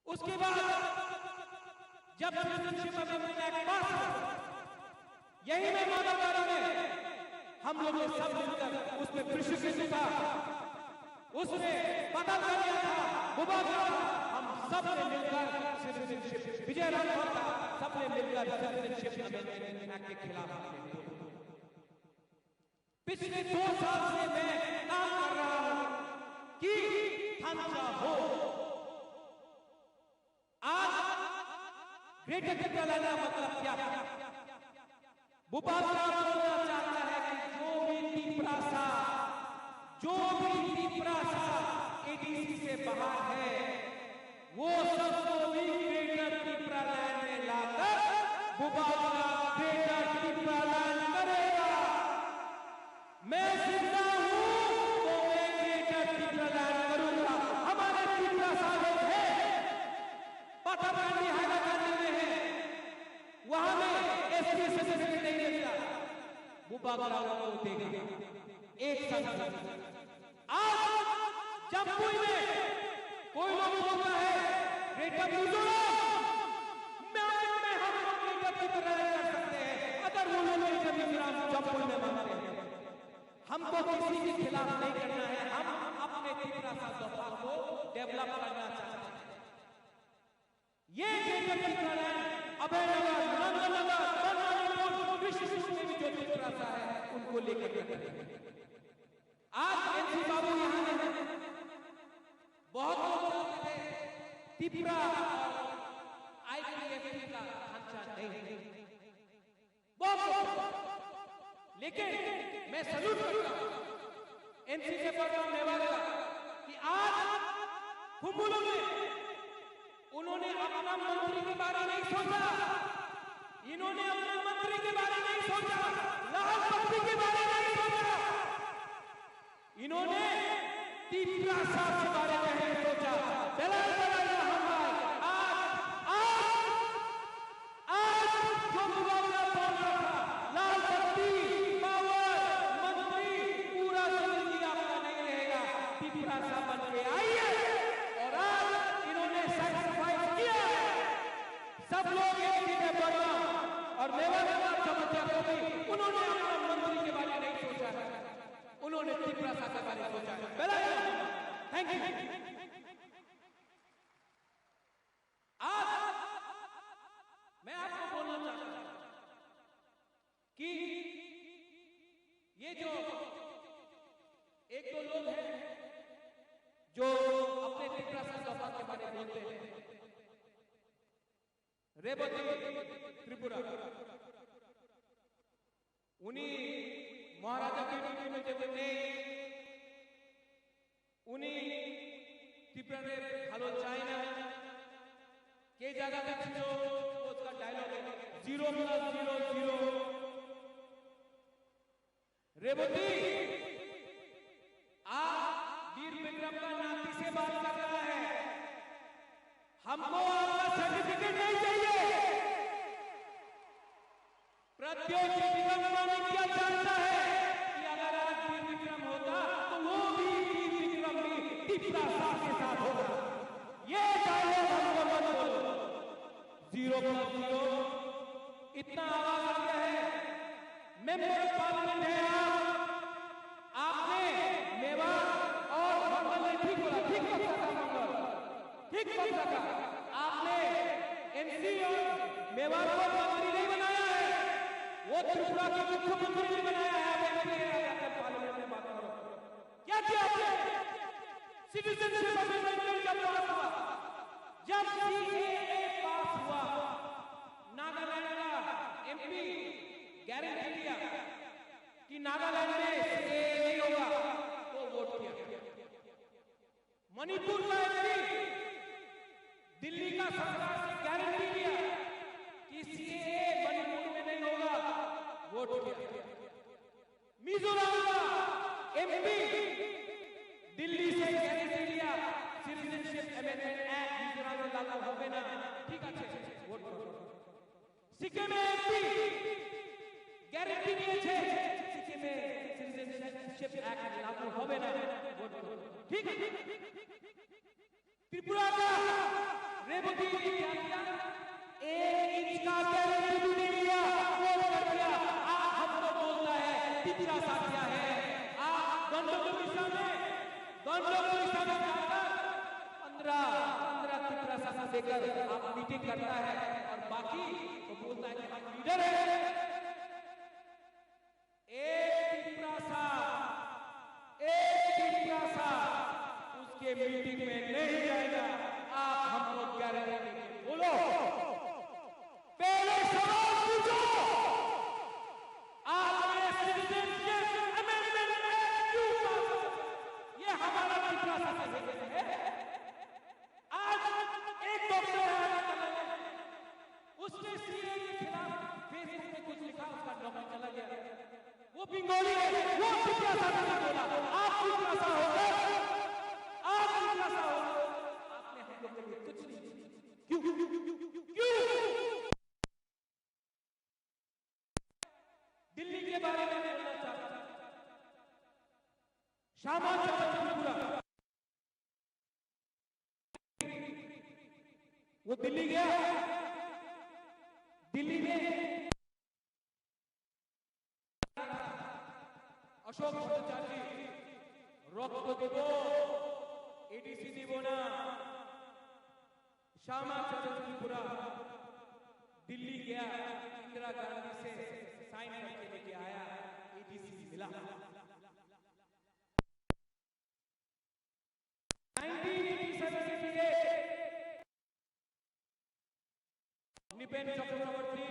उसके बाद जब सिटीजनशिप अमेंडमेंट एक्ट पास हुआ, यही मैं मानवतारा में हम लोग ने सब मिलकर उसमें प्रिशुकेशन था, उसमें पता कर लिया था, मुबारक, हम सब ने मिलकर सिटीजनशिप, विजय राघवन था, सब ने मिलकर सिटीजनशिप अमेंडमेंट एक्ट के खिलाफ हमने वोट। पिछले दो साल से मैं काम कर रहा हूं कि थांचा हो। आज ग्रेटर तिपरालैंड का मतलब क्या है? बुबाग्रा बोलना चाहता है कि जो भी तिपरासा, जो भी तिपरासा एडीसी से बाहर है, वो सबको भी ग्रेटर तिपरालैंड में लाकर बुबाग्रा ग्रेटर तिपरालैंड करेगा। मैं जिंदा हूं तो मैं ग्रेटर तिपरालैंड करूंगा। हमारे तिपरासा लोग हैं, पाथरकांडी, हैलाकांडी में हैं, वहां में एसटी सर्टिफिकेट नहीं मिलता, वो बाबा राव को देगा। एक साथ आज जमुई में कोई लोग बोलता है ग्रेटर मिजोरम में, में हम लोग ग्रेटर तिपरालैंड कर सकते हैं, अगर वो लोग ग्रेटर मिजोरम जमुई में मानते हैं। हमको किसी के खिलाफ नहीं करना है, हम अपने तिपरासा दफा को डेवलप करना चाहते हैं। ये ग्रेटर तिपरालैंड, अभयनगर, नंदनगर, बनमालीपुर, कृष्णपुर में भी जो तिपरासा है, उनको लेकर के आज एनसी बाबू यहाँ नहीं है। बहुत लोग बोलते थे तिपरा और आईपीएफटी का ढांचा नहीं है, बहुत लोग। लेकिन मैं सैल्यूट करता हूँ एनसी से पढ़ रहा मेवाड़ का कि आज खुम्बुलुंग में उन्होंने अपना मंत्री के बारे नहीं सोचा, इन्होंने अपने मंत्री के बारे नहीं सोचा, लाहौल पट्टी के बारे नहीं सोचा, इन्होंने तिपरासा के बारे में नहीं सोचा। बेलाल, बेलाल यहाँ हमारे आज, आज, आज जो मुकाबला चल रहा था, लाल पट्टी, पावर, मंत्री, पूरा जिंदगी आपका नहीं रहेगा। तिपरासा बन के आइए। और आज इन्होंने सैक्रिफाइस किया है। सब लोग एक ही थे, वर्मा और मेवाड़ का जबरदस्त भी, उन्होंने अपना मंत्री के बारे में नहीं सोचा है, उन्होंने तिपरासा के बारे में सोचा है। Belal, thank you. রেবতী ত্রিপুরা। উনি মহারাজা বিভীষণ যেমন নেই, উনি ত্রিপুরারে ভালো চায় না। কে জায়গাতে ছিল, उसका डायलॉग है, zero plus zero zero. Revati, आप वीर विक्रम का नाती से बात कर रहा है, हमको आपका सर्टिफिकेट नहीं चाहिए। प्रद्योत विक्रम माणिक्य जानता है कि अगर आज वीर विक्रम होता तो वो भी वीर विक्रम भी तिपरासा के साथ होता। ये डायलॉग हमको मत बोलो। ज़ीरो प्लस ज़ीरो, इतना आवाज आ गया है। मेंबर ऑफ पार्लियामेंट है आप, आपने मेवाड़ और मंगल ने ठीक बोला, ठीक पकड़ा था मंगल, ठीक पकड़ा था। आपने एमसी और मेवाड़ को मंत्री नहीं बनाया है, वो त्रिपुरा के मुख्यमंत्री नहीं बनाया है। आप एमपी हैं, आप पार्लियामेंट में बात करो। क्या किया आपने? सिटीजनशिप अमेंडमेंट बिल जब पास हुआ, जब सीएए पास हुआ, नागालैंड का एमपी गारंटी दिया कि नागालैंड में सीएए नहीं होगा, तो वोट किया। मणिपुर का एमपी दिल्ली का सरकार से गारंटी लिया कि सीएए मणिपुर में नहीं होगा, वोट किया। मिजोरम का एमपी दिल्ली से गारंटी लिया, सिटीजनशिप अमेंडमेंट एक्ट मिजोरम में लागू হবে না, ঠিক আছে, ভোট করো। সিকিমে এমপি গ্যারান্টি দিয়েছে সিকিমে সিটিজেনশিপ অ্যাক্ট লাগু হবে না, ভোট করো। ঠিক আছে। त्रिपुरा का रेवती ने क्या किया? एक इंच का गारंटी भी नहीं लिया, वो कर दिया। आज हमको बोलता है तिपरासा क्या है? आज गंडक उड़ीसा में, गंडक उड़ीसा में जाकर पंद्रह, पंद्रह तिपरासा को देकर आप मीटिंग करता है और बाकी तो बोलता है कि हम लीडर है। एक तिपरासा, एक तिपरासा उसके मीटिंग में नहीं जाएगा। आप हमको गारंटी दीजिए। बोलो, पहले सवाल पूछो, आपने सिटीजनशिप अमेंडमेंट एक्ट क्यों पास किया? ये हमारा तिपरासा का है। आज एक डॉक्टर है, उसने सीएए के खिलाफ फेसबुक पे कुछ लिखा, उसका नौकरी चला गया। वो बंगाली है, वो तिपरासा नहीं बोला। आप तिपरासा होकर, आप तिपरासा होकर आपने हम लोग के लिए कुछ नहीं किया। क्यों? क्यों? दिल्ली के बारे में मैं बोलना चाहता हूं। श्यामा चरण त्रिपुरा, वो दिल्ली गया, दिल्ली में अशोक भट्टाचार्य, রক্ত দিব, এডিসি দিব না। श्यामा चरण त्रिपुरा दिल्ली गया, इंदिरा गांधी से साइन करके लेके आया, एडीसी मिला। Nineteen eighty seven eighty eight, Nripen Chakraborty,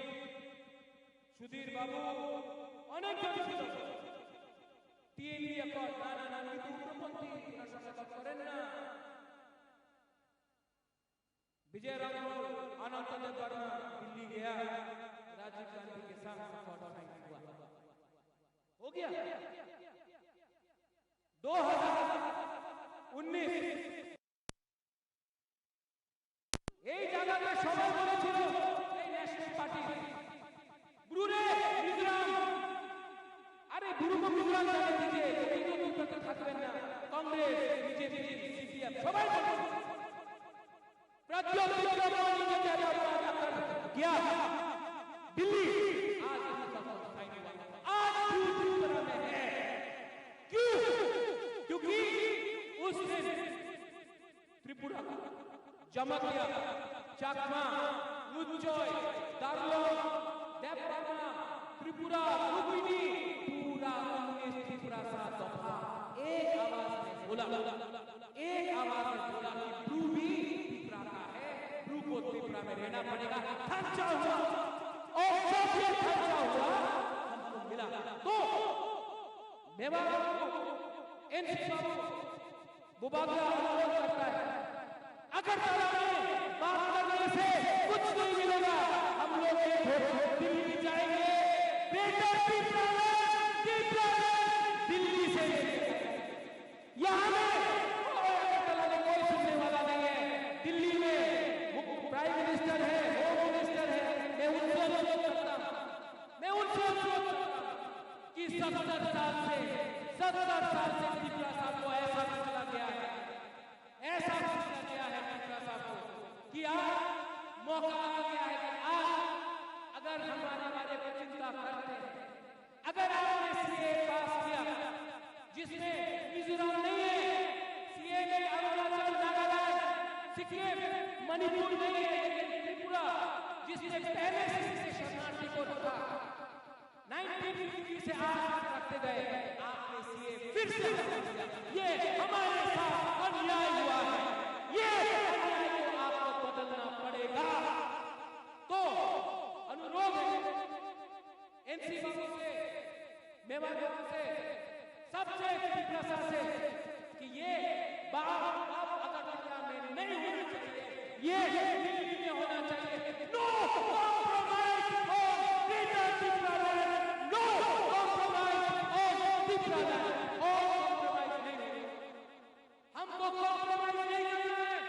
Sudhir Babu, অনেকজন ছিল। টিএনডি অ্যাকর্ড, না, না, না, উনি তো উগ্রপন্থী, ওনার সঙ্গে কথা করেন না। विजय राघव, आनंद वर्मा दिल्ली गया, राजीव गांधी के साथ अकॉर्ड साइन हुआ। हो गया। दो हज़ार उन्नीस, এই জায়গাতে সবাই বলেছিল, এই ন্যাশনাল পার্টি, ব্রুরে, মিজোরাম, আরে ব্রুকে মিজোরাম জানিয়ে দিয়েছে, কেউ কিন্তু থাকবেন না, কংগ্রেস, বিজেপি, সিপিএম, সবাই বলেছিল। प्रद्योत विक्रम माणिक्य जब गया दिल्ली, आज उनका साइन हुआ। आज भी त्रिपुरा में है। क्यों? क्योंकि उस दिन त्रिपुरा, जमातिया, चाकमा, लुच्चय, दार्लोंग, देबबर्मा, त्रिपुरा, रुक्मिणी, पूरा उन्नीस तिपरासा दफा एक आवाज में बोला। एक आवाज में बोला कि ब्रू भी तिपरा का है, ब्रू को तिपरा में रहना पड़ेगा। खर्चा हुआ और सब ये खर्चा हुआ हमको मिला। तो मेवाड़ एनसी बाबू बुबागरा अनुरोध करता है, अगरतला में बात करने से कुछ नहीं मिलेगा। हम लोग एक हो दिल्ली जाएंगे, ग्रेटर टिपरालैंड, टिपरालैंड दिल्ली से मिलेगा। यहाँ में कोई अगरतला में कोई सुनने वाला नहीं है। दिल्ली में वो प्राइम मिनिस्टर है, होम मिनिस्टर है, मैं उनसे अनुरोध करता हूँ, मैं उनसे अनुरोध करता हूँ कि सत्तर साल से, सत्तर साल से तिपरासा को ऐसा कुचला गया है, ऐसा कुचला गया है तिपरासा को कि आज मौका आ गया है कि आज अगर हमारे बारे में चिंता करते हैं, अगर आपने सीएए पास किया, जिसमें मिजोरम नहीं है, सीएए में अरुणाचल, नागालैंड, सिक्किम, मणिपुर नहीं है, लेकिन त्रिपुरा, जिसने पहले से इसे शरणार्थी को रखा, नाइनटीन फिफ्टी से आज तक रखते गए, आपने सीएए फिर से लागू किया। ये हमारे साथ अन्याय हुआ है, ये अन्याय को आपको बदलना पड़ेगा। तो अनुरोध है एनसी बाबू से, मेवाड़ बाबू से, सबसे, तिपरासा से कि ये बात अब अगरतला में नहीं होना चाहिए, ये दिल्ली में होना चाहिए। No compromise on Greater Tipraland, no compromise on Tipraland, और compromise नहीं होगा। हमको compromise नहीं करना है,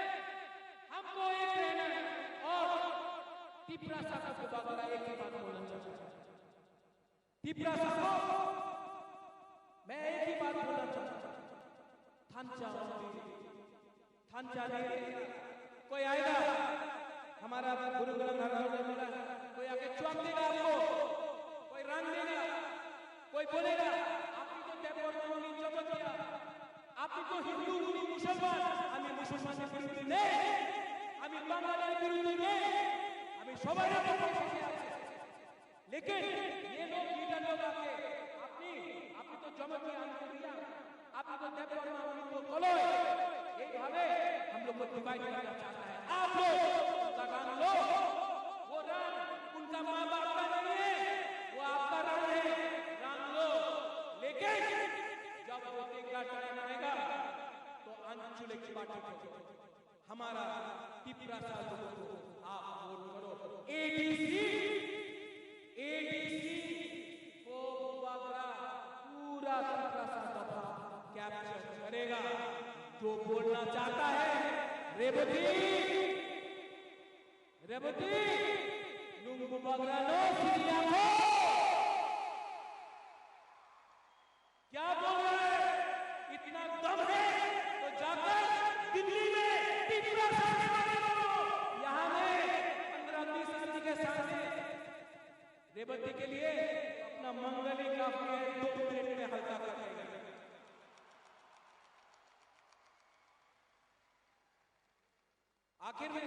हमको एक रहना है। और तिपरासा को बुबागरा एक ही बात बोलना चाहता हूँ। तिपरासा को मैं एक ही बात बोलना चाहता हूँ, थानचा, थानचा नहीं, कोई आएगा हमारा गुरु ग्रंथ साहब ने बोला, कोई आके चुआम देगा आपको, कोई रंग देगा, कोई बोलेगा, आपने तो देवबर्मा मुनि जमा किया, আপনি তো হিন্দু, উনি মুসলমান। আমি মুসলমানের বিরুদ্ধে নেই, আমি বাঙালির বিরুদ্ধে নেই, আমি সবার পক্ষে আছি। लेकिन ये लोग, लीडर लोग आके, আপনি, আপনি তো জমাতিয়া, আমি তো রিয়াং, আপনি তো দেববর্মা, উনি তো কলয়। এইভাবে हम लोग को डिवाइड करना चाहता है। आप लोग उनका रंग लो, वो रंग उनका माँ बाप का नहीं है, वो आपका रंग है, रंग लो। लेकिन जब वोटिंग का टाइम आएगा तो आंचलिक पार्टी को, हमारा तिपरासा लोगों को आप वोट करो। एडीसी, एडीसी को बुबागरा पूरा तिपरासा दफा कैप्चर करेगा। जो बोलना चाहता है, रेवती, Revati, nung bubagrano sidi ya kho? क्या बोल रहा है? इतना दम है तो जाकर दिल्ली में तिपरासा के बारे में बोलो। यहाँ में पन्द्रह बीस आदमी के सामने रेवती के लिए अपना मंगली काफी है, दो मिनट में हल्का कर देगा। आखिर में,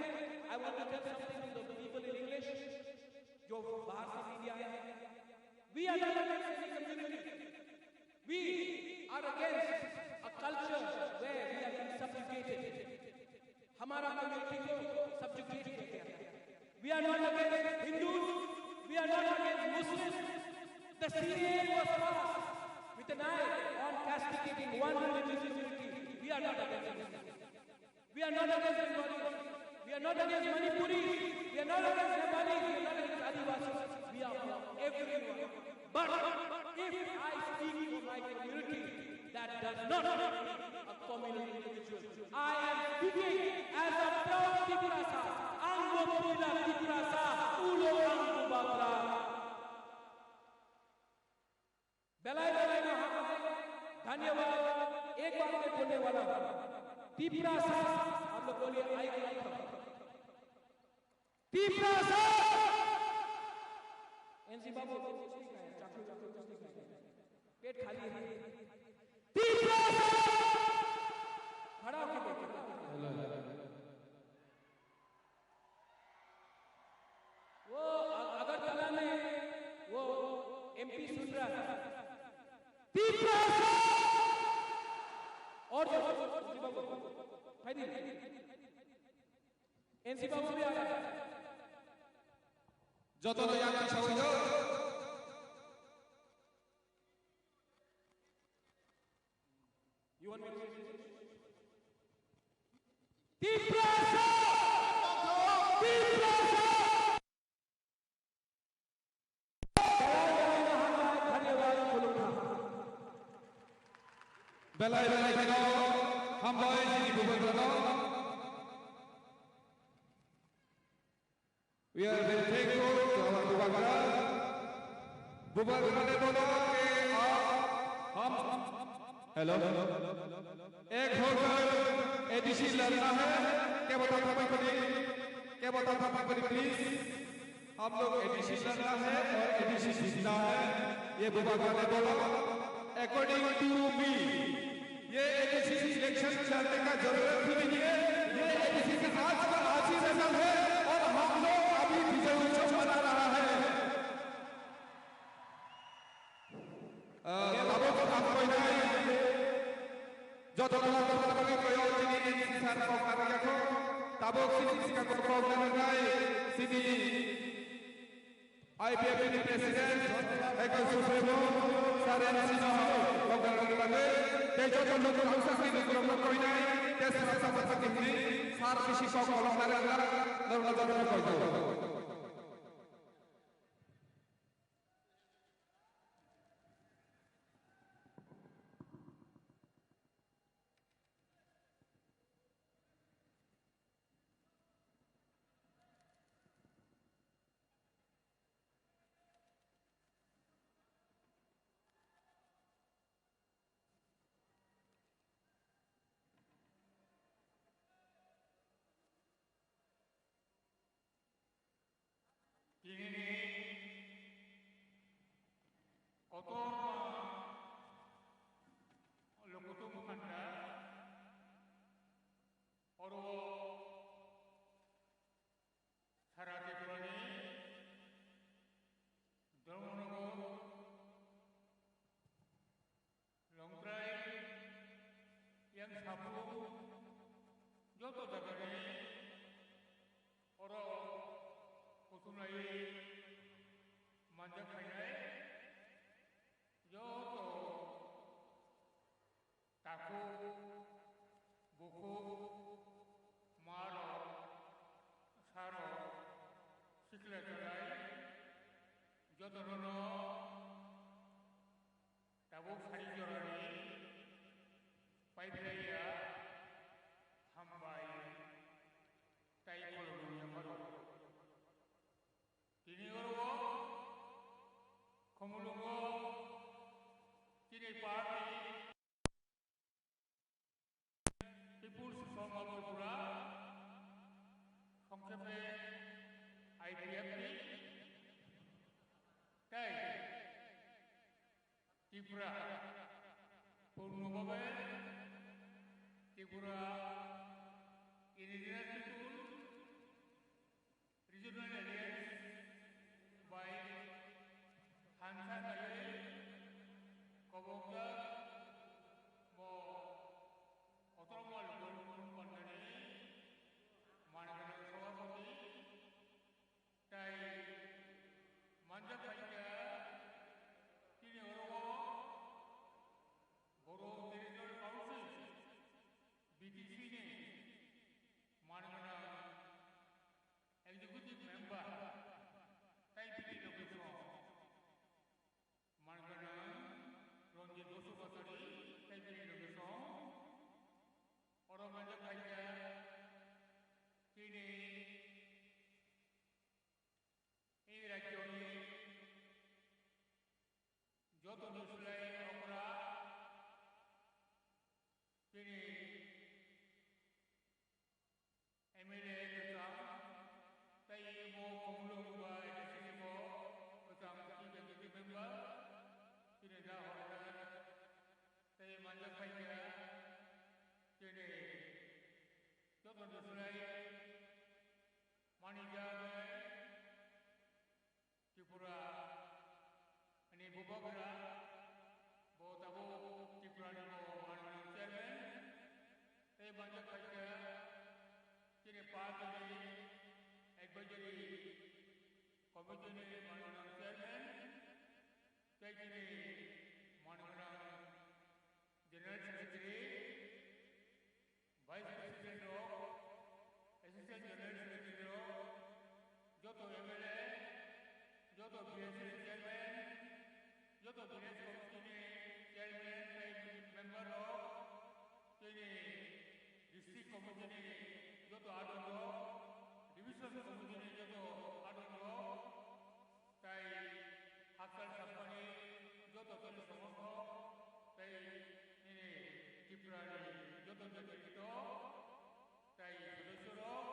I want to tell something to the people in English, जो बाहर से मीडिया है, we are not against any community, we are against a culture where we are being subjugated. हमारा कम्युनिटी को सब्जुगेट किया गया है। We are not against Hindus, we are not against Muslims. The CAA was passed with an eye on castigating one religious community. We are not against Muslims. We are not against Bengalis. We are not against Manipuris. We are not against Nepalis. We are not against Adivasis. We are for everyone. But if I speak for my community, that does not make me a communal individual. I am speaking as a proud Tiprasa, ang bo puila Tiprasa, ulo ang bubagra. Belai belai ma hapang hai. Dhanyawad. Ek baat main bolne wala hoon. Tiprasa, aap log boliye, I love you. Tiprasa! NC Babu, कुछ नहीं खाया, चाकू, चाकू, कुछ नहीं खाया। पेट खाली है। तिपरासा! खड़ा होके देखो। वो अ-, अगरतला में वो एमपी सुन रहा है। तिपरासा! और जो, और जो, और जो, भाई दी। एनसी बाबू भी आ रहा है। Jotono yakni sawi do. You want me to? Tiprasa! Tiprasa! Belai belai kheno hambai chini bubagrano. We are very thankful to our Bubagra. Bubagra ne bola ke aap hum, hello, ek hoker A D C ladna hai. Kya bata tha bhai, kya bata tha bhai, please. हम लोग A D C लड़ना है और A D C जीतना है, ये बुबाग्रा ने बोला। According to me, ये A D C इलेक्शन लड़ने का जरूरत भी नहीं है। ये A D C का आज का आज ही रिजल्ट है और हम लोग अभी विजय उत्सव मना रहा है। Ah, tabuk ang koinai. Joto no tabuk koyo chini N C sir kok nang yakho. Tabuk chini sika kok nang nai. Chini I P F T ni president, Michael Supremo, sir N C no kok nang nai. Tei joto no kok ang sakni ni kok nang koinai. Tei sir sa sa sakni ni sir bisi kok kolok nang nang. Nang nang joto no koi. Tinini kotorma Lokutum Khanda oro Sara Tripurani Dharmanagar Longtrai, yang sabu, joto jagani oro kuthumlai manjak khainai, joto takhuk, bukhuk, marok, sarok, sikla chwrai, jotono tabuk sari jorani paiphilaiya hambai tai khulumni yapharo. Tini oro Khumulwngo chini party People's Front of Tripura, songkhepe I P F T, tei Tripura, purno babe Tripura Indigenous People Regional Alliance bai hansa kaiwi kobokjak bo Kotorma Lokutum Khandani manwi gwnang sabhapati tai manjak khaikha. Chini oro Bodo Territorial Council, B T C ni manwi gwnang Executive Member tai bini location manwi gwnang Ranjit Basumatary tai bini location oro manjak khaikha. Chini ei rajyoni joto ni slai okra chini M L A kwcham, tei bo Khumulwng ba A D C ni bo kwcham, chief executive member, chini da hordar, tei manjak khaikha, chini joto ni slai manijak Tripura ni bubagra, bo tabuk Tripura ni bo manwi chairman, tei manjak khaikha chini party ni advisory Committee ni manwi chairman, tei chini manwi General Secretary, Vice President rok, Assistant General Secretary rok, joto M L A, joto V S C chairman, joto village committee ni chairman tei member rok, chini district committee ni joto adong rok, division committee ni joto adong rok, tei hakchal sampani joto toni somorthok, tei nini Tripura ni joto jati kito, tei sodosyo rok,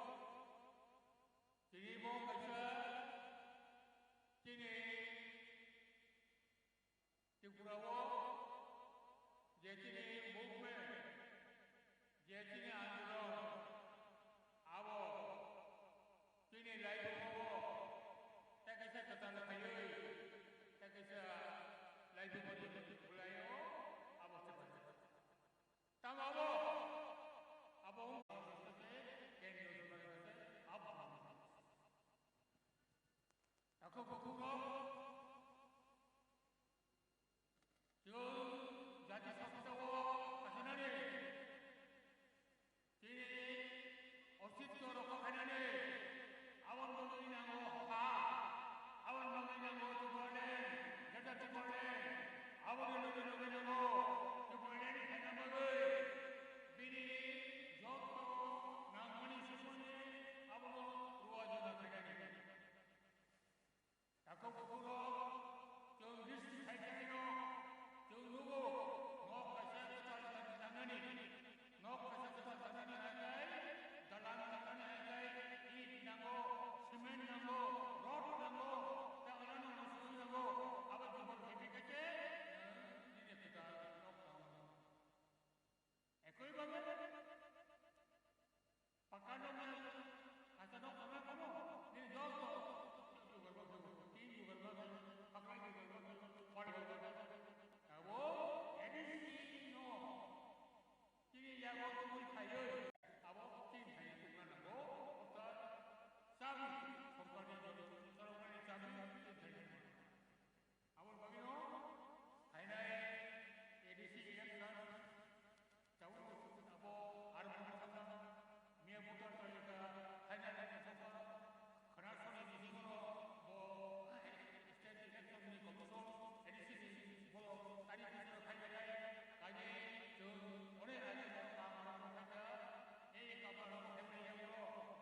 tini bo kaisa chini Tripura o je chini movement, je chini andolon, abo chini laibuma o tei kaisa kwtal khaiwi, tei kaisa laibuma ni bwlai o abo kwtal. Tamo abo, abo wngkha kendriyo sorkar ni abo. Takhuk bukhuk rok, chwng jati sasao khasinani, chini ostitto rokha khainani, aboni bagwi nango ha, aboni bagwi nango Tipraland, Greater Tipraland, aboni loge loge nango Tipraland khaina bagwi bini joto nangmani sesoni abono ruwa jona khainani. Takhuk bukhuk rok, chwng history khai khaino, chwng nugo, nok kaisa kwtal kwtal tangnani, nok kaisa kwtal tangnani hai khai, dalan tangnani hai khai, it nango, cement nango, rod nango, tei ano nango, sui nango, abo jubal khe khe khe, nini kwtal nok tango. Ekoi bhabe, Pakka nok nang, kaisa nok tangna kamo, nini joto, tin jugar ba, tin jugar ba, pakka jugar ba, pal jugar ba. Abo A D C no, chini yago tongwi phaiwi, abo tin phaiwi tongna nango, orthat chabi, sorkarni joto, sorkarni chabi, tin phaiwi tongna nango. Aboni bagwino phainai A D C election tabuk abo aro miya voter talika phainai naisokma khwna soni bisingo bo state election ni commission A D C ni borok tarik bisingo phainai kage chwng onek raijao kaam rok khaikha. Ei kaam rok khaimani yago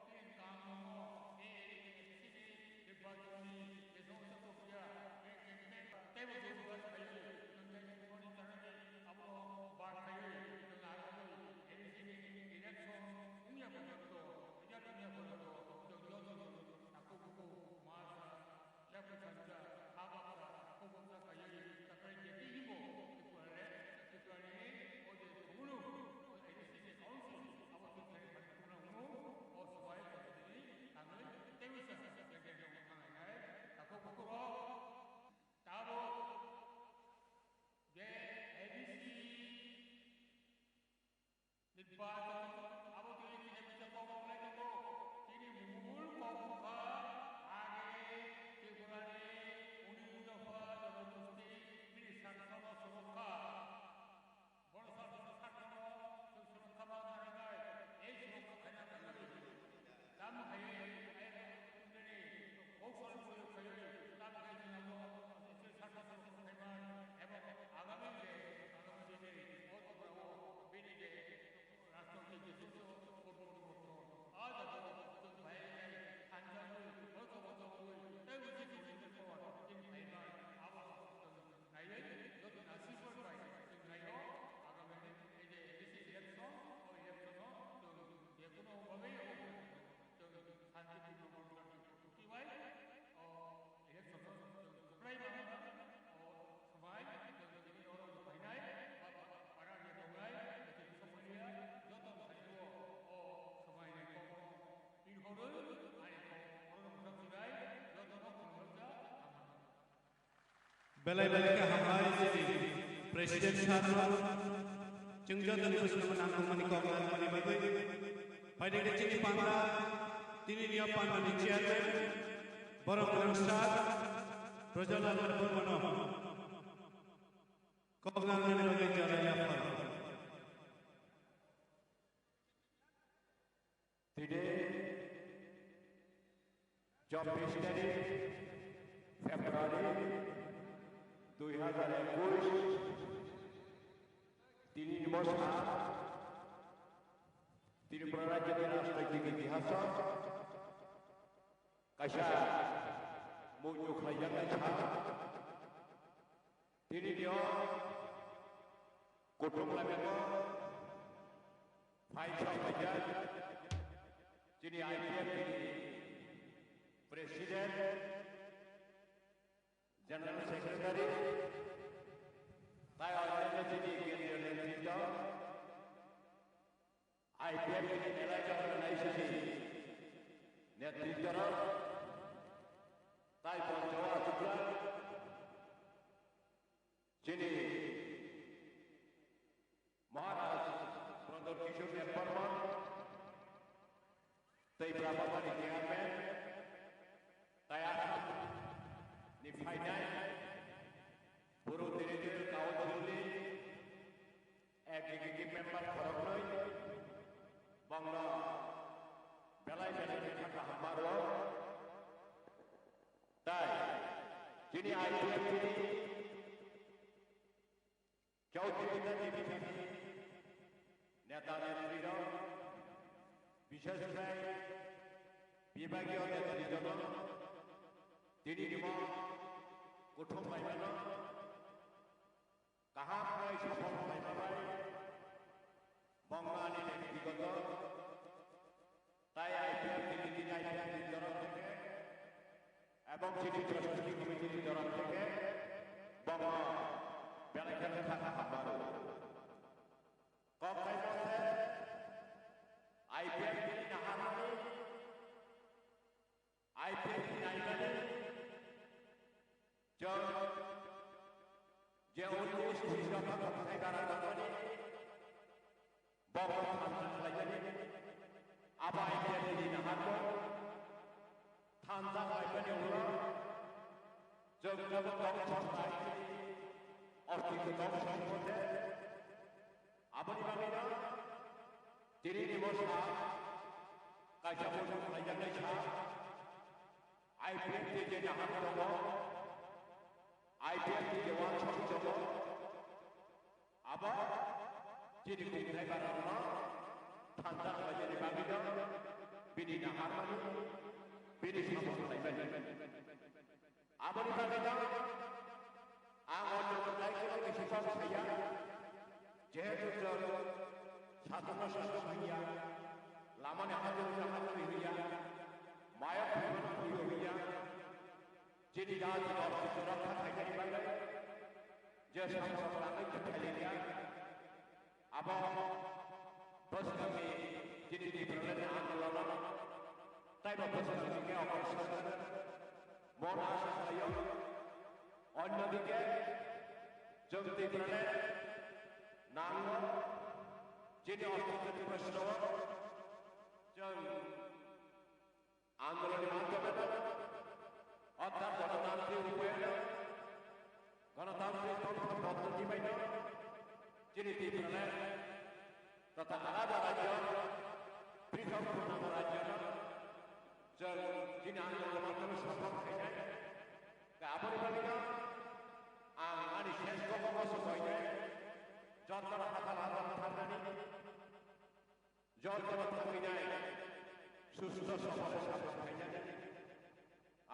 chini kaam rok ei A D C ni nirbachon ni je somosto prokriya, ei campaign teibo je bubath khaiwi, nwng tei bubathni chanani abo bar khaiwi, nwng aro A D C ni election wngya phaikha to, result wngya phaikha to, chwng joto no takhuk bukhuk ma sa, yapri sansa, ha baksa, koboksa khaiwi, takhai jeti hibo, Tripura le, Tripura ni o je thumulu, o A D C ni council, abo twi khai khani thumna hwnwi, o swbai khani tangwi, teibo sa, jeti hibo thanglai nai, takhuk bukhuk rok, tabo, je A D C, Nirbachon, abo twi kisa kisa kok wngnai tongo. Chini mul kok wngkha, age Tripura ni unis dopha jonogosti bini swartho no swrwngkha. Bono swartho no, swartho no chwng swrwngkha ma nai nai, ei swrwngkha khaina nai. Tamo hai, ai, nini, kok sal proyog khai, tamo hai jwngo, swartho swrwngkha khaima, ebong agami je, agami je, o Tripura o bini je, rashtroni je, sutro, o poriborton, a jaga, chwng bai, hanjagwi, o jogo jogwi, tei buji buji power, chini phaima, abo, Naiwi, joto nasibor bai, chwng naio, agami ni, ei je A D C election, o election o, chwng jekunu bagwi, chwng shanti purno gothono twi bai, o election o, chwng kwplai mano, o swmai, chwng tini oro phainai, ba, ba, para ni tongnai, chwng somolia, joto saibo, o swmai ni kokno, tin horwi, ani kok, oro no mwthang sinai, joto no khulumjak, hambai. Belai belai khe hambai chini President sir no. Chwng joto ni bwskango nangmani kok narwkmani bagwi. Phaidi khe chini panda, tini ni o panda ni chairman, Borok Rwngsa Prajalal Debbarmano kok nangnani bagwi jora yaphar. Today, chobbish tarik February dui hajar ekush, tini ni bosor Tripura rajyoni rajnoitik itihasot kaisa muitu khlaijaknai sak. Tini ni o kuthum laimano phai sabaijak chini I P F T ni President, General Secretary, tai onyaino chini kendriyo netritto, I P F T ni elaka organization ni netritto rok, tai moncho o achukjak chini Maharaj Pradyot Kishore Debbarma, tei Brahmabari chairman, tai Assam ni phainai Bru Territorial Council ni executive member khoroknwi, bongno belai belai ni kha kaham ma rwo. Tai chini I P F T ni Chaudhary Neta Bithani neta netrirok, bishesh khlai bibagiyo netrirokno tini ni bo kuthum laimano kaham khlai sophol khlaima bai bongno ani bektigoto tai I P F T ni tini I P F T ni torok theke ebong chini Trustee Committee ni torok theke bongno belai kheno kha kaham ma rwo. Kok khaima se I P F T ni naharmani, I P F T ni naimani, chwng je unnish December kok khaima rwmani, Borok thansa khlaimani abo I P F T ni naharmung thansa khlaimani ulo chwng jobo tong song bai ortiko tong song khe aboni bagwino tini ni bwsa kaisa bwsa khlaijaknai sa I P F T je nahar tongo, I P F T je uansuk tongo, abo chini kungthai barano thansa khlainani bagwino bini naharmani, bini samung khlaimani. Aboni bagwino ang o joto daikhe kisi kok saya, jehetu chwng sajakno sajak hiya, lamani hajor hajor hiya, mayok phaiphano phuyo hiya, chini jati dol kisi rokha khainani bagwi je samung khlaiwi khailiya, abo bwskangni chini Tipraland ni andolon taibo bwskangni khe oborsongo. Mon asa khlaio. Onyodike chwng Tipraland nango chini orthodox Tiprasino chwng andolonni madhyomeno orthat gonotantrik upayeno gonotantrik tongthok poddhoti baino chini Tipraland totha alada rajyo, prithok purnama rajyono chwng chini andolon madhyome sophol khainai. Tei aboni bagwino ang ani ses kokno se koinai, jotono hathal hathal thangnani, jotono thangwi nai, susto sobol sabol khainani.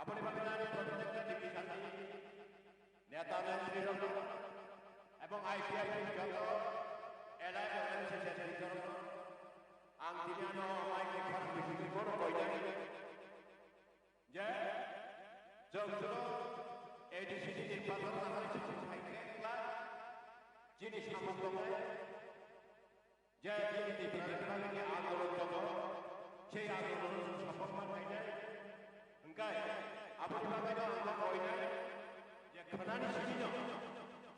Aboni bagwi nani protector ni bisati neta netrirokno ebong I P F ni joto elai elai se se se rokno ang tini ano mai ke khar bisiti kono koinai je jog jog A D C ni nirbaton nahari se se khai khe kla chini samung tongnai. Je chini Tipraland ni andolon tongo, sei andolon no chwng sophol ma khainai. Hwnkhe aboni bagwino ang ma koinai je khwnani simi no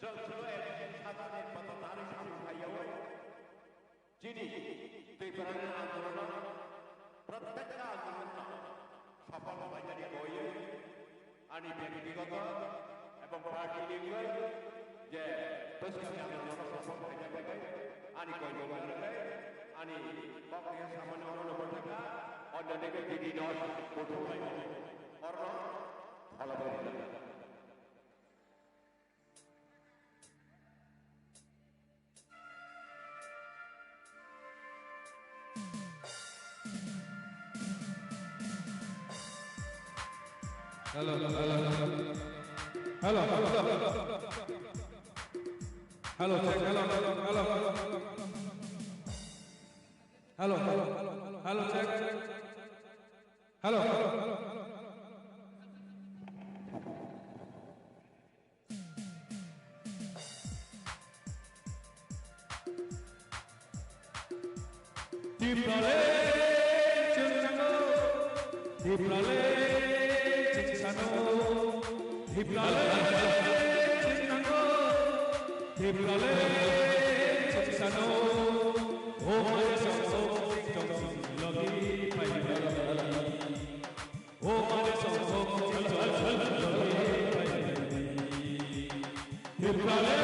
chwng chwlo election sajak nirbaton nahari samung khaiyaui chini Tipraland ni andolon no, prottekta andolon no sophol khlainani koiwi Ani byaktigoto ebong party ni wngwi je bwskangni andolon no sompok khaina bagwi ani koimung rwkhe ani kok ni samani oro no bwthakha, onno digi digi dos buthung lai orno phalabwi rwkha. Hello, hello, hello. Hello, hello. Hello, check, hello, hello, hello. Hello, hello, check, check, check. Hello. Tiprale chwng nango, Tiprale chwng sano, Tiprale chwng nango, Tiprale chwng sano, o mai song song sing song sing logi pai pai. O mane song song sing song sing logi pai pai. Tiprale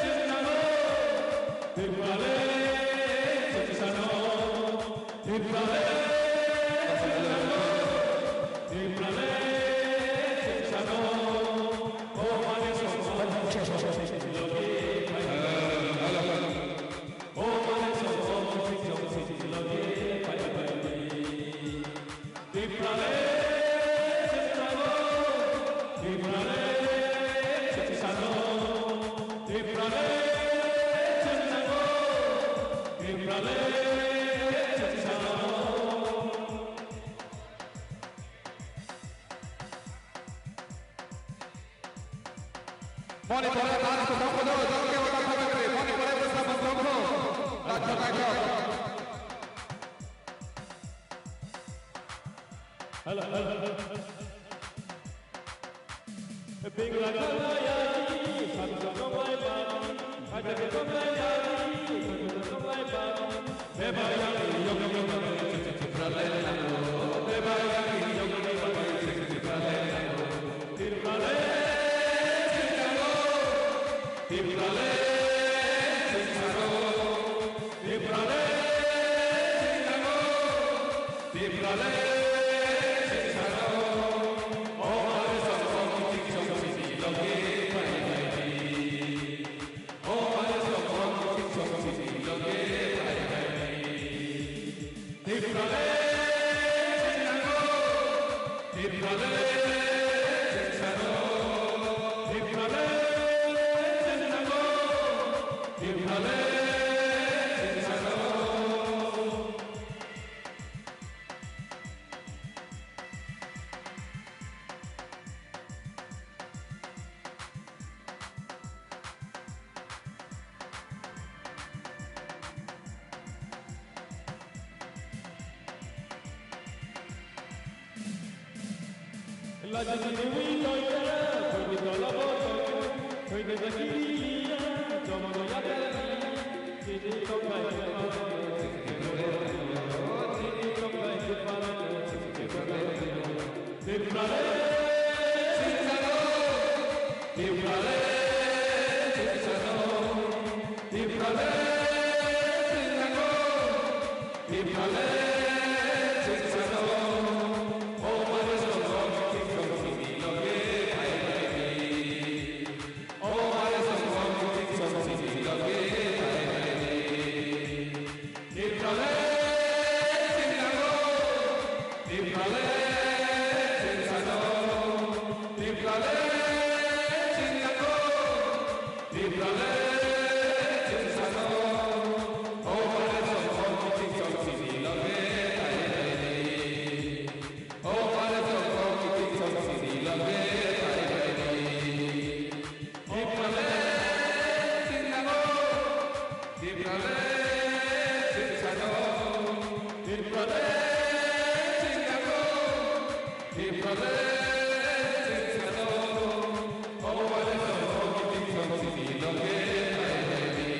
chwng nango, Tiprale chwng sano, Tiprale chwng nango, Tiprale chwng sano. O mane song song sing song sing logi pai pai. O mane song song sing song sing logi pai pai. Tiprale chwng nango, Tiprale chwng sano, Tiprale chwng nango, Tiprale chwng sano. Moni pore dance ko songkho do, jongke wata phajakri, moni pore bwsa bo songkho, dance ko naithok. Hello, hello. Bingla kala ya, samsung nonglai ba, kajak nonglai ya, nonglai ba. Tiprale chwng nango, Tiprale chwng sano, Tiprale chwng nango, Tiprale chwng sano. Tiprale chwng nango, Tiprale chwng sano, Tiprale chwng nango, Tiprale chwng sano. O mane song song sing song sini loge pai pai ni. O mane song song sing song sini loge pai pai ni. Tiprale chwng nango, Tiprale chwng sano, Tiprale chwng nango, Tiprale chwng sano. O mane song song sing song sini loge pai pai ni. O mane song song sing song sini loge pai pai ni. Tiprale chwng nango, Tiprale chwng sano, Tiprale chwng nango, Tiprale chwng sano. O mane song song sing song sini loge pai pai ni.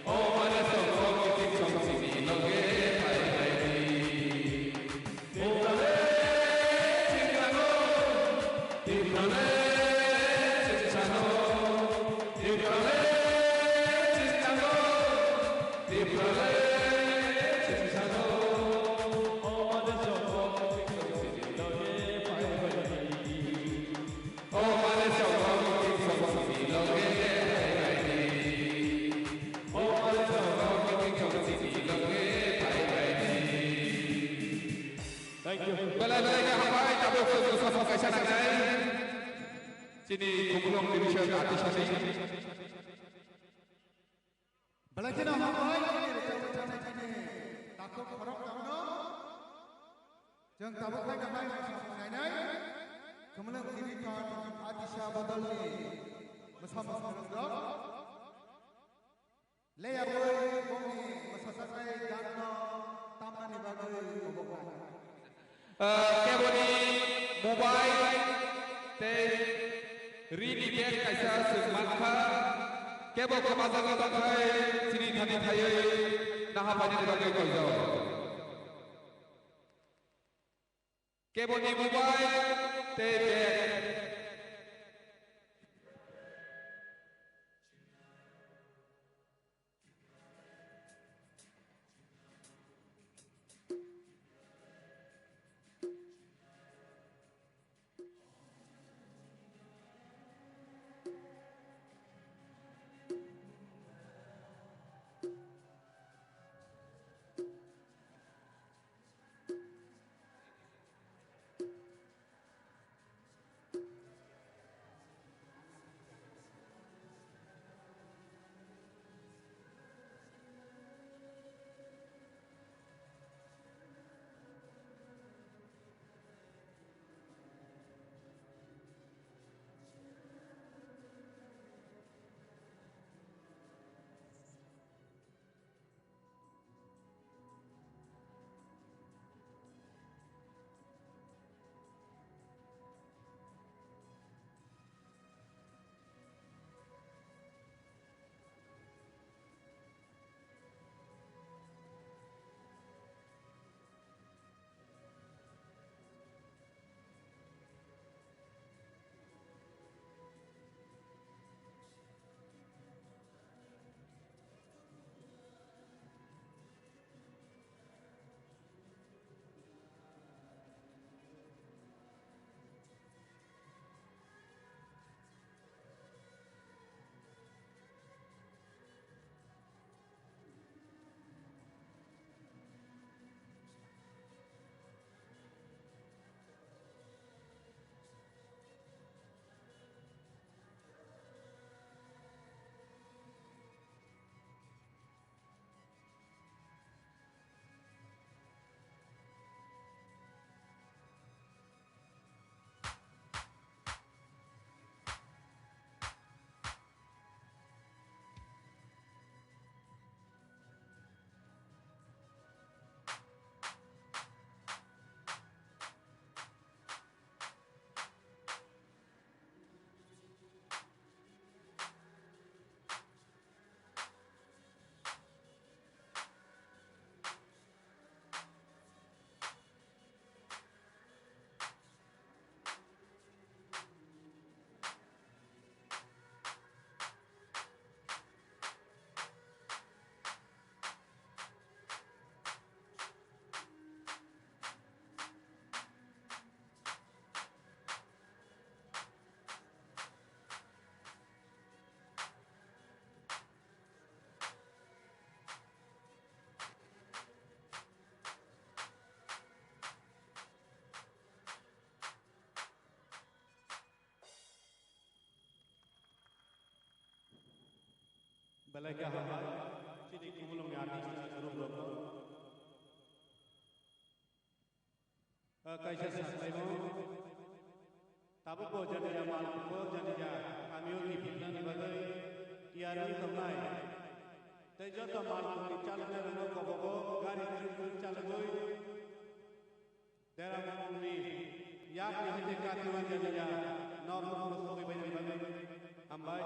O mane song song sing song sini loge pai pai ni. Tiprale chwng nango, Thank you. Belai belai khe hambai, tabuk chwng bwskango kaisa nangnai. Chini Khumulwng division atisani. Belai kheno hambai, chini rwchapwi thangnai chini takhuk khorok tangno. Chwng tabuk khe nangnai, nainai. Khumulwng division atisa bodolni bwsa bwskango. Leyabwi bongni mwsajak tei ganno tamnani bagwi kobokna. Ah, keboni mobile tei rini bag kaisa chwng mankha. Kebo kwmajak wngkha khai chini thani thaiwi naha phainani bagwi koijak. Keboni mobile tei bag. Belai khe hambai, chini Khumulwngni artist group rokno. Ah, kaisa saklaimo. Tabukbo janija malkhungbo janija kamio kiphilnani bagwi tiyar wngwi tongnai. Tei joto malkhungni chaloknairokno kobogo gari chwng chwng chalogwi Dera Mungni yakni haithai katiwanja nija nok nukhungno sogwi bainani bagwi hambai.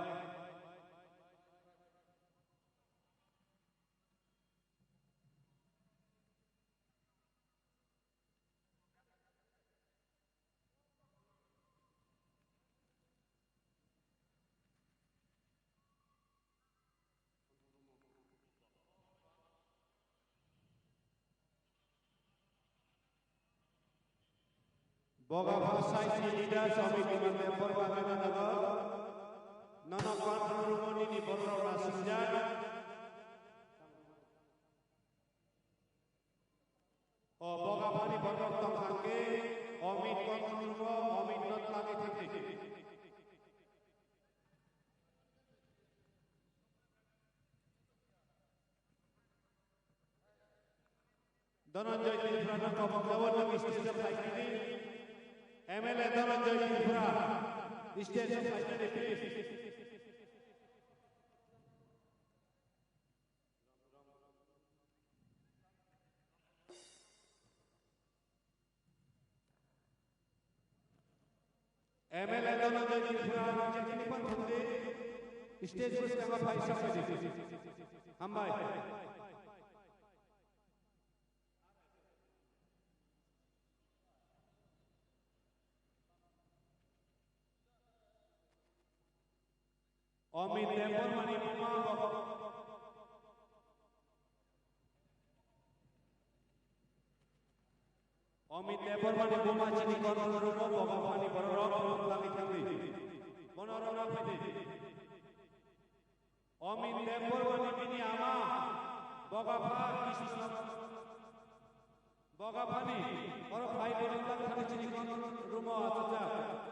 Bogapha saisi leader Somik Kumar Debbarma khe manago. Nono control room o nini borok rok nasingjak. O Bogaphani borok tongkha Dhananjay Tripura no kobok jawar no stage o phaikani. M L A Dhananjay Tripura, stage o phaikani, please. M L A Dhananjay Tripura, chini panthandi, stage bwskango phai sakadi. Hambai. Amit Debbarma ni buma bo-, Amit Debbarma ni buma chini kono rogo boga pani borok rok lagi thangdi. Bono rok na phaidi. Amit Debbarma ni bini ama boga pha Krishna boga pani oro phai borok lagi thangdi chini kono rogo achajak.